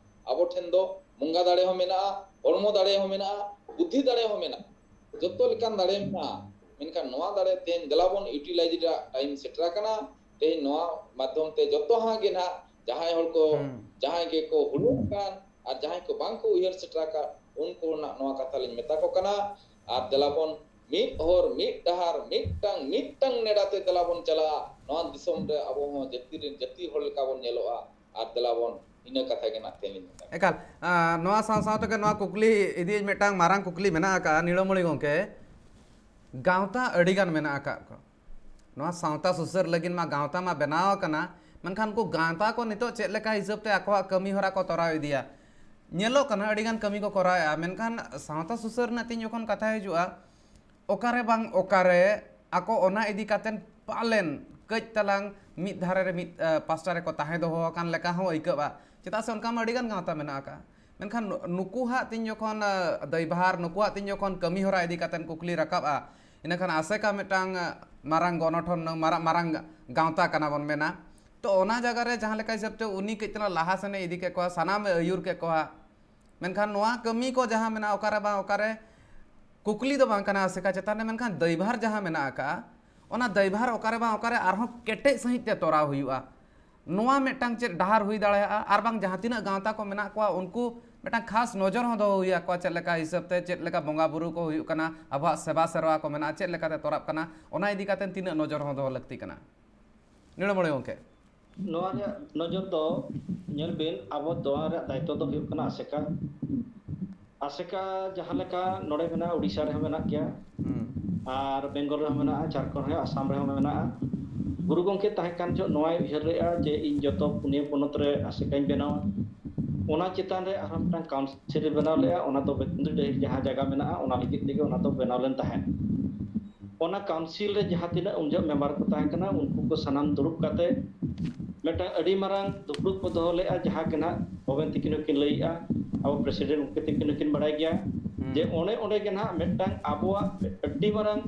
ᱟᱵᱚ ᱴᱷᱮᱱ ᱫᱚ ᱵᱚᱸᱜᱟ ᱫᱟᱲᱮ ᱦᱚᱸ ᱢᱮᱱᱟᱜᱼᱟ, ᱦᱚᱲᱢᱚ ᱫᱟᱲᱮ ᱦᱚᱸ ᱢᱮᱱᱟᱜᱼᱟ, ᱵᱩᱫᱽᱫᱷᱤ ᱫᱟᱲᱮ ᱦᱚᱸ ᱢᱮᱱᱟᱜᱼᱟ, ᱡᱚᱛᱚ ᱞᱮᱠᱟᱱ ᱫᱟᱲᱮ ᱢᱮᱱᱟᱜᱼᱟ᱾ ᱢᱮᱱᱠᱷᱟᱱ ᱱᱚᱣᱟ ᱫᱟᱲᱮ ᱛᱮᱦᱮᱧ ᱫᱮᱞᱟ ᱵᱚᱱ ᱤᱭᱩᱴᱤᱞᱟᱭᱤᱡᱽ ᱨᱮᱭᱟᱜ ᱴᱟᱭᱤᱢ ᱥᱮᱴᱮᱨ ᱟᱠᱟᱱᱟ᱾ ᱛᱮᱦᱮᱧ ᱱᱚᱣᱟ ᱢᱟᱫᱽᱫᱷᱚᱢ ᱛᱮ ᱡᱚᱛᱚ ᱦᱟᱸᱜ ᱜᱮ ᱱᱟᱦᱟᱜ ᱡᱟᱦᱟᱸᱭ ᱦᱚᱲ ᱠᱚ ᱦᱩᱸ᱾ ᱡᱟᱦᱟᱸᱭ ᱜᱮᱠᱚ ᱦᱩᱲᱩᱝ ᱟᱠᱟᱱ ᱟᱨ ᱡᱟᱦᱟᱸᱭ ᱠᱚ ᱵᱟᱝ ᱠᱚ ᱩᱭᱦᱟᱹᱨ ᱥᱮᱴᱮᱨ ᱟᱠᱟᱫ, ᱩᱱᱠᱩ ᱨᱮᱱᱟᱜ ᱱᱚᱣᱟ ᱠᱟᱛᱷᱟ ᱞᱤᱧ ᱢᱮᱛᱟ ᱠᱚ ᱠᱟᱱᱟ᱾ ᱟᱨ ᱫᱮᱞᱟ ᱵᱚᱱ ᱢᱤᱫ ᱦᱚᱨ, ᱢᱤᱫ ᱰᱟᱦᱟᱨ, ᱢᱤᱫᱴᱟᱝ, ᱢᱤᱫᱴᱟᱝ ᱱᱮᱰᱟ ᱛᱮ ᱫᱮᱞᱟ ᱵᱚᱱ ᱪᱟᱞᱟᱜᱼᱟ᱾ ᱱᱚᱣᱟ ᱫᱤᱥᱚᱢ ᱨᱮ ᱟᱵᱚ ᱦᱚᱸ ᱡᱟᱹᱛᱤ ᱨᱮᱱ ᱡᱟᱹᱛᱤ ᱦᱚᱲ ᱞᱮᱠᱟ ᱵᱚᱱ ᱧᱮᱞᱚᱜᱼᱟ᱾ ᱟᱨ ᱫᱮᱞᱟ ᱵᱚᱱ, ᱤᱱᱟᱹ ᱠᱟᱛᱷᱟ ᱜᱮ ᱱᱟᱜ ᱛᱮᱦᱮᱧ ᱞᱤᱧ ᱢᱮᱛᱟ ᱠᱚᱣᱟ᱾ ᱮᱠᱟᱞ, ᱟᱸ, ᱱᱚᱣᱟ ᱥᱟᱶ ᱥᱟᱶ ᱛᱮᱜᱮ ᱱᱚᱣᱟ ᱠᱩᱠᱞᱤ ᱤᱫᱤᱭᱟᱹᱧ, ᱢᱤᱫᱴᱟᱝ ᱢᱟᱨᱟᱝ ᱠᱩᱠᱞᱤ ᱢᱮᱱᱟᱜ ᱟᱠᱟᱫᱼᱟ ᱱᱤᱲᱟᱹᱢᱚᱬᱤ ᱜᱚᱢᱠᱮ᱾ ᱜᱟᱶᱛᱟ ᱟᱹᱰᱤᱜᱟᱱ ᱢᱮᱱᱟᱜ ᱟᱠᱟᱫ ᱠᱚ, ᱱᱚᱣᱟ ᱥᱟᱶᱛᱟ ᱥᱩᱥᱟᱹᱨ ᱞᱟᱹᱜᱤᱫ ᱢᱟ ᱜᱟᱶᱛᱟ ᱢᱟ ᱵᱮᱱᱟᱣ ᱟᱠᱟᱱᱟ, ᱢᱮᱱᱠᱷᱟᱱ ᱩᱱᱠᱩ ᱜᱟᱶᱛᱟ ᱠᱚ ᱱᱤᱛᱚᱜ ᱪᱮᱫ ᱞᱮᱠᱟ ᱦᱤᱥᱟᱹᱵ ᱛᱮ ᱟᱠᱚᱣᱟᱜ ᱠᱟᱹᱢᱤ ᱦᱚᱨᱟ ᱠᱚ ᱛᱚᱨᱟᱣ ᱤᱫᱤᱭᱟ? ᱧᱮᱞᱚᱜ ᱠᱟᱱᱟ ᱟᱹᱰᱤᱜᱟᱱ ᱠᱟᱹᱢᱤ ᱠᱚ ᱠᱚᱨᱟᱣᱮᱫᱼᱟ, ᱢᱮᱱᱠᱷᱟᱱ ᱥᱟᱶᱛᱟ ᱥᱩᱥᱟᱹᱨ ᱨᱮᱱᱟᱜ ᱛᱤᱧ ᱡᱚᱠᱷᱚᱱ ᱠᱟᱛᱷᱟ ᱦᱤᱡᱩᱜᱼᱟ, ᱚᱠᱟᱨᱮ ᱵᱟᱝ ᱚᱠᱟᱨᱮ ᱟᱠᱚ ᱚᱱᱟ ᱤᱫᱤ ᱠᱟᱛᱮᱱ ᱯᱟᱞᱮᱱ ᱠᱟᱹᱡ ᱛᱟᱞᱟᱝ ᱢᱤᱫ ᱫᱷᱟᱨᱮ ᱨᱮ, ᱢᱤᱫ, ᱟ, ᱯᱟᱥᱴᱟ ᱨᱮᱠᱚ ᱛᱟᱦᱮᱸ ᱫᱚᱦᱚ ᱟᱠᱟᱱ ᱞᱮᱠᱟ ᱦᱚᱸ ᱟᱹᱭᱠᱟᱹᱜᱼᱟ᱾ ᱪᱮᱫᱟᱜ ᱥᱮ ᱚᱱᱠᱟ ᱢᱟ ᱟᱹᱰᱤᱜᱟᱱ ᱜᱟᱶᱛᱟ ᱢᱮᱱᱟᱜ ᱟᱠᱟᱫᱼᱟ, ᱢᱮᱱᱠᱷᱟᱱ ᱱᱩ-, ᱱᱩᱠᱩᱣᱟᱜ ᱛᱤᱧ ᱡᱚᱠᱷᱚᱱ, ᱟ, ᱫᱟᱭᱵᱷᱟᱨ, ᱱᱩᱠᱩᱣᱟᱜ ᱛᱤᱧ ᱡᱚᱠᱷᱚᱱ ᱠᱟᱹᱢᱤ ᱦᱚᱨᱟ ᱤᱫᱤ ᱠᱟᱛᱮᱱ ᱠᱩᱠᱞᱤ ᱨᱟᱠᱟᱵᱼᱟ, ᱤᱱᱟᱹᱠᱷᱟᱱ ᱟᱥᱮᱠᱟ ᱢᱤᱫᱴᱟᱝ, ᱟ, ᱢᱟᱨᱟᱝ ᱜᱚᱱᱚᱴᱷᱚᱱ, ᱢᱟᱨᱟᱝ, ᱢᱟᱨᱟᱝ ᱜᱟᱶᱛᱟ ᱠᱟᱱᱟ ᱵᱚᱱ ᱢᱮᱱᱟ᱾ ᱛᱚ ᱚᱱᱟ ᱡᱟᱭᱜᱟ ᱨᱮ ᱡᱟᱦᱟᱸ ᱞᱮᱠᱟ ᱦᱤᱥᱟᱹᱵ ᱛᱮ ᱩᱱᱤ ᱠᱟᱹᱡ ᱛᱟᱞᱟᱝ ᱞᱟᱦᱟ ᱥᱮᱱᱮ ᱤᱫᱤ ᱠᱮᱫ ᱠᱚᱣᱟ, ᱥᱟᱱᱟᱢᱮ ᱟᱹᱭᱩᱨ ᱠᱮᱫ ᱠᱚᱣᱟ, ᱢᱮᱱᱠᱷᱟᱱ ᱱᱚᱣᱟ ᱠᱟᱹᱢᱤ ᱠᱚ ᱡᱟᱦᱟᱸ ᱢᱮᱱᱟᱜᱼᱟ, ᱚᱠᱟᱨᱮ ᱵᱟᱝ ᱚᱠᱟᱨᱮ ᱠᱩᱠᱞᱤ ᱫᱚ ᱵᱟᱝ ᱠᱟᱱᱟ ᱟᱥᱮᱠᱟ ᱪᱮᱛᱟᱱ ᱨᱮ, ᱢᱮᱱᱠᱷᱟᱱ ᱫᱟᱭᱵᱷᱟᱨ ᱡᱟᱦᱟᱸ ᱢᱮᱱᱟᱜ ᱟᱠᱟᱫᱼᱟ, ᱚᱱᱟ ᱫᱟᱭᱵᱷᱟᱨ ᱚᱠᱟᱨᱮ ᱵᱟᱝ ᱚᱠᱟᱨᱮ ᱟᱨᱦᱚᱸ ᱠᱮᱴᱮᱡ ᱥᱟᱺᱦᱤᱡ ᱛᱮ ᱛᱚᱨᱟᱣ ᱦᱩᱭᱩᱜᱼᱟ᱾ ᱱᱚᱣᱟ ᱢᱤᱫᱴᱟᱝ ᱪᱮᱫ ᱰᱟᱦᱟᱨ ᱦᱩᱭ ᱫᱟᱲᱮᱭᱟᱜᱼᱟ, ᱟᱨ ᱵᱟᱝ ᱡᱟᱦᱟᱸ ᱛᱤᱱᱟᱹᱜ ᱜᱟᱶᱛᱟ ᱠᱚ ᱢᱮᱱᱟᱜ ᱠᱚᱣᱟ, ᱩᱱᱠᱩ ᱢᱤᱫᱴᱟᱝ ᱠᱷᱟᱥ ᱱᱚᱡᱚᱨ ᱦᱚᱸ ᱫᱚᱦᱚ ᱦᱩᱭ ᱟᱠᱚᱣᱟ, ᱪᱮᱫ ᱞᱮᱠᱟ ᱦᱤᱥᱟᱹᱵ ᱛᱮ, ᱪᱮᱫ ᱞᱮᱠᱟ ᱵᱚᱸᱜᱟ ᱵᱩᱨᱩ ᱠᱚ ᱦᱩᱭᱩᱜ ᱠᱟᱱᱟ, ᱟᱵᱚᱣᱟᱜ ᱥᱮᱵᱟ ᱥᱮᱨᱣᱟ ᱠᱚ ᱢᱮᱱᱟᱜᱼᱟ, ᱪᱮᱫ ᱞᱮᱠᱟᱛᱮ ᱛᱚᱨᱟᱜ ᱠᱟᱱᱟ, ᱚᱱᱟ ᱤᱫᱤ ᱠᱟᱛᱮ ᱛᱤᱱᱟᱹᱜ ᱱᱚᱡᱚᱨ ᱦᱚᱸ ᱫᱚᱦᱚ ᱞᱟᱹᱠᱛᱤ ᱠᱟᱱᱟ᱾ ᱱᱤᱲᱟᱹᱢᱚᱬᱮ ᱜᱚᱢᱠᱮ᱾ ᱱᱚᱣᱟ ᱨᱮᱭᱟᱜ ᱱᱚᱡᱚᱨ ᱫᱚ ᱧᱮᱞ ᱵᱤᱱ, ᱟᱵᱚ ᱱᱚᱣᱟ ᱨᱮᱭᱟᱜ ᱫᱟᱭᱤᱛᱛᱚ ᱫᱚ ᱦᱩᱭᱩᱜ ᱠᱟᱱᱟ ᱟᱥᱮᱠᱟ᱾ ᱟᱥᱮᱠᱟ ᱡᱟᱦᱟᱸ ᱞᱮᱠᱟ ᱱᱚᱰᱮ ᱢᱮᱱᱟᱜᱼᱟ, ᱳᱰᱤᱥᱟ ᱨᱮᱦᱚᱸ ᱢᱮᱱᱟᱜ ᱜᱮᱭᱟ, ᱦᱩᱸ᱾ ᱟᱨ ᱵᱮᱝᱜᱚᱞ ᱨᱮᱦᱚᱸ ᱢᱮᱱᱟᱜᱼᱟ, ᱡᱷᱟᱲᱠᱷᱚᱸᱰ ᱨᱮᱦᱚᱸ, ᱟᱥᱟᱢ ᱨᱮᱦᱚᱸ ᱢᱮᱱᱟᱜᱼᱟ᱾ ᱜᱩᱨᱩ ᱜᱚᱢᱠᱮ ᱛᱟᱦᱮᱸ ᱠᱟᱱ ᱡᱚᱦᱚᱜ ᱱᱚᱣᱟᱭ ᱩᱭᱦᱟᱹᱨ ᱞᱮᱫᱼᱟ ᱡᱮ ᱤᱧ ᱡᱚᱛᱚ ᱯᱩᱱᱭᱟᱹ ᱯᱚᱱᱚᱛ ᱨᱮ ᱟᱥᱮᱠᱟᱧ ᱵᱮᱱᱟᱣᱟ᱾ ᱚᱱᱟ ᱪᱮᱛᱟᱱ ᱨᱮ ᱟᱨᱦᱚᱸ ᱢᱤᱫᱴᱟᱝ ᱠᱟᱣᱩᱱᱥᱤᱞ ᱮ ᱵᱮᱱᱟᱣ ᱞᱮᱫᱼᱟ, ᱚᱱᱟ ᱫᱚ ᱵᱮᱛᱠᱩᱸᱫᱽᱨᱤ ᱰᱟᱹᱦᱤ ᱡᱟᱦᱟᱸ ᱡᱟᱭᱜᱟ ᱢᱮᱱᱟᱜᱼᱟ, ᱚᱱᱟ ᱞᱟᱹᱜᱤᱫ ᱛᱮᱜᱮ ᱚᱱᱟ ᱫᱚ ᱵᱮᱱᱟᱣ ᱞᱮᱱ ᱛᱟᱦᱮᱸᱫ᱾ ᱚᱱᱟ ᱠᱟᱣᱩᱱᱥᱤᱞ ᱨᱮ ᱡᱟᱦᱟᱸ ᱛᱤᱱᱟᱹᱜ ᱩᱱ ᱡᱚᱦᱚᱜ ᱢᱮᱢᱵᱟᱨ ᱠᱚ ᱛᱟᱦᱮᱸ ᱠᱟᱱᱟ, ᱩᱱᱠᱩ ᱠᱚ ᱥᱟᱱᱟᱢ ᱫᱩᱲᱩᱵ ᱠᱟᱛᱮ ᱢᱤᱫᱴᱟᱝ ᱟᱹᱰᱤ ᱢᱟᱨᱟᱝ ᱫᱩᱯᱲᱩᱵ ᱠᱚ ᱫᱚᱦᱚ ᱞᱮᱫᱼᱟ, ᱡᱟᱦᱟᱸ ᱜᱮ ᱱᱟᱦᱟᱜ ᱵᱷᱚᱵᱮᱱ ᱛᱤᱠᱤᱱ ᱦᱚᱸᱠᱤᱱ ᱞᱟᱹᱭᱮᱫᱼᱟ, ᱟᱵᱚ ᱯᱨᱮᱥᱤᱰᱮᱱᱴ ᱜᱚᱢᱠᱮ ᱛᱤᱠᱤᱱ ᱦᱚᱸᱠᱤᱱ ᱵᱟᱲᱟᱭ ᱜᱮᱭᱟ, ᱡᱮ ᱚᱱᱮ ᱚᱸᱰᱮ ᱜᱮ ᱱᱟᱦᱟᱜ ᱢᱤᱫᱴᱟᱝ ᱟᱵᱚᱣᱟᱜ ᱟᱹᱰᱤ ᱢᱟᱨᱟᱝ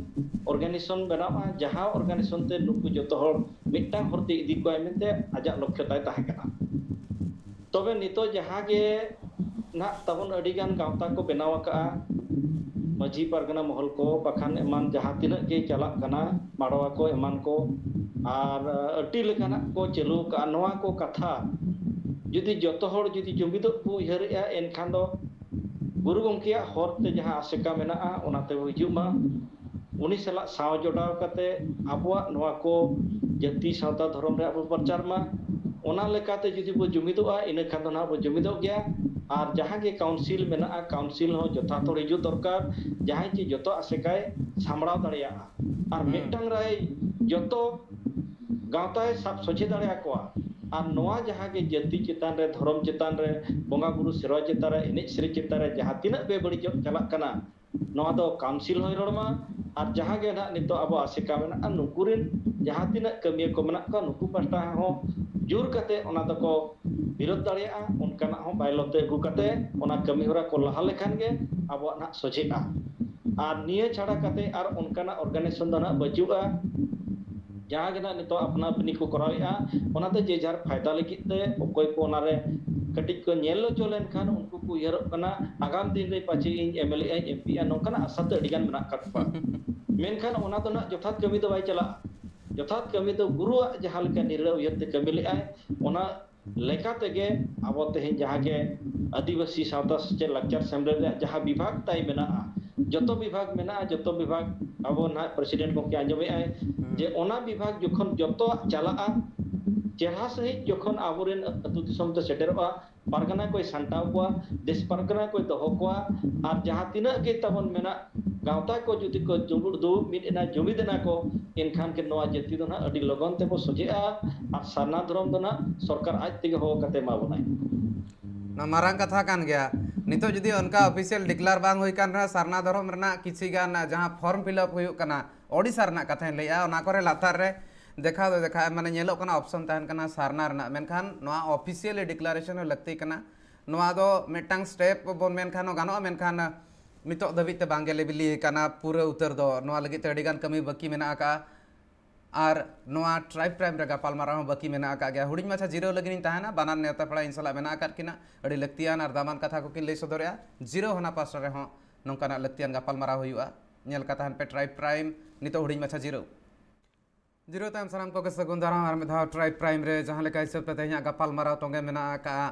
ᱚᱨᱜᱟᱱᱤᱡᱮᱥᱚᱱ ᱵᱮᱱᱟᱜᱼᱟ, ᱡᱟᱦᱟᱸ ᱚᱨᱜᱟᱱᱤᱡᱮᱥᱚᱱ ᱛᱮ ᱱᱩᱠᱩ ᱡᱚᱛᱚ ᱦᱚᱲ ᱢᱤᱫᱴᱟᱝ ᱦᱚᱨᱛᱮ ᱤᱫᱤ ᱠᱚᱣᱟᱭ ᱢᱮᱱᱛᱮ ᱟᱡᱟᱜ ᱞᱚᱠᱠᱷᱚ ᱛᱟᱭ ᱛᱟᱦᱮᱸ ᱠᱟᱱᱟ᱾ ᱛᱚᱵᱮ ᱱᱤᱛᱚᱜ ᱡᱟᱦᱟᱸ ᱜᱮ ᱱᱟᱦᱟᱜ ᱛᱟᱵᱚᱱ ᱟᱹᱰᱤ ᱜᱟᱱ ᱜᱟᱶᱛᱟ ᱠᱚ ᱵᱮᱱᱟᱣ ᱟᱠᱟᱫᱼᱟ, ᱢᱟᱹᱡᱷᱤ ᱯᱟᱨᱜᱟᱱᱟ ᱢᱚᱦᱚᱞ ᱠᱚ, ᱵᱟᱠᱷᱟᱱ ᱮᱢᱟᱱ ᱡᱟᱦᱟᱸ ᱛᱤᱱᱟᱹᱜ ᱜᱮ ᱪᱟᱞᱟᱜ ᱠᱟᱱᱟ, ᱢᱟᱰᱣᱟ ᱠᱚ ᱮᱢᱟᱱ ᱠᱚ, ᱟᱨ ᱟᱹᱰᱤ ᱞᱮᱠᱟᱱᱟᱜ ᱠᱚ ᱪᱟᱹᱞᱩ ᱟᱠᱟᱫᱼᱟ᱾ ᱱᱚᱣᱟ ᱠᱚ ᱠᱟᱛᱷᱟ ᱡᱩᱫᱤ ᱡᱚᱛᱚ ᱦᱚᱲ ᱡᱩᱫᱤ ᱡᱩᱢᱤᱫᱚᱜ ᱠᱚ ᱩᱭᱦᱟᱹᱨᱮᱜᱼᱟ, ᱮᱱᱠᱷᱟᱱ ᱫᱚ ᱜᱩᱨᱩ ᱜᱚᱢᱠᱮᱭᱟᱜ ᱦᱚᱨ ᱛᱮ ᱡᱟᱦᱟᱸ ᱟᱥᱮᱠᱟ ᱢᱮᱱᱟᱜᱼᱟ, ᱚᱱᱟ ᱛᱮᱵᱚ ᱦᱤᱡᱩᱜ ᱢᱟ᱾ ᱩᱱᱤ ᱥᱟᱞᱟᱜ ᱥᱟᱶ ᱡᱚᱲᱟᱣ ᱠᱟᱛᱮ ᱟᱵᱚᱣᱟᱜ ᱱᱚᱣᱟ ᱠᱚ ᱡᱟᱹᱛᱤ, ᱥᱟᱶᱛᱟ, ᱫᱷᱚᱨᱚᱢ ᱨᱮᱭᱟᱜ ᱵᱚ ᱯᱨᱚᱪᱟᱨ ᱢᱟ᱾ ᱚᱱᱟ ᱞᱮᱠᱟᱛᱮ ᱡᱩᱫᱤ ᱵᱚ ᱡᱩᱢᱤᱫᱚᱜᱼᱟ, ᱤᱱᱟᱹ ᱠᱷᱟᱱ ᱫᱚ ᱱᱟᱦᱟᱜ ᱵᱚ ᱡᱩᱢᱤᱫᱚᱜ ᱜᱮᱭᱟ᱾ ᱟᱨ ᱡᱟᱦᱟᱸ ᱜᱮ ᱠᱟᱣᱩᱱᱥᱤᱞ ᱢᱮᱱᱟᱜᱼᱟ, ᱠᱟᱣᱩᱱᱥᱤᱞ ᱦᱚᱸ ᱡᱚᱛᱷᱟᱛ ᱦᱚᱲ ᱦᱤᱡᱩᱜ ᱫᱚᱨᱠᱟᱨ, ᱡᱟᱦᱟᱸᱭ ᱪᱮ ᱡᱚᱛᱚ ᱟᱥᱮᱠᱟᱭ ᱥᱟᱢᱵᱲᱟᱣ ᱫᱟᱲᱮᱭᱟᱜᱼᱟ᱾ ᱟᱨ ᱢᱤᱫᱴᱟᱝ ᱨᱟᱭ ᱡᱚᱛᱚ ᱜᱟᱶᱛᱟᱭ ᱥᱟᱵ ᱥᱚᱡᱷᱮ ᱫᱟᱲᱮᱭᱟᱠᱚᱣᱟ᱾ ᱟᱨ ᱱᱚᱣᱟ ᱡᱟᱦᱟᱸ ᱜᱮ ᱡᱟᱹᱛᱤ ᱪᱮᱛᱟᱱ ᱨᱮ, ᱫᱷᱚᱨᱚᱢ ᱪᱮᱛᱟᱱ ᱨᱮ, ᱵᱚᱸᱜᱟ ᱵᱩᱨᱩ ᱥᱮᱨᱣᱟ ᱪᱮᱛᱟᱱ ᱨᱮ, ᱮᱱᱮᱡ ᱥᱮᱨᱮᱧ ᱪᱮᱛᱟᱱ ᱨᱮ ᱡᱟᱦᱟᱸ ᱛᱤᱱᱟᱹᱜ ᱵᱮᱵᱟᱹᱲᱤᱡᱚᱜ ᱪᱟᱞᱟᱜ ᱠᱟᱱᱟ, ᱱᱚᱣᱟ ᱫᱚ ᱠᱟᱣᱩᱱᱥᱤᱞ ᱦᱚᱸᱭ ᱨᱚᱲ ᱢᱟ᱾ ᱟᱨ ᱡᱟᱦᱟᱸ ᱜᱮ ᱱᱟᱦᱟᱜ ᱱᱤᱛᱚᱜ ᱟᱵᱚ ᱟᱥᱮᱠᱟ ᱢᱮᱱᱟᱜᱼᱟ, ᱱᱩᱠᱩ ᱨᱮᱱ ᱡᱟᱦᱟᱸ ᱛᱤᱱᱟᱹᱜ ᱠᱟᱹᱢᱤᱭᱟᱹ ᱠᱚ ᱢᱮᱱᱟᱜ ᱠᱚᱣᱟ, ᱱᱩᱠᱩ ᱯᱟᱦᱴᱟ ᱦᱚᱸ ᱡᱳᱨ ᱠᱟᱛᱮ ᱚᱱᱟ ᱫᱚᱠᱚ ᱵᱤᱨᱳᱫ ᱫᱟᱲᱮᱭᱟᱜᱼᱟ᱾ ᱚᱱᱠᱟᱱᱟᱜ ᱦᱚᱸ ᱵᱟᱭᱞᱚ ᱛᱮ ᱟᱹᱜᱩ ᱠᱟᱛᱮ ᱚᱱᱟ ᱠᱟᱹᱢᱤ ᱦᱚᱨᱟ ᱠᱚ ᱞᱟᱦᱟ ᱞᱮᱠᱷᱟᱱ ᱜᱮ ᱟᱵᱚᱣᱟᱜ ᱱᱟᱦᱟᱜ ᱥᱚᱡᱷᱮᱜᱼᱟ᱾ ᱟᱨ ᱱᱤᱭᱟᱹ ᱪᱷᱟᱲᱟ ᱠᱟᱛᱮ ᱟᱨ ᱚᱱᱠᱟᱱᱟᱜ ᱚᱨᱜᱟᱱᱟᱭᱡᱮᱥᱚᱱ ᱫᱚ ᱱᱟᱦᱟᱜ ᱵᱟᱹᱪᱩᱜᱼᱟ᱾ ᱡᱟᱦᱟᱸ ᱜᱮ ᱱᱟᱦᱟᱜ ᱱᱤᱛᱚᱜ ᱟᱯᱱᱟ ᱟᱯᱱᱤ ᱠᱚ ᱠᱚᱨᱟᱣᱮᱫᱼᱟ, ᱚᱱᱟ ᱫᱚ ᱡᱮ ᱡᱟᱨ ᱯᱷᱟᱭᱫᱟ ᱞᱟᱹᱜᱤᱫ ᱛᱮ ᱚᱠᱚᱭ ᱠᱚ ᱚᱱᱟᱨᱮ ᱠᱟᱹᱴᱤᱡ ᱠᱚ ᱧᱮᱞ ᱦᱚᱪᱚ ᱞᱮᱱᱠᱷᱟᱱ ᱩᱱᱠᱩ ᱠᱚ ᱩᱭᱦᱟᱹᱨᱚᱜ ᱠᱟᱱᱟ, ᱟᱜᱟᱢ ᱫᱤᱱ ᱨᱮ ᱯᱟᱪᱮ ᱤᱧ ᱮᱢ ᱮᱞ ᱮ ᱟᱹᱧ, ᱮᱢ ᱯᱤ ᱟ, ᱱᱚᱝᱠᱟᱱᱟᱜ ᱟᱥᱟ ᱛᱮ ᱟᱹᱰᱤ ᱜᱟᱱ ᱢᱮᱱᱟᱜ ᱟᱠᱟᱫ ᱠᱚᱣᱟ᱾ ᱢᱮᱱᱠᱷᱟᱱ ᱚᱱᱟ ᱫᱚ ᱱᱟᱦᱟᱜ ᱡᱚᱛᱷᱟᱛ ᱠᱟᱹᱢᱤ ᱫᱚ ᱵᱟᱭ ᱪᱟᱞᱟᱜᱼᱟ᱾ ᱡᱚᱛᱷᱟᱛ ᱠᱟᱹᱢᱤ ᱫᱚ ᱜᱩᱨᱩᱣᱟᱜ ᱡᱟᱦᱟᱸ ᱞᱮᱠᱟ ᱱᱤᱨᱞᱟᱹ ᱩᱭᱦᱟᱹᱨ ᱛᱮ ᱠᱟᱹᱢᱤ ᱞᱮᱫᱼᱟᱭ, ᱚᱱᱟ ᱞᱮᱠᱟ ᱛᱮᱜᱮ ᱟᱵᱚ ᱛᱮᱦᱮᱧ ᱡᱟᱦᱟᱸ ᱜᱮ ᱟᱹᱫᱤᱵᱟᱹᱥᱤ ᱥᱟᱶᱛᱟ ᱥᱮᱪᱮᱫ ᱞᱟᱠᱪᱟᱨ ᱥᱮᱢᱞᱮᱫ ᱨᱮᱭᱟᱜ ᱡᱟᱦᱟᱸ ᱵᱤᱵᱷᱟᱜᱽ ᱛᱟᱭ ᱢᱮᱱᱟᱜᱼᱟ, ᱡᱚᱛᱚ ᱵᱤᱵᱷᱟᱜᱽ ᱢᱮᱱᱟᱜᱼᱟ, ᱡᱚᱛᱚ ᱵᱤᱵᱷᱟᱜᱽ ᱟᱵᱚ ᱱᱟᱦᱟᱜ ᱯᱨᱮᱥᱤᱰᱮᱱᱴ ᱜᱚᱢᱠᱮ ᱟᱸᱡᱚᱢᱮᱫᱼᱟᱭ ᱡᱮ ᱚᱱᱟ ᱵᱤᱵᱷᱟᱜᱽ ᱡᱚᱠᱷᱚᱱ ᱡᱚᱛᱚᱣᱟᱜ ᱪᱟᱞᱟᱜᱼᱟ, ᱪᱮᱨᱦᱟ ᱥᱟᱺᱦᱤᱡ ᱡᱚᱠᱷᱚᱱ ᱟᱵᱚᱨᱮᱱ ᱟᱹᱛᱩ ᱫᱤᱥᱚᱢ ᱛᱮ ᱥᱮᱴᱮᱨᱚᱜᱼᱟ, ᱯᱟᱨᱜᱟᱱᱟ ᱠᱚᱭ ᱥᱟᱢᱴᱟᱣ ᱠᱚᱣᱟ, ᱫᱮᱥ ᱯᱟᱨᱜᱟᱱᱟ ᱠᱚᱭ ᱫᱚᱦᱚ ᱠᱚᱣᱟ, ᱟᱨ ᱡᱟᱦᱟᱸ ᱛᱤᱱᱟᱹᱜ ᱜᱮ ᱛᱟᱵᱚᱱ ᱢᱮᱱᱟᱜ ᱜᱟᱶᱛᱟ ᱠᱚ ᱡᱩᱫᱤ ᱠᱚ ᱡᱩᱢᱤᱫ ᱫᱩᱲᱩᱵ ᱢᱤᱫ ᱮᱱᱟ, ᱡᱩᱢᱤᱫ ᱮᱱᱟ ᱠᱚ, ᱮᱱᱠᱷᱟᱱ ᱜᱮ ᱱᱚᱣᱟ ᱡᱟᱹᱛᱤ ᱫᱚ ᱱᱟᱦᱟᱜ ᱟᱹᱰᱤ ᱞᱚᱜᱚᱱ ᱛᱮᱵᱚ ᱥᱚᱡᱷᱮᱜᱼᱟ᱾ ᱟᱨ ᱥᱟᱨᱱᱟ ᱫᱷᱚᱨᱚᱢ ᱫᱚ ᱱᱟᱦᱟᱜ ᱥᱚᱨᱠᱟᱨ ᱟᱡ ᱛᱮᱜᱮ ᱦᱚᱦᱚ ᱠᱟᱛᱮ ᱮᱢᱟ ᱵᱚᱱᱟᱭ᱾ ᱱᱚᱣᱟ ᱢᱟᱨᱟᱝ ᱠᱟᱛᱷᱟ ᱠᱟᱱ ᱜᱮᱭᱟ᱾ ᱱᱤᱛᱚᱜ ᱡᱩᱫᱤ ᱚᱱᱠᱟ ᱚᱯᱷᱤᱥᱤᱭᱟᱞ ᱰᱤᱠᱞᱟᱨ ᱵᱟᱝ ᱦᱩᱭ ᱠᱟᱱ ᱨᱮᱦᱚᱸ, ᱥᱟᱨᱱᱟ ᱫᱷᱚᱨᱚᱢ ᱨᱮᱱᱟᱜ ᱠᱤᱪᱷᱤ ᱜᱟᱱ ᱡᱟᱦᱟᱸ ᱯᱷᱚᱨᱢ ᱯᱷᱤᱞᱟᱯ ᱦᱩᱭᱩᱜ ᱠᱟᱱᱟ, ᱳᱰᱤᱥᱟ ᱨᱮᱱᱟᱜ ᱠᱟᱛᱷᱟᱧ ᱞᱟᱹᱭᱮᱜᱼᱟ, ᱚᱱᱟ ᱠᱚᱨᱮ ᱞᱟᱛᱟᱨ ᱨᱮ ᱫᱮᱠᱷᱟᱣ ᱫᱚ ᱫᱮᱠᱷᱟᱣ, ᱢᱟᱱᱮ, ᱧᱮᱞᱚᱜ ᱠᱟᱱᱟ, ᱚᱯᱥᱚᱱ ᱛᱟᱦᱮᱱ ᱠᱟᱱᱟ ᱥᱟᱨᱱᱟ ᱨᱮᱱᱟᱜ, ᱢᱮᱱᱠᱷᱟᱱ ᱱᱚᱣᱟ ᱚᱯᱷᱤᱥᱤᱭᱟᱞᱤ ᱰᱤᱠᱞᱟᱨᱮᱥᱚᱱ ᱦᱚᱸ ᱞᱟᱹᱠᱛᱤ ᱠᱟᱱᱟ᱾ ᱱᱚᱣᱟ ᱫᱚ ᱢᱤᱫᱴᱟᱝ ᱥᱴᱮᱯ ᱵᱚᱱ ᱢᱮᱱᱠᱷᱟᱱ ᱦᱚᱸ ᱜᱟᱱᱚᱜᱼᱟ, ᱢᱮᱱᱠᱷᱟᱱ ᱱᱤᱛᱚᱜ ᱫᱷᱟᱹᱵᱤᱡ ᱛᱮ ᱵᱟᱝᱜᱮ ᱞᱮᱵᱮᱞᱤ ᱠᱟᱱᱟ ᱯᱩᱨᱟᱹ ᱩᱛᱟᱹᱨ ᱫᱚ᱾ ᱱᱚᱣᱟ ᱞᱟᱹᱜᱤᱫ ᱛᱮ ᱟᱹᱰᱤᱜᱟᱱ ᱠᱟᱹᱢᱤ ᱵᱟᱹᱠᱤ ᱢᱮᱱᱟᱜ ᱟᱠᱟᱫᱼᱟ᱾ ᱟᱨ ᱱᱚᱣᱟ ᱴᱨᱟᱭᱤᱵᱽ ᱯᱨᱟᱭᱤᱢ ᱨᱮ ᱜᱟᱯᱟᱞᱢᱟᱨᱟᱣ ᱦᱚᱸ ᱵᱟᱹᱠᱤ ᱢᱮᱱᱟᱜ ᱟᱠᱟᱫ ᱜᱮᱭᱟ᱾ ᱦᱩᱰᱤᱧ ᱢᱟᱪᱷᱟ ᱡᱤᱨᱟᱹᱣ ᱞᱟᱹᱜᱤᱫ ᱤᱧ ᱛᱟᱦᱮᱱᱟ᱾ ᱵᱟᱱᱟᱨ ᱱᱮᱣᱛᱟ ᱯᱮᱲᱟ ᱤᱧ ᱥᱟᱞᱟᱜ ᱢᱮᱱᱟᱜ ᱟᱠᱟᱫ ᱠᱤᱱᱟ᱾ ᱟᱹᱰᱤ ᱞᱟᱹᱠᱛᱤᱭᱟᱱ ᱟᱨ ᱫᱟᱢᱟᱱ ᱠᱟᱛᱷᱟ ᱠᱚᱠᱤᱱ ᱞᱟᱹᱭ ᱥᱚᱫᱚᱨᱮᱜᱼᱟ᱾ ᱡᱤᱨᱟᱹᱣ ᱦᱟᱱᱟ ᱯᱟᱥᱴᱟ ᱨᱮᱦᱚᱸ ᱱᱚᱝᱠᱟᱱᱟᱜ ᱞᱟᱹᱠᱛᱤᱭᱟᱱ ᱜᱟᱯᱟᱞᱢᱟᱨᱟᱣ ᱦᱩᱭᱩᱜᱼᱟ᱾ ᱧᱮᱞ ᱠᱟᱛᱮ ᱛᱟᱦᱮᱱ ᱯᱮ ᱴᱨᱟᱭᱤᱵᱽ ᱯᱨᱟᱭᱤᱢ᱾ ᱱᱤᱛᱚᱜ ᱦᱩᱰᱤᱧ ᱢᱟᱪᱷᱟ ᱡᱤᱨᱟᱹᱣ᱾ ᱡᱤᱨᱟᱹᱣ ᱛᱟᱭᱚᱢ ᱥᱟᱱᱟᱢ ᱠᱚᱜᱮ ᱥᱟᱹᱜᱩᱱ ᱫᱟᱨᱟᱢ ᱟᱨ ᱢᱤᱫ ᱫᱷᱟᱣ ᱴᱨᱟᱭᱤᱵᱽ ᱯᱨᱟᱭᱤᱢ ᱨᱮ, ᱡᱟᱦᱟᱸ ᱞᱮᱠᱟ ᱦᱤᱥᱟᱹᱵ ᱛᱮ ᱛᱮᱦᱮᱧᱟᱜ ᱜᱟᱯᱟᱞᱢᱟᱨᱟᱣ ᱛᱚᱸᱜᱮ ᱢᱮᱱᱟᱜ ᱟᱠᱟᱫᱼᱟ᱾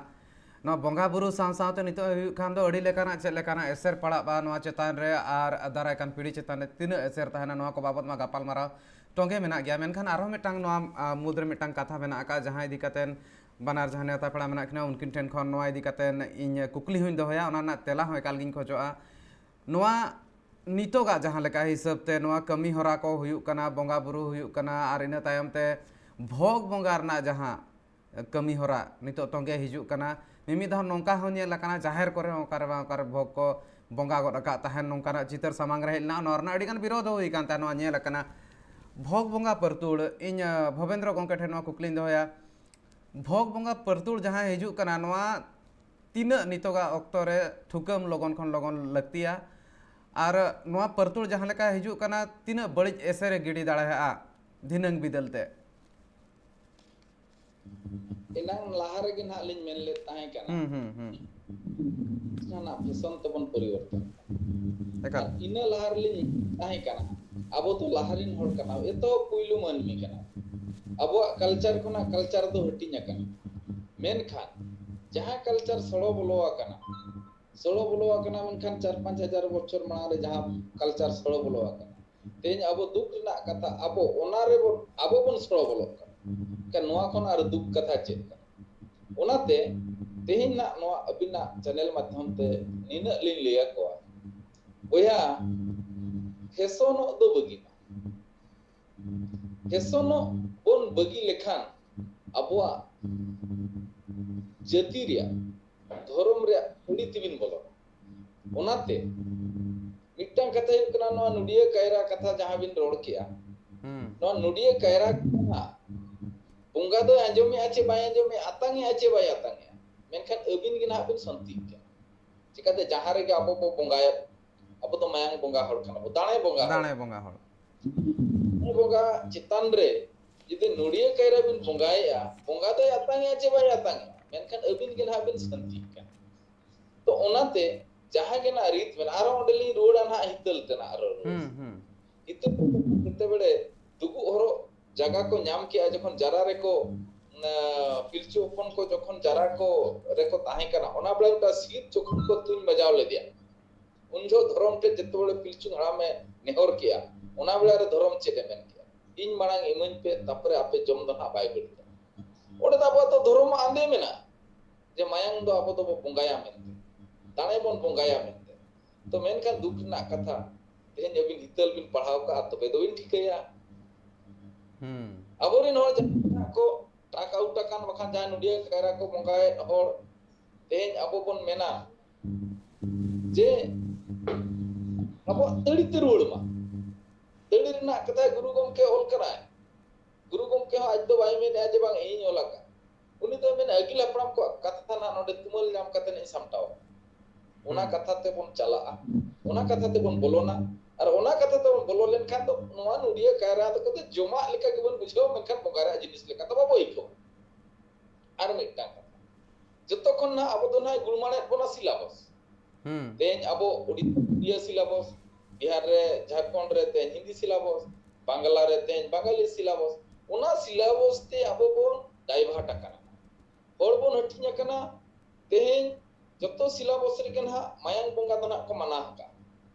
ᱱᱚᱣᱟ ᱵᱚᱸᱜᱟ ᱵᱩᱨᱩ ᱥᱟᱶ ᱥᱟᱶᱛᱮ ᱱᱤᱛᱚᱜ ᱦᱩᱭᱩᱜ ᱠᱷᱟᱱ ᱫᱚ ᱟᱹᱰᱤ ᱞᱮᱠᱟᱱᱟᱜ ᱪᱮᱫ ᱞᱮᱠᱟᱱᱟᱜ ᱮᱥᱮᱨ ᱯᱟᱲᱟᱜᱼᱟ ᱱᱚᱣᱟ ᱪᱮᱛᱟᱱ ᱨᱮ, ᱟᱨ ᱫᱟᱨᱟᱭ ᱠᱟᱱ ᱯᱤᱲᱦᱤ ᱪᱮᱛᱟᱱ ᱨᱮ ᱛᱤᱱᱟᱹᱜ ᱮᱥᱮᱨ ᱛᱟᱦᱮᱱᱟ, ᱱᱚᱣᱟ ᱠᱚ ᱵᱟᱵᱚᱛ ᱢᱟ ᱜᱟᱯᱟᱞᱢᱟᱨᱟᱣ ᱛᱚᱸᱜᱮ ᱢᱮᱱᱟᱜ ᱜᱮᱭᱟ᱾ ᱢᱮᱱᱠᱷᱟᱱ ᱟᱨᱦᱚᱸ ᱢᱤᱫᱴᱟᱝ ᱱᱚᱣᱟ, ᱟ, ᱢᱩᱫᱽ ᱨᱮ ᱢᱤᱫᱴᱟᱝ ᱠᱟᱛᱷᱟ ᱢᱮᱱᱟᱜ ᱟᱠᱟᱫᱼᱟ, ᱡᱟᱦᱟᱸ ᱤᱫᱤ ᱠᱟᱛᱮ ᱵᱟᱱᱟᱨ ᱡᱟᱦᱟᱸ ᱱᱮᱣᱛᱟ ᱯᱮᱲᱟ ᱢᱮᱱᱟᱜ ᱠᱤᱱᱟ, ᱩᱱᱠᱤᱱ ᱴᱷᱮᱱ ᱠᱷᱚᱱ ᱱᱚᱣᱟ ᱤᱫᱤ ᱠᱟᱛᱮ ᱤᱧ ᱠᱩᱠᱞᱤ ᱦᱚᱸᱧ ᱫᱚᱦᱚᱭᱟ, ᱚᱱᱟ ᱨᱮᱱᱟᱜ ᱛᱮᱞᱟ ᱦᱚᱸ ᱮᱠᱟᱞ ᱜᱤᱧ ᱠᱷᱚᱡᱚᱜᱼᱟ᱾ ᱱᱚᱣᱟ ᱱᱤᱛᱚᱜᱟᱜ ᱡᱟᱦᱟᱸ ᱞᱮᱠᱟ ᱦᱤᱥᱟᱹᱵ ᱛᱮ ᱱᱚᱣᱟ ᱠᱟᱹᱢᱤ ᱦᱚᱨᱟ ᱠᱚ ᱦᱩᱭᱩᱜ ᱠᱟᱱᱟ, ᱵᱚᱸᱜᱟ ᱵᱩᱨᱩ ᱦᱩᱭᱩᱜ ᱠᱟᱱᱟ, ᱟᱨ ᱤᱱᱟᱹ ᱛᱟᱭᱚᱢ ᱛᱮ ᱵᱷᱳᱜᱽ ᱵᱚᱸᱜᱟ ᱨᱮᱱᱟᱜ ᱡᱟᱦᱟᱸ ᱠᱟᱹᱢᱤ ᱦᱚᱨᱟ ᱱᱤᱛᱚᱜ ᱛᱚᱸᱜᱮ ᱦᱤᱡᱩᱜ ᱠᱟᱱᱟ᱾ ᱢᱤᱢᱤᱫ ᱫᱷᱟᱣ ᱱᱚᱝᱠᱟ ᱦᱚᱸ ᱧᱮᱞ ᱟᱠᱟᱱᱟ, ᱡᱟᱦᱮᱨ ᱠᱚᱨᱮ ᱦᱚᱸ ᱚᱠᱟᱨᱮ ᱵᱟᱝ ᱚᱠᱟᱨᱮ ᱵᱷᱳᱜᱽ ᱠᱚ ᱵᱚᱸᱜᱟ ᱜᱚᱫ ᱟᱠᱟᱫ ᱛᱟᱦᱮᱱ, ᱱᱚᱝᱠᱟᱱᱟᱜ ᱪᱤᱛᱟᱹᱨ ᱥᱟᱢᱟᱝ ᱨᱮ ᱦᱮᱡ ᱞᱮᱱᱟ᱾ ᱱᱚᱣᱟ ᱨᱮᱱᱟᱜ ᱟᱹᱰᱤᱜᱟᱱ ᱵᱤᱨᱳᱫᱷ ᱦᱚᱸ ᱦᱩᱭ ᱟᱠᱟᱱ ᱛᱟᱦᱮᱸ᱾ ᱱᱚᱣᱟ ᱧᱮᱞ ᱟᱠᱟᱱᱟ᱾ ᱵᱷᱳᱜᱽ ᱵᱚᱸᱜᱟ ᱯᱟᱹᱨᱛᱩᱲ, ᱤᱧ, ᱟᱸ, ᱵᱷᱚᱵᱮᱱᱫᱨᱚ ᱜᱚᱢᱠᱮ ᱴᱷᱮᱱ ᱱᱚᱣᱟ ᱠᱩᱠᱞᱤᱧ ᱫᱚᱦᱚᱭᱟ, ᱵᱷᱳᱜᱽ ᱵᱚᱸᱜᱟ ᱯᱟᱹᱨᱛᱩᱲ ᱡᱟᱦᱟᱸ ᱦᱤᱡᱩᱜ ᱠᱟᱱᱟ, ᱱᱚᱣᱟ ᱛᱤᱱᱟᱹᱜ ᱱᱤᱛᱚᱜᱟᱜ ᱚᱠᱛᱚ ᱨᱮ ᱛᱷᱩᱠᱟᱹᱢ ᱞᱚᱜᱚᱱ ᱠᱷᱚᱱ ᱞᱚᱜᱚᱱ ᱞᱟᱹᱠᱛᱤᱭᱟ? ᱟᱨ ᱱᱚᱣᱟ ᱯᱟᱹᱨᱛᱩᱲ ᱡᱟᱦᱟᱸ ᱞᱮᱠᱟ ᱦᱤᱡᱩᱜ ᱠᱟᱱᱟ, ᱛᱤᱱᱟᱹᱜ ᱵᱟᱹᱲᱤᱡ ᱮᱥᱮᱨ ᱮ ᱜᱤᱰᱤ ᱫᱟᱲᱮᱭᱟᱜᱼᱟ ᱫᱷᱤᱱᱟᱹᱝ ᱵᱤᱫᱟᱹᱞ ᱛᱮ? ᱮᱱᱟᱝ ᱞᱟᱦᱟ ᱨᱮᱜᱮ ᱱᱟᱦᱟᱜ ᱞᱤᱧ ᱢᱮᱱ ᱞᱮᱫ ᱛᱟᱦᱮᱸ ᱠᱟᱱᱟ, ᱦᱩᱸ ᱦᱩᱸ ᱦᱩᱸ ᱡᱟᱦᱟᱱᱟᱜ ᱯᱷᱮᱥᱚᱱ ᱛᱮᱵᱚᱱ ᱯᱚᱨᱤᱵᱚᱨᱛᱚᱱ᱾ ᱮᱠᱟᱞ᱾ ᱟᱨ ᱤᱱᱟᱹ ᱞᱟᱦᱟ ᱨᱮᱞᱤᱧ ᱛᱟᱦᱮᱸ ᱠᱟᱱᱟ, ᱟᱵᱚ ᱫᱚ ᱞᱟᱦᱟ ᱨᱮᱱ ᱦᱚᱲ ᱠᱟᱱᱟ, ᱮᱛᱚᱦᱚᱵ ᱯᱩᱭᱞᱩ ᱢᱟᱹᱱᱢᱤ ᱠᱟᱱᱟ᱾ ᱟᱵᱚᱣᱟᱜ ᱠᱟᱞᱪᱟᱨ ᱠᱷᱚᱱᱟᱜ ᱠᱟᱞᱪᱟᱨ ᱫᱚ ᱦᱟᱹᱴᱤᱧ ᱟᱠᱟᱱᱟ᱾ ᱢᱮᱱᱠᱷᱟᱱ ᱡᱟᱦᱟᱸ ᱠᱟᱞᱪᱟᱨ ᱥᱚᱲᱚ ᱵᱚᱞᱚ ᱟᱠᱟᱱᱟ, ᱥᱚᱲᱚ ᱵᱚᱞᱚ ᱟᱠᱟᱱᱟ, ᱢᱮᱱᱠᱷᱟᱱ ᱪᱟᱨ ᱯᱟᱸᱪ ᱦᱟᱡᱟᱨ ᱵᱚᱪᱷᱚᱨ ᱢᱟᱲᱟᱝ ᱨᱮ ᱡᱟᱦᱟᱸ ᱠᱟᱞᱪᱟᱨ ᱥᱚᱲᱚ ᱵᱚᱞᱚ ᱟᱠᱟᱱᱟ, ᱛᱮᱦᱮᱧ ᱟᱵᱚ ᱫᱩᱠ ᱨᱮᱱᱟᱜ ᱠᱟᱛᱷᱟ, ᱟᱵᱚ ᱚᱱᱟ ᱨᱮᱵᱚᱱ, ᱟᱵᱚ ᱵᱚᱱ ᱥᱚᱲᱚ ᱵᱚᱞᱚᱜ ᱠᱟᱱᱟ᱾ ᱮᱱᱠᱷᱟᱱ ᱱᱚᱣᱟ ᱠᱷᱚᱱ ᱟᱨ ᱫᱩᱠ ᱠᱟᱛᱷᱟ ᱪᱮᱫ ᱠᱟᱱᱟ? ᱚᱱᱟᱛᱮ ᱛᱮᱦᱮᱧ ᱱᱟᱜ ᱱᱚᱣᱟ ᱟᱹᱵᱤᱱᱟᱜ ᱪᱮᱱᱮᱞ ᱢᱟᱫᱽᱫᱷᱚᱢ ᱛᱮ ᱱᱤᱱᱟᱹᱜ ᱞᱤᱧ ᱞᱟᱹᱭ ᱟᱠᱚᱣᱟ, ᱵᱚᱭᱦᱟ, ᱯᱷᱮᱥᱚᱱᱚᱜ ᱫᱚ ᱵᱟᱹᱜᱤ ᱢᱟ᱾ ᱯᱷᱮᱥᱚᱱᱚᱜ ᱵᱚᱱ ᱵᱟᱹᱜᱤ ᱞᱮᱠᱷᱟᱱ ᱟᱵᱚᱣᱟᱜ ᱡᱟᱹᱛᱤ ᱨᱮᱭᱟᱜ, ᱫᱷᱚᱨᱚᱢ ᱨᱮᱭᱟᱜ ᱠᱷᱩᱸᱲᱤ ᱛᱮᱵᱤᱱ ᱵᱚᱞᱚᱱᱟ᱾ ᱚᱱᱟᱛᱮ ᱢᱤᱫᱴᱟᱝ ᱠᱟᱛᱷᱟ ᱦᱩᱭᱩᱜ ᱠᱟᱱᱟ, ᱱᱚᱣᱟ ᱱᱚᱰᱤᱭᱟᱹ ᱠᱟᱭᱨᱟ ᱠᱟᱛᱷᱟ ᱡᱟᱦᱟᱸ ᱵᱤᱱ ᱨᱚᱲ ᱠᱮᱜᱼᱟ, ᱦᱩᱸ᱾ ᱱᱚᱣᱟ ᱱᱚᱰᱤᱭᱟᱹ ᱠᱟᱭᱨᱟ ᱠᱟᱛᱷᱟ ᱵᱚᱸᱜᱟ ᱫᱚᱭ ᱟᱸᱡᱚᱢᱮᱜᱼᱟ ᱪᱮ ᱵᱟᱭ ᱟᱸᱡᱚᱢᱮᱜᱼᱟ, ᱟᱛᱟᱝᱮᱜᱼᱟ ᱪᱮ ᱵᱟᱭ ᱟᱛᱟᱝᱮᱜᱼᱟ, ᱢᱮᱱᱠᱷᱟᱱ ᱟᱹᱵᱤᱱ ᱜᱮ ᱱᱟᱦᱟᱜ ᱵᱤᱱ ᱥᱟᱹᱱᱛᱤᱜ ᱠᱟᱱᱟ᱾ ᱪᱤᱠᱟᱹᱛᱮ? ᱡᱟᱦᱟᱸ ᱨᱮᱜᱮ ᱟᱵᱚ ᱵᱚ ᱵᱚᱸᱜᱟᱭᱟ, ᱟᱵᱚ ᱫᱚ ᱢᱟᱭᱟᱝ ᱵᱚᱸᱜᱟ ᱦᱚᱲ ᱠᱟᱱᱟ ᱵᱚ, ᱫᱟᱲᱮ ᱵᱚᱸᱜᱟ ᱦᱚᱲ᱾ ᱫᱟᱲᱮ ᱵᱚᱸᱜᱟ ᱦᱚᱲ᱾ ᱫᱟᱲᱮ ᱵᱚᱸᱜᱟ ᱪᱮᱛᱟᱱ ᱨᱮ ᱡᱩᱫᱤ ᱱᱚᱰᱤᱭᱟᱹ ᱠᱟᱭᱨᱟ ᱵᱤᱱ ᱵᱚᱸᱜᱟᱭᱮᱜᱼᱟ, ᱵᱚᱸᱜᱟ ᱫᱚᱭ ᱟᱛᱟᱝᱮᱜᱼᱟ ᱪᱮ ᱵᱟᱭ ᱟᱛᱟᱝᱮᱜᱼᱟ, ᱢᱮᱱᱠᱷᱟᱱ ᱟᱹᱵᱤᱱ ᱜᱮ ᱱᱟᱦᱟᱜ ᱵᱤᱱ ᱥᱟᱹᱱᱛᱤᱜ ᱠᱟᱱᱟ᱾ ᱛᱚ ᱚᱱᱟᱛᱮ ᱡᱟᱦᱟᱸ ᱜᱮ ᱱᱟᱜ ᱨᱤᱛ ᱢᱮᱱᱟᱜᱼᱟ, ᱟᱨᱦᱚᱸ ᱚᱸᱰᱮ ᱞᱤᱧ ᱨᱩᱣᱟᱹᱲᱟ ᱱᱟᱦᱟᱜ ᱦᱤᱛᱟᱹᱞ ᱛᱮ ᱱᱟᱜ ᱟᱨᱦᱚᱸ ᱨᱩᱣᱟᱹᱲ᱾ ᱦᱩᱸ, ᱦᱩᱸ᱾ ᱦᱤᱛᱟᱹᱞ ᱛᱮ ᱡᱮᱛᱮ ᱵᱮᱲᱮ ᱫᱩᱜᱩᱜ ᱦᱚᱨᱚᱜ ᱡᱟᱭᱜᱟ ᱠᱚ ᱧᱟᱢ ᱠᱮᱜᱼᱟ, ᱡᱚᱠᱷᱚᱱ ᱡᱟᱨᱟ ᱨᱮᱠᱚ, ᱮᱸ, ᱯᱤᱞᱪᱩ ᱦᱚᱯᱚᱱ ᱠᱚ ᱡᱚᱠᱷᱚᱱ ᱡᱟᱨᱟ ᱠᱚ ᱨᱮᱠᱚ ᱛᱟᱦᱮᱸ ᱠᱟᱱᱟ, ᱚᱱᱟ ᱵᱮᱲᱟ ᱢᱤᱫᱴᱟᱝ ᱥᱤᱨ ᱡᱚᱠᱷᱚᱱ ᱠᱚ ᱛᱩᱧ ᱵᱟᱡᱟᱣ ᱞᱮᱫᱮᱭᱟ, ᱩᱱ ᱡᱚᱦᱚᱜ ᱫᱷᱚᱨᱚᱢ ᱴᱷᱮᱡ ᱡᱮᱛᱮ ᱵᱮᱲᱮ ᱯᱤᱞᱪᱩ ᱦᱟᱲᱟᱢᱮ ᱱᱮᱦᱚᱨ ᱠᱮᱜᱼᱟ, ᱚᱱᱟ ᱵᱮᱲᱟ ᱨᱮ ᱫᱷᱚᱨᱚᱢ ᱪᱮᱫ ᱮ ᱢᱮᱱ ᱠᱮᱜᱼᱟ? "ᱤᱧ ᱢᱟᱲᱟᱝ ᱤᱢᱟᱹᱧ ᱯᱮ, ᱛᱟᱯᱚᱨᱮ ᱟᱯᱮ ᱡᱚᱢ ᱫᱚ ᱱᱟᱦᱟᱜ ᱵᱟᱭ ᱵᱟᱹᱲᱤᱡᱟ᱾" ᱚᱸᱰᱮ ᱫᱚ ᱟᱵᱚᱣᱟᱜ ᱫᱚ ᱫᱷᱚᱨᱚᱢ ᱟᱸᱫᱮ ᱢᱮᱱᱟᱜᱼᱟ᱾ ᱡᱮ ᱢᱟᱭᱟᱝ ᱫᱚ ᱟᱵᱚ ᱫᱚᱵᱚ ᱵᱚᱸᱜᱟᱭᱟ ᱢᱮᱱᱛᱮ, ᱫᱟᱲᱮ ᱵᱚᱱ ᱵᱚᱸᱜᱟᱭᱟ ᱢᱮᱱᱛᱮ᱾ ᱛᱚ ᱢᱮᱱᱠᱷᱟᱱ ᱫᱩᱠ ᱨᱮᱱᱟᱜ ᱠᱟᱛᱷᱟ, ᱛᱮᱦᱮᱧ ᱟᱹᱵᱤᱱ ᱦᱤᱛᱟᱹᱞ ᱵᱤᱱ ᱯᱟᱲᱦᱟᱣ ᱠᱟᱜᱼᱟ, ᱛᱚᱵᱮ ᱫᱚᱵᱤᱱ ᱴᱷᱤᱠᱟᱹᱭᱟ᱾ ᱦᱩᱸ᱾ ᱟᱵᱚᱨᱮᱱ ᱦᱚᱲ ᱡᱟᱦᱟᱸ ᱢᱮᱱᱟᱜ ᱠᱚ, ᱴᱟᱠ ᱟᱣᱩᱴ ᱟᱠᱟᱱ ᱵᱟᱠᱷᱟᱱ ᱡᱟᱦᱟᱸᱭ ᱱᱚᱰᱤᱭᱟᱹ ᱠᱟᱭᱨᱟ ᱠᱚ ᱵᱚᱸᱜᱟᱭᱮᱫ ᱦᱚᱲ, ᱛᱮᱦᱮᱧ ᱟᱵᱚ ᱵᱚᱱ ᱢᱮᱱᱟ ᱡᱮ ᱟᱵᱚᱣᱟᱜ ᱛᱟᱹᱲᱤ ᱛᱮ ᱨᱩᱣᱟᱹᱲ ᱢᱟ᱾ ᱛᱟᱹᱲᱤ ᱨᱮᱱᱟᱜ ᱠᱟᱛᱷᱟ ᱜᱩᱨᱩ ᱜᱚᱢᱠᱮ ᱚᱞ ᱠᱟᱱᱟᱭ᱾ ᱜᱩᱨᱩ ᱜᱚᱢᱠᱮ ᱦᱚᱸ ᱟᱡ ᱫᱚ ᱵᱟᱭ ᱢᱮᱱᱮᱫᱼᱟ ᱡᱮ ᱵᱟᱝ ᱤᱧ ᱚᱞ ᱟᱠᱟᱫ᱾ ᱩᱱᱤ ᱫᱚᱭ ᱢᱮᱱᱟ ᱟᱹᱜᱤᱞ ᱦᱟᱯᱲᱟᱢ ᱠᱚᱣᱟᱜ ᱠᱟᱛᱷᱟ ᱱᱟᱜ ᱱᱚᱰᱮ ᱛᱩᱢᱟᱹᱞ ᱧᱟᱢ ᱠᱟᱛᱮ ᱤᱧ ᱥᱟᱢᱴᱟᱣᱟ᱾ ᱚᱱᱟ ᱦᱩᱸ᱾ ᱠᱟᱛᱷᱟ ᱛᱮᱵᱚᱱ ᱪᱟᱞᱟᱜᱼᱟ, ᱚᱱᱟ ᱠᱟᱛᱷᱟ ᱛᱮᱵᱚᱱ ᱵᱚᱞᱚᱱᱟ, ᱟᱨ ᱚᱱᱟ ᱠᱟᱛᱷᱟ ᱛᱮᱵᱚᱱ ᱵᱚᱞᱚ ᱞᱮᱱᱠᱷᱟᱱ ᱫᱚ ᱱᱚᱣᱟ ᱱᱚᱰᱤᱭᱟᱹ ᱠᱟᱭᱨᱟ ᱫᱚ ᱠᱟᱛᱮ ᱡᱚᱢᱟᱜ ᱞᱮᱠᱟ ᱜᱮᱵᱚᱱ ᱵᱩᱡᱷᱟᱹᱣᱟ, ᱢᱮᱱᱠᱷᱟᱱ ᱵᱚᱸᱜᱟ ᱨᱮᱭᱟᱜ ᱡᱤᱱᱤᱥ ᱞᱮᱠᱟ ᱫᱚ ᱵᱟᱵᱚ ᱟᱹᱭᱠᱟᱹᱣᱟ᱾ ᱟᱨ ᱢᱤᱫᱴᱟᱝ ᱠᱟᱛᱷᱟ, ᱡᱚᱛᱚ ᱠᱷᱚᱱ ᱱᱟᱜ ᱟᱵᱚ ᱫᱚ ᱱᱟᱜ ᱜᱩᱲᱢᱟᱲᱮᱫ ᱵᱚᱱᱟ ᱥᱤᱞᱟᱵᱚᱥ᱾ ᱦᱩᱸ᱾ ᱛᱮᱦᱮᱧ ᱟᱵᱚ ᱩᱲᱤᱭᱟ ᱥᱤᱞᱟᱵᱚᱥ, ᱵᱤᱦᱟᱨ ᱨᱮ, ᱡᱷᱟᱲᱠᱷᱚᱸᱰ ᱨᱮ ᱛᱮᱦᱮᱧ ᱦᱤᱱᱫᱤ ᱥᱤᱞᱟᱵᱚᱥ, ᱵᱟᱝᱞᱟ ᱨᱮ ᱛᱮᱦᱮᱧ ᱵᱟᱝᱜᱟᱞᱤ ᱥᱤᱞᱟᱵᱚᱥ, ᱚᱱᱟ ᱥᱤᱞᱟᱵᱚᱥ ᱛᱮ ᱟᱵᱚ ᱵᱚᱱ ᱰᱟᱭᱵᱷᱟᱨᱴ ᱟᱠᱟᱱᱟ, ᱦᱚᱲ ᱵᱚᱱ ᱦᱟᱹᱴᱤᱧ ᱟᱠᱟᱱᱟ᱾ ᱛᱮᱦᱮᱧ ᱡᱚᱛᱚ ᱥᱤᱞᱟᱵᱚᱥ ᱨᱮᱜᱮ ᱱᱟᱦᱟᱜ ᱢᱟᱭᱟᱝ ᱵᱚᱸᱜᱟ ᱫᱚ ᱱᱟᱦᱟᱜ ᱠᱚ ᱢᱟᱱᱟ ᱟᱠᱟᱫ,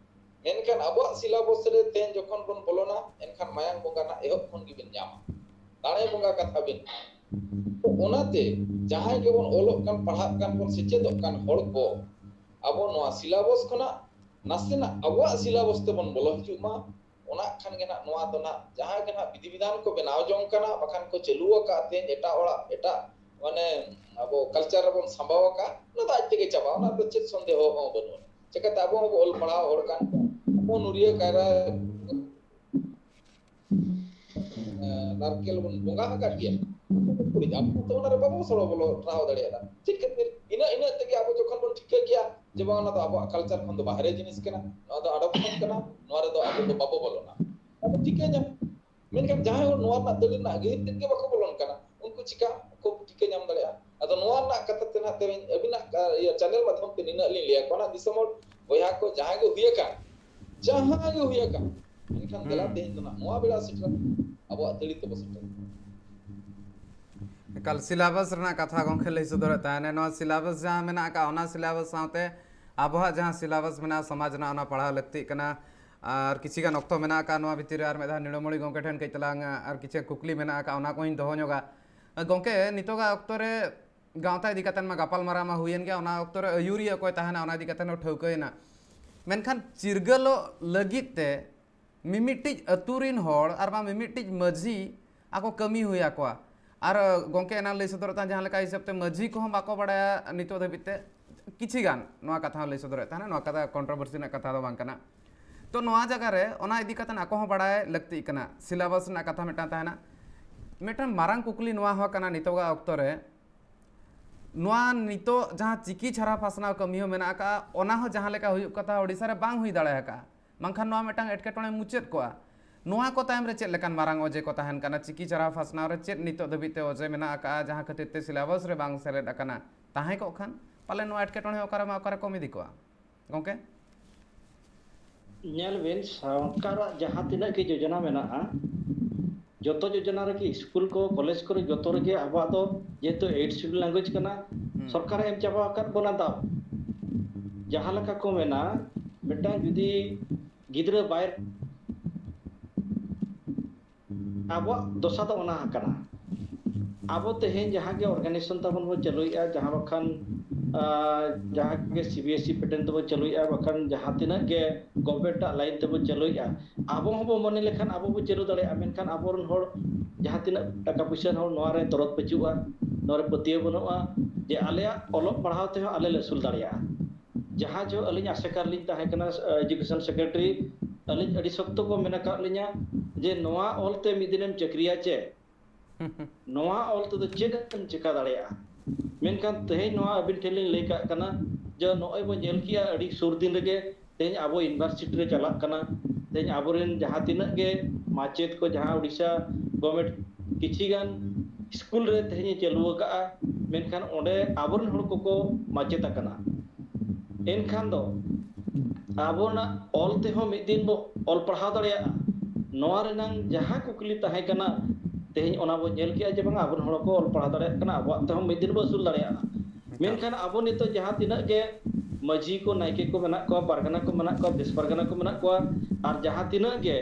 ᱢᱮᱱᱠᱷᱟᱱ ᱟᱵᱚᱣᱟᱜ ᱥᱤᱞᱟᱵᱚᱥ ᱨᱮ ᱛᱮᱦᱮᱧ ᱡᱚᱠᱷᱚᱱ ᱵᱚᱱ ᱵᱚᱞᱚᱱᱟ, ᱮᱱᱠᱷᱟᱱ ᱢᱟᱭᱟᱝ ᱵᱚᱸᱜᱟ ᱱᱟᱦᱟᱜ ᱮᱦᱚᱵ ᱠᱷᱚᱱ ᱜᱮᱵᱤᱱ ᱧᱟᱢᱟ, ᱫᱟᱲᱮ ᱵᱚᱸᱜᱟ ᱠᱟᱛᱷᱟ ᱵᱤᱱ᱾ ᱚᱱᱟᱛᱮ ᱡᱟᱦᱟᱸᱭ ᱜᱮᱵᱚᱱ ᱚᱞᱚᱜ ᱠᱟᱱ, ᱯᱟᱲᱦᱟᱜ ᱠᱟᱱ ᱵᱚᱱ, ᱥᱮᱪᱮᱫᱚᱜ ᱠᱟᱱ ᱦᱚᱲ ᱠᱚ, ᱟᱵᱚ ᱱᱚᱣᱟ ᱥᱤᱞᱟᱵᱚᱥ ᱠᱷᱚᱱᱟᱜ ᱱᱟᱥᱮᱱᱟᱜ ᱟᱵᱚᱣᱟᱜ ᱥᱤᱞᱟᱵᱚᱥ ᱛᱮᱵᱚᱱ ᱵᱚᱞᱚ ᱦᱤᱡᱩᱜ ᱢᱟ᱾ ᱚᱱᱟ ᱠᱷᱟᱱ ᱜᱮ ᱱᱟᱜ ᱱᱚᱣᱟ ᱫᱚ ᱱᱟᱜ ᱡᱟᱦᱟᱸ ᱜᱮ ᱱᱟᱜ ᱵᱤᱫᱷᱤ ᱵᱤᱫᱷᱟᱱ ᱠᱚ ᱵᱮᱱᱟᱣ ᱡᱚᱝ ᱠᱟᱱᱟ, ᱵᱟᱠᱷᱟᱱ ᱠᱚ ᱪᱟᱹᱞᱩ ᱟᱠᱟᱫ ᱛᱮ ᱮᱴᱟᱜ ᱚᱲᱟᱜ, ᱮᱴᱟᱜ ᱢᱟᱱᱮ ᱟᱵᱚ ᱠᱟᱞᱪᱟᱨ ᱨᱮᱵᱚᱱ ᱥᱟᱢᱵᱟᱣ ᱟᱠᱟᱫ, ᱚᱱᱟ ᱫᱚ ᱟᱡ ᱛᱮᱜᱮ ᱪᱟᱵᱟᱜᱼᱟ, ᱚᱱᱟ ᱫᱚ ᱪᱮᱫ ᱥᱚᱱᱫᱮᱦᱚ ᱦᱚᱸ ᱵᱟᱹᱱᱩᱜᱼᱟ᱾ ᱪᱤᱠᱟᱹᱛᱮ ᱟᱵᱚ ᱦᱚᱸᱵᱚ ᱚᱞ ᱯᱟᱲᱦᱟᱣ ᱦᱚᱲ ᱠᱟᱱ, ᱟᱵᱚ ᱱᱩᱨᱤᱭᱟᱹ ᱠᱟᱭᱨᱟ ᱱᱟᱨᱠᱮᱞ ᱵᱚᱱ ᱵᱚᱸᱜᱟ ᱟᱠᱟᱫ ᱜᱮᱭᱟ, ᱟᱵᱚ ᱛᱚ ᱚᱱᱟ ᱨᱮ ᱵᱟᱵᱚ ᱥᱚᱲᱚ ᱵᱚᱞᱚ ᱴᱷᱟᱶ ᱫᱟᱲᱮᱭᱟᱜᱼᱟ᱾ ᱪᱮᱫ ᱠᱷᱟᱹᱛᱤᱨ? ᱤᱱᱟᱹ ᱤᱱᱟᱹ ᱛᱮᱜᱮ ᱟᱵᱚ ᱡᱚᱠᱷᱚᱱ ᱵᱚᱱ ᱴᱷᱤᱠᱟᱹ ᱠᱮᱭᱟ ᱡᱮ ᱵᱟᱝ, ᱚᱱᱟ ᱫᱚ ᱟᱵᱚᱣᱟᱜ ᱠᱟᱞᱪᱟᱨ ᱠᱷᱚᱱ ᱫᱚ ᱵᱟᱦᱨᱮ ᱡᱤᱱᱤᱥ ᱠᱟᱱᱟ, ᱱᱚᱣᱟ ᱫᱚ ᱟᱰᱚᱯᱥᱚᱱ ᱠᱟᱱᱟ, ᱱᱚᱣᱟ ᱨᱮᱫᱚ ᱟᱵᱚ ᱫᱚ ᱵᱟᱵᱚ ᱵᱚᱞᱚᱱᱟ, ᱟᱵᱚ ᱴᱷᱤᱠᱟᱹ ᱧᱟᱢ᱾ ᱢᱮᱱᱠᱷᱟᱱ ᱡᱟᱦᱟᱸᱭ ᱦᱚᱲ ᱱᱚᱣᱟ ᱨᱮᱱᱟᱜ ᱫᱟᱹᱲ ᱨᱮᱱᱟᱜ ᱜᱟᱹᱦᱤᱨ ᱛᱮᱫ ᱜᱮ ᱵᱟᱠᱚ ᱵᱚᱞᱚᱱ ᱠᱟᱱᱟ, ᱩᱱᱠᱩ ᱪᱤᱠᱟ ᱠᱚ ᱴᱷᱤᱠᱟᱹ ᱧᱟᱢ ᱫᱟᱲᱮᱭᱟᱜᱼᱟ? ᱟᱫᱚ ᱱᱚᱣᱟ ᱨᱮᱱᱟᱜ ᱠᱟᱛᱷᱟ ᱛᱮ ᱱᱟᱦᱟᱜ ᱛᱮᱦᱮᱧ ᱟᱹᱵᱤᱱᱟᱜ, ᱟ, ᱤᱭᱟᱹ, ᱪᱮᱱᱮᱞ ᱢᱟᱫᱽᱫᱷᱚᱢ ᱛᱮ ᱱᱤᱱᱟᱹᱜ ᱞᱤᱧ ᱞᱟᱹᱭᱟ ᱠᱚᱣᱟ ᱱᱟᱦᱟᱜ, ᱫᱤᱥᱚᱢ ᱦᱚᱲ ᱵᱚᱭᱦᱟ ᱠᱚ, ᱡᱟᱦᱟᱸ ᱜᱮ ᱦᱩᱭ ᱟᱠᱟᱱ, ᱡᱟᱦᱟᱸ ᱜᱮ ᱦᱩᱭ ᱟᱠᱟᱱ, ᱢᱮᱱᱠᱷᱟᱱ ᱫᱮᱞᱟ ᱦᱩᱸ᱾ ᱛᱮᱦᱮᱧ ᱫᱚ ᱱᱟᱦᱟᱜ ᱱᱚᱣᱟ ᱵᱮᱲᱟ ᱥᱮᱴᱮᱨ, ᱟᱵᱚᱣᱟᱜ ᱛᱟᱹᱲᱤ ᱛᱮᱵᱚ ᱥᱮᱴᱮᱨ᱾ ᱮᱠᱟᱞ ᱥᱤᱞᱟᱵᱟᱥ ᱨᱮᱱᱟᱜ ᱠᱟᱛᱷᱟ ᱜᱚᱢᱠᱮ ᱞᱟᱹᱭ ᱥᱚᱫᱚᱨᱮᱫ ᱛᱟᱦᱮᱱᱟ᱾ ᱱᱚᱣᱟ ᱥᱤᱞᱟᱵᱟᱥ ᱡᱟᱦᱟᱸ ᱢᱮᱱᱟᱜ ᱟᱠᱟᱫ, ᱚᱱᱟ ᱥᱤᱞᱟᱵᱟᱥ ᱥᱟᱶᱛᱮ ᱟᱵᱚᱣᱟᱜ ᱡᱟᱦᱟᱸ ᱥᱤᱞᱟᱵᱟᱥ ᱢᱮᱱᱟᱜᱼᱟ ᱥᱚᱢᱟᱡᱽ ᱨᱮᱱᱟᱜ, ᱚᱱᱟ ᱯᱟᱲᱦᱟᱣ ᱞᱟᱹᱠᱛᱤᱜ ᱠᱟᱱᱟ᱾ ᱟᱨ ᱠᱤᱪᱷᱤ ᱜᱟᱱ ᱚᱠᱛᱚ ᱢᱮᱱᱟᱜ ᱟᱠᱟᱫ ᱱᱚᱣᱟ ᱵᱷᱤᱛᱤᱨ ᱨᱮ, ᱟᱨ ᱢᱤᱫ ᱫᱷᱟᱣ ᱱᱤᱲᱟᱹᱢᱚᱬᱤ ᱜᱚᱢᱠᱮ ᱴᱷᱮᱱ ᱠᱟᱹᱡ ᱛᱟᱞᱟᱝ ᱟᱨ ᱠᱤᱪᱷᱩ ᱠᱩᱠᱞᱤ ᱢᱮᱱᱟᱜ ᱟᱠᱟᱫ, ᱚᱱᱟ ᱠᱚᱦᱚᱧ ᱫᱚᱦᱚ ᱧᱚᱜᱟ᱾ ᱜᱚᱢᱠᱮ, ᱱᱤᱛᱚᱜᱟᱜ ᱚᱠᱛᱚ ᱨᱮ ᱜᱟᱶᱛᱟ ᱤᱫᱤ ᱠᱟᱛᱮ ᱢᱟ ᱜᱟᱯᱟᱞ ᱢᱟᱨᱟᱣ ᱢᱟ ᱦᱩᱭᱮᱱ ᱜᱮᱭᱟ, ᱚᱱᱟ ᱚᱠᱛᱚ ᱨᱮ ᱟᱹᱭᱩᱨᱤᱭᱟᱹ ᱚᱠᱚᱭ ᱛᱟᱦᱮᱱᱟ ᱚᱱᱟ ᱤᱫᱤ ᱠᱟᱛᱮ ᱦᱚᱸ ᱴᱷᱟᱹᱣᱠᱟᱹᱭᱮᱱᱟ᱾ ᱢᱮᱱᱠᱷᱟᱱ ᱪᱤᱨᱜᱟᱹᱞᱚᱜ ᱞᱟᱹᱜᱤᱫ ᱛᱮ ᱢᱤᱢᱤᱫᱴᱤᱡ ᱟᱹᱛᱩ ᱨᱤᱱ ᱦᱚᱲ ᱟᱨ ᱵᱟᱝ ᱢᱤᱢᱤᱫᱴᱤᱡ ᱢᱟᱹᱡᱷᱤ ᱟᱠᱚ ᱠᱟᱹᱢᱤ ᱦᱩᱭ ᱟᱠᱚᱣᱟ᱾ ᱟᱨ ᱜᱚᱢᱠᱮ ᱮᱱᱟᱝ ᱞᱟᱹᱭ ᱥᱚᱫᱚᱨᱮᱫ ᱛᱟᱦᱮᱸᱫ, ᱡᱟᱦᱟᱸ ᱞᱮᱠᱟ ᱦᱤᱥᱟᱹᱵ ᱛᱮ ᱢᱟᱹᱡᱷᱤ ᱠᱚᱦᱚᱸ ᱵᱟᱠᱚ ᱵᱟᱲᱟᱭᱟ ᱱᱤᱛᱚᱜ ᱫᱷᱟᱹᱵᱤᱡ ᱛᱮ, ᱠᱤᱪᱷᱤ ᱜᱟᱱ ᱱᱚᱣᱟ ᱠᱟᱛᱷᱟ ᱦᱚᱸ ᱞᱟᱹᱭ ᱥᱚᱫᱚᱨᱮᱫ ᱛᱟᱦᱮᱱᱟ, ᱱᱚᱣᱟ ᱠᱟᱛᱷᱟ ᱠᱚᱱᱴᱨᱳᱵᱷᱟᱨᱥᱤ ᱨᱮᱱᱟᱜ ᱠᱟᱛᱷᱟ ᱫᱚ ᱵᱟᱝ ᱠᱟᱱᱟ᱾ ᱛᱚ ᱱᱚᱣᱟ ᱡᱟᱭᱜᱟ ᱨᱮ ᱚᱱᱟ ᱤᱫᱤ ᱠᱟᱛᱮ ᱟᱠᱚ ᱦᱚᱸ ᱵᱟᱲᱟᱭ ᱞᱟᱹᱠᱛᱤᱜ ᱠᱟᱱᱟ, ᱥᱤᱞᱟᱵᱟᱥ ᱨᱮᱱᱟᱜ ᱠᱟᱛᱷᱟ ᱢᱤᱫᱴᱟᱝ ᱛᱟᱦᱮᱱᱟ᱾ ᱢᱤᱫᱴᱟᱝ ᱢᱟᱨᱟᱝ ᱠᱩᱠᱞᱤ ᱱᱚᱣᱟ ᱦᱚᱸ ᱠᱟᱱᱟ ᱱᱤᱛᱚᱜᱟᱜ ᱚᱠᱛᱚ ᱨᱮ, ᱱᱚᱣᱟ ᱱᱤᱛᱚᱜ ᱡᱟᱦᱟᱸ ᱪᱤᱠᱤ ᱪᱷᱟᱨᱟ ᱯᱟᱥᱱᱟᱣ ᱠᱟᱹᱢᱤ ᱦᱚᱸ ᱢᱮᱱᱟᱜ ᱟᱠᱟᱫᱼᱟ, ᱚᱱᱟ ᱦᱚᱸ ᱡᱟᱦᱟᱸ ᱞᱮᱠᱟ ᱦᱩᱭᱩᱜ ᱠᱟᱛᱷᱟ ᱳᱰᱤᱥᱟ ᱨᱮ ᱵᱟᱝ ᱦᱩᱭ ᱫᱟᱲᱮ ᱟᱠᱟᱫᱼᱟ, ᱵᱟᱝᱠᱷᱟᱱ ᱱᱚᱣᱟ ᱢᱤᱫᱴᱟᱝ ᱮᱴᱠᱮᱴᱚᱬᱮ ᱢᱩᱪᱟᱹᱫ ᱠᱚᱜᱼᱟ᱾ ᱱᱚᱣᱟ ᱠᱚ ᱛᱟᱭᱚᱢ ᱨᱮ ᱪᱮᱫ ᱞᱮᱠᱟᱱ ᱢᱟᱨᱟᱝ ᱚᱡᱮ ᱠᱚ ᱛᱟᱦᱮᱱ ᱠᱟᱱᱟ? ᱪᱤᱠᱤ ᱪᱷᱟᱨᱟ ᱯᱟᱥᱱᱟᱣ ᱨᱮ ᱪᱮᱫ ᱱᱤᱛᱚᱜ ᱫᱷᱟᱹᱵᱤᱡ ᱛᱮ ᱚᱡᱮ ᱢᱮᱱᱟᱜ ᱟᱠᱟᱫᱼᱟ, ᱡᱟᱦᱟᱸ ᱠᱷᱟᱹᱛᱤᱨ ᱛᱮ ᱥᱤᱞᱟᱵᱟᱥ ᱨᱮ ᱵᱟᱝ ᱥᱮᱞᱮᱫ ᱟᱠᱟᱱᱟ? ᱛᱟᱦᱮᱸ ᱠᱚᱜ ᱠᱷᱟᱱ ᱯᱟᱞᱮ ᱱᱚᱣᱟ ᱮᱴᱠᱮᱴᱚᱬᱮ ᱚᱠᱟᱨᱮ ᱢᱟ ᱚᱠᱟᱨᱮ ᱠᱚᱢ ᱤᱫᱤ ᱠᱚᱜᱼᱟ᱾ ᱜᱚᱢᱠᱮ? ᱧᱮᱞ ᱵᱤᱱ, ᱥᱚᱨᱠᱟᱨᱟᱜ ᱡᱟᱦᱟᱸ ᱛᱤᱱᱟᱹᱜ ᱜᱮ ᱡᱳᱡᱚᱱᱟ ᱢᱮᱱᱟᱜᱼᱟ, ᱡᱚᱛᱚ ᱡᱳᱡᱚᱱᱟ ᱨᱮᱜᱮ ᱥᱠᱩᱞ ᱠᱚ, ᱠᱚᱞᱮᱡᱽ ᱠᱚᱨᱮ, ᱡᱚᱛᱚ ᱨᱮᱜᱮ ᱟᱵᱚᱣᱟᱜ ᱫᱚ ᱡᱮᱦᱮᱛᱩ eighth schedule language ᱠᱟᱱᱟ, ᱦᱩᱸ᱾ ᱥᱚᱨᱠᱟᱨᱮ ᱮᱢ ᱪᱟᱵᱟ ᱟᱠᱟᱫ ᱵᱚᱱᱟ ᱫᱟᱣ᱾ ᱡᱟᱦᱟᱸ ᱞᱮᱠᱟ ᱠᱚ ᱢᱮᱱᱟ, ᱢᱤᱫᱴᱟᱝ ᱡᱩᱫᱤ ᱜᱤᱫᱽᱨᱟᱹ ᱵᱟᱭ ᱟᱵᱚᱣᱟᱜ ᱫᱚᱥᱟ ᱫᱚ ᱚᱱᱟ ᱠᱟᱱᱟ᱾ ᱟᱵᱚ ᱛᱮᱦᱮᱧ ᱡᱟᱦᱟᱸ ᱜᱮ organization ᱛᱟᱵᱚᱱ ᱵᱚᱱ ᱪᱟᱹᱞᱩᱭᱮᱫᱼᱟ, ᱡᱟᱦᱟᱸ ᱵᱟᱠᱷᱟᱱ ᱟᱨ ᱡᱟᱦᱟᱸ ᱜᱮ C B S E pattern ᱛᱮᱵᱚᱱ ᱪᱟᱹᱞᱩᱭᱮᱫᱼᱟ, ᱵᱟᱠᱷᱟᱱ ᱡᱟᱦᱟᱸ ᱛᱤᱱᱟᱹᱜ ᱜᱮ government ᱟᱜ line ᱛᱮᱵᱚᱱ ᱪᱟᱹᱞᱩᱭᱮᱫᱼᱟ, ᱟᱵᱚ ᱦᱚᱸᱵᱚ ᱢᱚᱱᱮ ᱞᱮᱠᱷᱟᱱ ᱟᱵᱚ ᱵᱚ ᱪᱟᱹᱞᱩ ᱫᱟᱲᱮᱭᱟᱜᱼᱟ᱾ ᱢᱮᱱᱠᱷᱟᱱ ᱟᱵᱚᱨᱮᱱ ᱦᱚᱲ ᱡᱟᱦᱟᱸ ᱛᱤᱱᱟᱹᱜ ᱴᱟᱠᱟ ᱯᱩᱭᱥᱟᱹ ᱦᱚᱲ ᱱᱚᱣᱟ ᱨᱮ ᱫᱚᱨᱚᱫ ᱯᱟᱹᱪᱩᱜᱼᱟ, ᱱᱚᱣᱟ ᱨᱮ ᱯᱟᱹᱛᱭᱟᱹᱣ ᱵᱟᱹᱱᱩᱜᱼᱟ ᱡᱮ ᱟᱞᱮᱭᱟᱜ ᱚᱞᱚᱜ ᱯᱟᱲᱦᱟᱣ ᱛᱮᱦᱚᱸ ᱟᱞᱮ ᱞᱮ ᱟᱹᱥᱩᱞ ᱫᱟᱲᱮᱭᱟᱜᱼᱟ᱾ ᱡᱟᱦᱟᱸ ᱡᱚᱦᱚᱜ ᱟᱹᱞᱤᱧ ᱟᱥᱮᱠᱟ ᱨᱮᱞᱤᱧ ᱛᱟᱦᱮᱸ ᱠᱟᱱᱟ, education secretary, ᱟᱹᱞᱤᱧ ᱟᱹᱰᱤ ᱥᱚᱠᱛᱚ ᱠᱚ ᱢᱮᱱ ᱟᱠᱟᱫ ᱞᱤᱧᱟ ᱡᱮ ᱱᱚᱣᱟ ᱚᱞ ᱛᱮ ᱢᱤᱫ ᱫᱤᱱᱮᱢ ᱪᱟᱹᱠᱨᱤᱭᱟ ᱪᱮ? ᱱᱚᱣᱟ ᱚᱞ ᱛᱮᱫᱚ ᱪᱮᱫ ᱮᱢ ᱪᱮᱠᱟ ᱫᱟᱲᱮᱭᱟᱜᱼᱟ? ᱢᱮᱱᱠᱷᱟᱱ ᱛᱮᱦᱮᱧ ᱱᱚᱣᱟ ᱟᱹᱵᱤᱱ ᱴᱷᱮᱱ ᱞᱤᱧ ᱞᱟᱹᱭ ᱠᱟᱜ ᱠᱟᱱᱟ ᱡᱮ ᱱᱚᱜᱼᱚᱭ ᱵᱚ ᱧᱮᱞ ᱠᱮᱜᱼᱟ, ᱟᱹᱰᱤ ᱥᱩᱨ ᱫᱤᱱ ᱨᱮᱜᱮ ᱛᱮᱦᱮᱧ ᱟᱵᱚ university ᱨᱮ ᱪᱟᱞᱟᱜ ᱠᱟᱱᱟ᱾ ᱛᱮᱦᱮᱧ ᱟᱵᱚᱨᱮᱱ ᱡᱟᱦᱟᱸ ᱛᱤᱱᱟᱹᱜ ᱜᱮ ᱢᱟᱪᱮᱫ ᱠᱚ, ᱡᱟᱦᱟᱸ ᱩᱰᱤᱥᱟ government ᱠᱤᱪᱷᱤ ᱜᱟᱱ ᱥᱠᱩᱞ ᱨᱮ ᱛᱮᱦᱮᱧ ᱮ ᱪᱟᱹᱞᱩ ᱟᱠᱟᱫᱼᱟ, ᱢᱮᱱᱠᱷᱟᱱ ᱚᱸᱰᱮ ᱟᱵᱚᱨᱮᱱ ᱦᱚᱲ ᱠᱚᱠᱚ ᱢᱟᱪᱮᱫ ᱟᱠᱟᱱᱟ᱾ ᱮᱱᱠᱷᱟᱱ ᱫᱚ ᱟᱵᱚᱱᱟᱜ ᱚᱞ ᱛᱮᱦᱚᱸ ᱢᱤᱫ ᱫᱤᱱ ᱵᱚ ᱚᱞ ᱯᱟᱲᱦᱟᱣ ᱫᱟᱲᱮᱭᱟᱜᱼᱟ, ᱱᱚᱣᱟ ᱨᱮᱱᱟᱝ ᱡᱟᱦᱟᱸ ᱠᱩᱠᱞᱤ ᱛᱟᱦᱮᱸ ᱠᱟᱱᱟ, ᱛᱮᱦᱮᱧ ᱚᱱᱟ ᱵᱚ ᱧᱮᱞ ᱠᱮᱜᱼᱟ ᱡᱮ ᱵᱟᱝᱟ, ᱟᱵᱚᱨᱮᱱ ᱦᱚᱲ ᱠᱚ ᱚᱞ ᱯᱟᱲᱦᱟᱣ ᱫᱟᱲᱮᱭᱟᱜ ᱠᱟᱱᱟ, ᱟᱵᱚᱣᱟᱜ ᱛᱮᱦᱚᱸ ᱢᱤᱫ ᱫᱤᱱ ᱵᱚ ᱟᱹᱥᱩᱞ ᱫᱟᱲᱮᱭᱟᱜᱼᱟ᱾ ᱢᱮᱱᱠᱷᱟᱱ ᱟᱵᱚ ᱱᱤᱛᱚᱜ ᱡᱟᱦᱟᱸ ᱛᱤᱱᱟᱹᱜ ᱜᱮ ᱢᱟᱹᱡᱷᱤ ᱠᱚ, ᱱᱟᱭᱠᱮ ᱠᱚ ᱢᱮᱱᱟᱜ ᱠᱚᱣᱟ, ᱯᱟᱨᱜᱟᱱᱟ ᱠᱚ ᱢᱮᱱᱟᱜ ᱠᱚᱣᱟ, ᱫᱮᱥ ᱯᱟᱨᱜᱟᱱᱟ ᱠᱚ ᱢᱮᱱᱟᱜ ᱠᱚᱣᱟ, ᱟᱨ ᱡᱟᱦᱟᱸ ᱛᱤᱱᱟᱹᱜ ᱜᱮ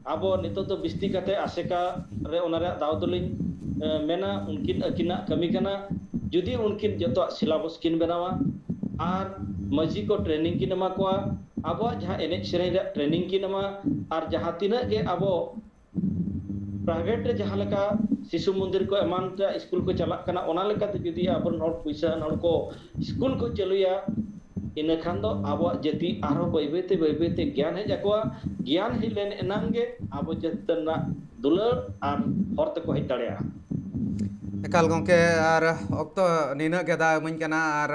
ᱟᱵᱚ ᱱᱤᱛᱚᱜ ᱫᱚ ᱵᱤᱥᱛᱤ ᱠᱟᱛᱮ ᱟᱥᱮᱠᱟ ᱨᱮ ᱚᱱᱟ ᱨᱮᱭᱟᱜ ᱫᱟᱣ ᱫᱚᱞᱤᱧ, ᱮ, ᱢᱮᱱᱟ, ᱩᱱᱠᱤᱱ ᱟᱹᱠᱤᱱᱟᱜ ᱠᱟᱹᱢᱤ ᱠᱟᱱᱟ᱾ ᱡᱩᱫᱤ ᱩᱱᱠᱤᱱ ᱡᱚᱛᱚᱣᱟᱜ syllabus ᱠᱤᱱ ᱵᱮᱱᱟᱣᱟ ᱟᱨ ᱢᱟᱹᱡᱷᱤ ᱠᱚ training ᱠᱤᱱ ᱮᱢᱟ ᱠᱚᱣᱟ, ᱟᱵᱚᱣᱟᱜ ᱡᱟᱦᱟᱸ ᱮᱱᱮᱡ ᱥᱮᱨᱮᱧ ᱨᱮᱭᱟᱜ training ᱠᱤᱱ ᱮᱢᱟ, ᱟᱨ ᱡᱟᱦᱟᱸ ᱛᱤᱱᱟᱹᱜ ᱜᱮ ᱟᱵᱚ private ᱨᱮ ᱡᱟᱦᱟᱸ ᱞᱮᱠᱟ ᱥᱤᱥᱩ ᱢᱚᱱᱫᱤᱨ ᱠᱚ ᱮᱢᱟᱱ ᱛᱮᱭᱟᱜ ᱥᱠᱩᱞ ᱠᱚ ᱪᱟᱞᱟᱜ ᱠᱟᱱᱟ, ᱚᱱᱟ ᱞᱮᱠᱟᱛᱮ ᱡᱩᱫᱤ ᱟᱵᱚᱨᱮᱱ ᱦᱚᱲ ᱯᱩᱭᱥᱟᱹ ᱟᱱ ᱦᱚᱲ ᱠᱚ ᱥᱠᱩᱞ ᱠᱚ ᱪᱟᱹᱞᱩᱭᱟ, ᱤᱱᱟᱹ ᱠᱷᱟᱱ ᱫᱚ ᱟᱵᱚᱣᱟᱜ ᱡᱟᱹᱛᱤ ᱟᱨᱦᱚᱸ ᱵᱟᱹᱭ ᱵᱟᱹᱭ ᱛᱮ, ᱵᱟᱹᱭ ᱵᱟᱹᱭ ᱛᱮ ᱜᱮᱭᱟᱱ ᱦᱮᱡ ᱟᱠᱚᱣᱟ᱾ ᱜᱮᱭᱟᱱ ᱦᱮᱡ ᱞᱮᱱ ᱮᱱᱟᱝ ᱜᱮ ᱟᱵᱚ ᱡᱟᱹᱛᱤ ᱨᱮᱱᱟᱜ ᱫᱩᱞᱟᱹᱲ ᱟᱨ ᱦᱚᱨ ᱛᱮᱠᱚ ᱦᱮᱡ ᱫᱟᱲᱮᱭᱟᱜᱼᱟ᱾ ᱮᱠᱟᱞ ᱜᱚᱢᱠᱮ, ᱟᱨ ᱚᱠᱛᱚ ᱱᱤᱱᱟᱹᱜ ᱜᱮ ᱫᱟᱣ ᱤᱢᱟᱹᱧ ᱠᱟᱱᱟ, ᱟᱨ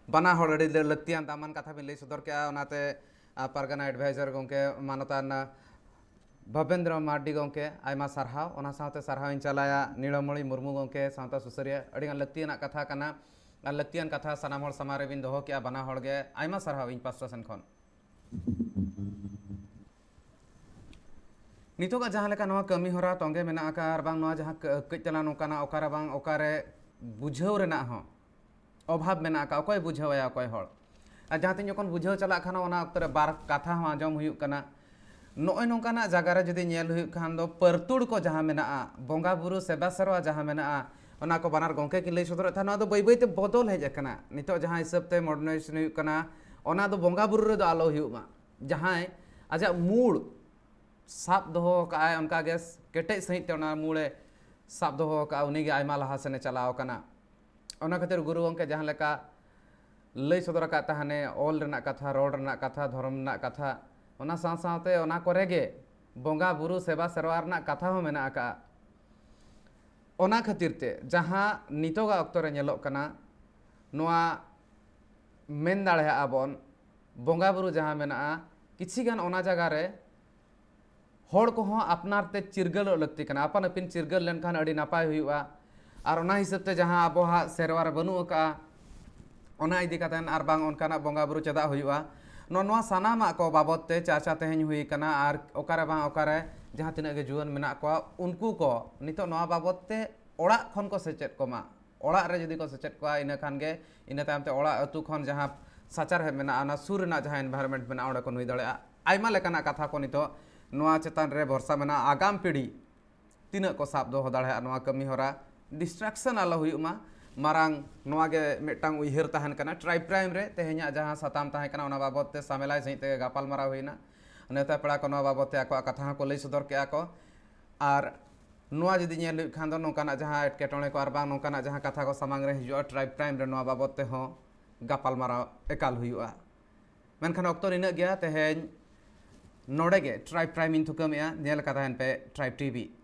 ᱵᱟᱱᱟ ᱦᱚᱲ ᱟᱹᱰᱤ ᱞᱟᱹᱠᱛᱤᱭᱟᱱ ᱫᱟᱢᱟᱱ ᱠᱟᱛᱷᱟ ᱵᱤᱱ ᱞᱟᱹᱭ ᱥᱚᱫᱚᱨ ᱠᱮᱜᱼᱟ᱾ ᱚᱱᱟᱛᱮ, ᱟ, ᱯᱟᱨᱜᱟᱱᱟ advisor ᱜᱚᱢᱠᱮ ᱢᱟᱱᱚᱛᱟᱱ, ᱟ, ᱵᱷᱚᱵᱮᱱᱫᱨᱚ ᱢᱟᱨᱰᱤ ᱜᱚᱢᱠᱮ, ᱟᱭᱢᱟ ᱥᱟᱨᱦᱟᱣ᱾ ᱚᱱᱟ ᱥᱟᱶᱛᱮ ᱥᱟᱨᱦᱟᱣ ᱤᱧ ᱪᱟᱞᱟᱭᱟ ᱱᱤᱲᱟᱹᱢᱚᱬᱤ ᱢᱩᱨᱢᱩ ᱜᱚᱢᱠᱮ, ᱥᱟᱶᱛᱟ ᱥᱩᱥᱟᱹᱨᱤᱭᱟᱹ᱾ ᱟᱹᱰᱤᱜᱟᱱ ᱞᱟᱹᱠᱛᱤᱭᱟᱱᱟᱜ ᱠᱟᱛᱷᱟ ᱠᱟᱱᱟ, ᱟᱨ ᱞᱟᱹᱠᱛᱤᱭᱟᱱ ᱠᱟᱛᱷᱟ ᱥᱟᱱᱟᱢ ᱦᱚᱲ ᱥᱟᱢᱟᱝ ᱨᱮᱵᱤᱱ ᱫᱚᱦᱚ ᱠᱮᱜᱼᱟ᱾ ᱵᱟᱱᱟ ᱦᱚᱲ ᱜᱮ ᱟᱭᱢᱟ ᱥᱟᱨᱦᱟᱣ ᱤᱧ ᱯᱟᱥᱴᱟ ᱥᱮᱱ ᱠᱷᱚᱱ᱾ ᱱᱤᱛᱚᱜᱟᱜ ᱡᱟᱦᱟᱸ ᱞᱮᱠᱟ ᱱᱚᱣᱟ ᱠᱟᱹᱢᱤ ᱦᱚᱨᱟ ᱛᱚᱸᱜᱮ ᱢᱮᱱᱟᱜ ᱟᱠᱟᱫ, ᱟᱨ ᱵᱟᱝ ᱱᱚᱣᱟ ᱡᱟᱦᱟᱸ ᱠᱟᱹ-, ᱠᱟᱹᱡ ᱛᱟᱞᱟᱝ ᱱᱚᱝᱠᱟᱱᱟᱜ ᱚᱠᱟᱨᱮ ᱵᱟᱝ ᱚᱠᱟᱨᱮ ᱵᱩᱡᱷᱟᱹᱣ ᱨᱮᱱᱟᱜ ᱦᱚᱸ ᱚᱵᱷᱟᱵᱽ ᱢᱮᱱᱟᱜ ᱟᱠᱟᱫ, ᱚᱠᱚᱭ ᱵᱩᱡᱷᱟᱹᱣᱟᱭᱟ ᱚᱠᱚᱭ ᱦᱚᱲ? ᱟᱨ ᱡᱟᱦᱟᱸ ᱛᱤᱱ ᱡᱚᱠᱷᱚᱱ ᱵᱩᱡᱷᱟᱹᱣ ᱪᱟᱞᱟᱜ ᱠᱷᱟᱱ, ᱚᱱᱟ ᱚᱠᱛᱚ ᱨᱮ ᱵᱟᱨ ᱠᱟᱛᱷᱟ ᱦᱚᱸ ᱟᱸᱡᱚᱢ ᱦᱩᱭᱩᱜ ᱠᱟᱱᱟ᱾ ᱱᱚᱜᱼᱚᱭ ᱱᱚᱝᱠᱟᱱᱟᱜ ᱡᱟᱭᱜᱟ ᱨᱮ ᱡᱩᱫᱤ ᱧᱮᱞ ᱦᱩᱭᱩᱜ ᱠᱷᱟᱱ ᱫᱚ, ᱯᱟᱹᱨᱛᱩᱲ ᱠᱚ ᱡᱟᱦᱟᱸ ᱢᱮᱱᱟᱜᱼᱟ, ᱵᱚᱸᱜᱟ ᱵᱩᱨᱩ ᱥᱮᱵᱟ ᱥᱮᱨᱣᱟ ᱡᱟᱦᱟᱸ ᱢᱮᱱᱟᱜᱼᱟ, ᱚᱱᱟ ᱠᱚ ᱵᱟᱱᱟᱨ ᱜᱚᱢᱠᱮ ᱠᱤᱱ ᱞᱟᱹᱭ ᱥᱚᱫᱚᱨᱮᱫ ᱛᱟᱦᱮᱸᱫ, ᱱᱚᱣᱟ ᱫᱚ ᱵᱟᱹᱭ ᱵᱟᱹᱭᱛᱮ ᱵᱚᱫᱚᱞ ᱦᱮᱡ ᱟᱠᱟᱱᱟ᱾ ᱱᱤᱛᱚᱜ ᱡᱟᱦᱟᱸ ᱦᱤᱥᱟᱹᱵ ᱛᱮ ᱢᱚᱰᱟᱨᱱᱟᱭᱡᱮᱥᱚᱱ ᱦᱩᱭᱩᱜ ᱠᱟᱱᱟ, ᱚᱱᱟ ᱫᱚ ᱵᱚᱸᱜᱟ ᱵᱩᱨᱩ ᱨᱮᱫᱚ ᱟᱞᱚ ᱦᱩᱭᱩᱜ ᱢᱟ᱾ ᱡᱟᱦᱟᱸᱭ ᱟᱡᱟᱜ ᱢᱩᱲ ᱥᱟᱵ ᱫᱚᱦᱚ ᱟᱠᱟᱫᱼᱟᱭ, ᱚᱱᱠᱟᱜᱮ ᱠᱮᱴᱮᱡ ᱥᱟᱺᱦᱤᱡ ᱛᱮ ᱚᱱᱟ ᱢᱩᱲᱮ ᱥᱟᱵ ᱫᱚᱦᱚ ᱟᱠᱟᱫᱼᱟ, ᱩᱱᱤᱜᱮ ᱟᱭᱢᱟ ᱞᱟᱦᱟ ᱥᱮᱱᱮ ᱪᱟᱞᱟᱣ ᱟᱠᱟᱱᱟ᱾ ᱚᱱᱟ ᱠᱷᱟᱹᱛᱤᱨ ᱜᱩᱨᱩ ᱜᱚᱢᱠᱮ ᱡᱟᱦᱟᱸ ᱞᱮᱠᱟ ᱞᱟᱹᱭ ᱥᱚᱫᱚᱨ ᱟᱠᱟᱫ ᱛᱟᱦᱮᱱᱮ, ᱚᱞ ᱨᱮᱱᱟᱜ ᱠᱟᱛᱷᱟ, ᱨᱚᱲ ᱨᱮᱱᱟᱜ ᱠᱟᱛᱷᱟ, ᱫᱷᱚᱨᱚᱢ ᱨᱮᱱᱟᱜ ᱠᱟᱛᱷᱟ, ᱚᱱᱟ ᱥᱟᱶ ᱥᱟᱶᱛᱮ ᱚᱱᱟ ᱠᱚᱨᱮ ᱜᱮ ᱵᱚᱸᱜᱟ ᱵᱩᱨᱩ ᱥᱮᱵᱟ ᱥᱮᱨᱣᱟ ᱨᱮᱱᱟᱜ ᱠᱟᱛᱷᱟ ᱦᱚᱸ ᱢᱮᱱᱟᱜ ᱟᱠᱟᱫᱼᱟ᱾ ᱚᱱᱟ ᱠᱷᱟᱹᱛᱤᱨ ᱛᱮ ᱡᱟᱦᱟᱸ ᱱᱤᱛᱚᱜᱟᱜ ᱚᱠᱛᱚ ᱨᱮ ᱧᱮᱞᱚᱜ ᱠᱟᱱᱟ, ᱱᱚᱣᱟ ᱢᱮᱱ ᱫᱟᱲᱮᱭᱟᱜᱼᱟ ᱵᱚᱱ, ᱵᱚᱸᱜᱟ ᱵᱩᱨᱩ ᱡᱟᱦᱟᱸ ᱢᱮᱱᱟᱜᱼᱟ, ᱠᱤᱪᱷᱤ ᱜᱟᱱ ᱚᱱᱟ ᱡᱟᱭᱜᱟ ᱨᱮ ᱦᱚᱲ ᱠᱚᱦᱚᱸ ᱟᱯᱱᱟᱨ ᱛᱮ ᱪᱤᱨᱜᱟᱹᱞᱚᱜ ᱞᱟᱹᱠᱛᱤ ᱠᱟᱱᱟ᱾ ᱟᱯᱟᱱ ᱟᱹᱯᱤᱱ ᱪᱤᱨᱜᱟᱹᱞ ᱞᱮᱱᱠᱷᱟᱱ ᱟᱹᱰᱤ ᱱᱟᱯᱟᱭ ᱦᱩᱭᱩᱜᱼᱟ᱾ ᱟᱨ ᱚᱱᱟ ᱦᱤᱥᱟᱹᱵ ᱛᱮ ᱡᱟᱦᱟᱸ ᱟᱵᱚᱣᱟᱜ ᱥᱮᱨᱣᱟ ᱨᱮ ᱵᱟᱹᱱᱩᱜ ᱟᱠᱟᱫᱼᱟ, ᱚᱱᱟ ᱤᱫᱤ ᱠᱟᱛᱮ ᱟᱨ ᱵᱟᱝ ᱚᱱᱠᱟᱱᱟᱜ ᱵᱚᱸᱜᱟ ᱵᱩᱨᱩ ᱪᱮᱫᱟᱜ ᱦᱩᱭᱩᱜᱼᱟ, ᱱᱚᱣᱟ, ᱱᱚᱣᱟ ᱥᱟᱱᱟᱢᱟᱜ ᱠᱚ ᱵᱟᱵᱚᱫ ᱛᱮ ᱪᱟᱨᱪᱟ ᱛᱮᱦᱮᱧ ᱦᱩᱭ ᱟᱠᱟᱱᱟ᱾ ᱟᱨ ᱚᱠᱟᱨᱮ ᱵᱟᱝ ᱚᱠᱟᱨᱮ ᱡᱟᱦᱟᱸ ᱛᱤᱱᱟᱹᱜ ᱜᱮ ᱡᱩᱣᱟᱹᱱ ᱢᱮᱱᱟᱜ ᱠᱚᱣᱟ, ᱩᱱᱠᱩ ᱠᱚ ᱱᱤᱛᱚᱜ ᱱᱚᱣᱟ ᱵᱟᱵᱚᱫ ᱛᱮ ᱚᱲᱟᱜ ᱠᱷᱚᱱ ᱠᱚ ᱥᱮᱪᱮᱫ ᱠᱚᱢᱟ᱾ ᱚᱲᱟᱜ ᱨᱮ ᱡᱩᱫᱤ ᱠᱚ ᱥᱮᱪᱮᱫ ᱠᱚᱣᱟ, ᱤᱱᱟᱹ ᱠᱷᱟᱱ ᱜᱮ, ᱤᱱᱟᱹ ᱛᱟᱭᱚᱢ ᱛᱮ ᱚᱲᱟᱜ ᱟᱹᱛᱩ ᱠᱷᱚᱱ ᱡᱟᱦᱟᱸ ᱥᱟᱪᱟᱨᱦᱮᱫ ᱢᱮᱱᱟᱜᱼᱟ, ᱚᱱᱟ ᱥᱩᱨ ᱨᱮᱱᱟᱜ ᱡᱟᱦᱟᱸ environment ᱢᱮᱱᱟᱜᱼᱟ, ᱚᱸᱰᱮ ᱠᱚ ᱱᱩᱭ ᱫᱟᱲᱮᱭᱟᱜᱼᱟ᱾ ᱟᱭᱢᱟ ᱞᱮᱠᱟᱱᱟᱜ ᱠᱟᱛᱷᱟ ᱠᱚ ᱱᱤᱛᱚᱜ ᱱᱚᱣᱟ ᱪᱮᱛᱟᱱ ᱨᱮ ᱵᱷᱚᱨᱥᱟ ᱢᱮᱱᱟᱜᱼᱟ᱾ ᱟᱜᱟᱢ ᱯᱤᱲᱦᱤ ᱛᱤᱱᱟᱹᱜ ᱠᱚ ᱥᱟᱵ ᱫᱚᱦᱚ ᱫᱟᱲᱮᱭᱟᱜᱼᱟ ᱱᱚᱣᱟ ᱠᱟᱹᱢᱤ ᱦᱚᱨᱟ, distraction ᱟᱞᱚ ᱦᱩᱭᱩᱜ ᱢᱟ᱾ ᱢᱟᱨᱟᱝ ᱱᱚᱣᱟ ᱜᱮ ᱢᱤᱫᱴᱟᱝ ᱩᱭᱦᱟᱹᱨ ᱛᱟᱦᱮᱱ ᱠᱟᱱᱟ᱾ Tribe Prime ᱨᱮ ᱛᱮᱦᱮᱧᱟᱜ ᱡᱟᱦᱟᱸ ᱥᱟᱛᱟᱢ ᱛᱟᱦᱮᱸ ᱠᱟᱱᱟ, ᱚᱱᱟ ᱵᱟᱵᱚᱫ ᱛᱮ ᱥᱟᱢᱮᱞᱟᱭ ᱥᱟᱺᱦᱤᱡ ᱛᱮᱜᱮ ᱜᱟᱯᱟᱞᱢᱟᱨᱟᱣ ᱦᱩᱭᱱᱟ᱾ ᱱᱮᱣᱛᱟ ᱯᱮᱲᱟ ᱠᱚ ᱱᱚᱣᱟ ᱵᱟᱵᱚᱫ ᱛᱮ ᱟᱠᱚᱣᱟᱜ ᱠᱟᱛᱷᱟ ᱦᱚᱸᱠᱚ ᱞᱟᱹᱭ ᱥᱚᱫᱚᱨ ᱠᱮᱜᱼᱟ ᱠᱚ᱾ ᱟᱨ ᱱᱚᱣᱟ ᱡᱩᱫᱤ ᱧᱮᱞ ᱦᱩᱭᱩᱜ ᱠᱷᱟᱱ ᱫᱚ, ᱱᱚᱝᱠᱟᱱᱟᱜ ᱡᱟᱦᱟᱸ ᱮᱴᱠᱮᱴᱚᱬᱮ ᱠᱚ ᱟᱨ ᱵᱟᱝ ᱱᱚᱝᱠᱟᱱᱟᱜ ᱡᱟᱦᱟᱸ ᱠᱟᱛᱷᱟ ᱠᱚ ᱥᱟᱢᱟᱝ ᱨᱮ ᱦᱤᱡᱩᱜᱼᱟ, Tribe Prime ᱨᱮ ᱱᱚᱣᱟ ᱵᱟᱵᱚᱫ ᱛᱮᱦᱚᱸ ᱜᱟᱯᱟᱞᱢᱟᱨᱟᱣ ᱮᱠᱟᱞ ᱦᱩᱭᱩᱜᱼᱟ᱾ ᱢᱮᱱᱠᱷᱟᱱ ᱚᱠᱛᱚ ᱱᱤᱱᱟᱹᱜ ᱜᱮᱭᱟ᱾ ᱛᱮᱦᱮᱧ ᱱᱚᱰᱮ ᱜᱮ Tribe Prime ᱤᱧ ᱛᱷᱩᱠᱟᱹᱢᱮᱜᱼᱟ᱾ ᱧᱮᱞ ᱠᱟᱛᱟᱭᱮᱱ ᱯᱮ Tribe TV᱾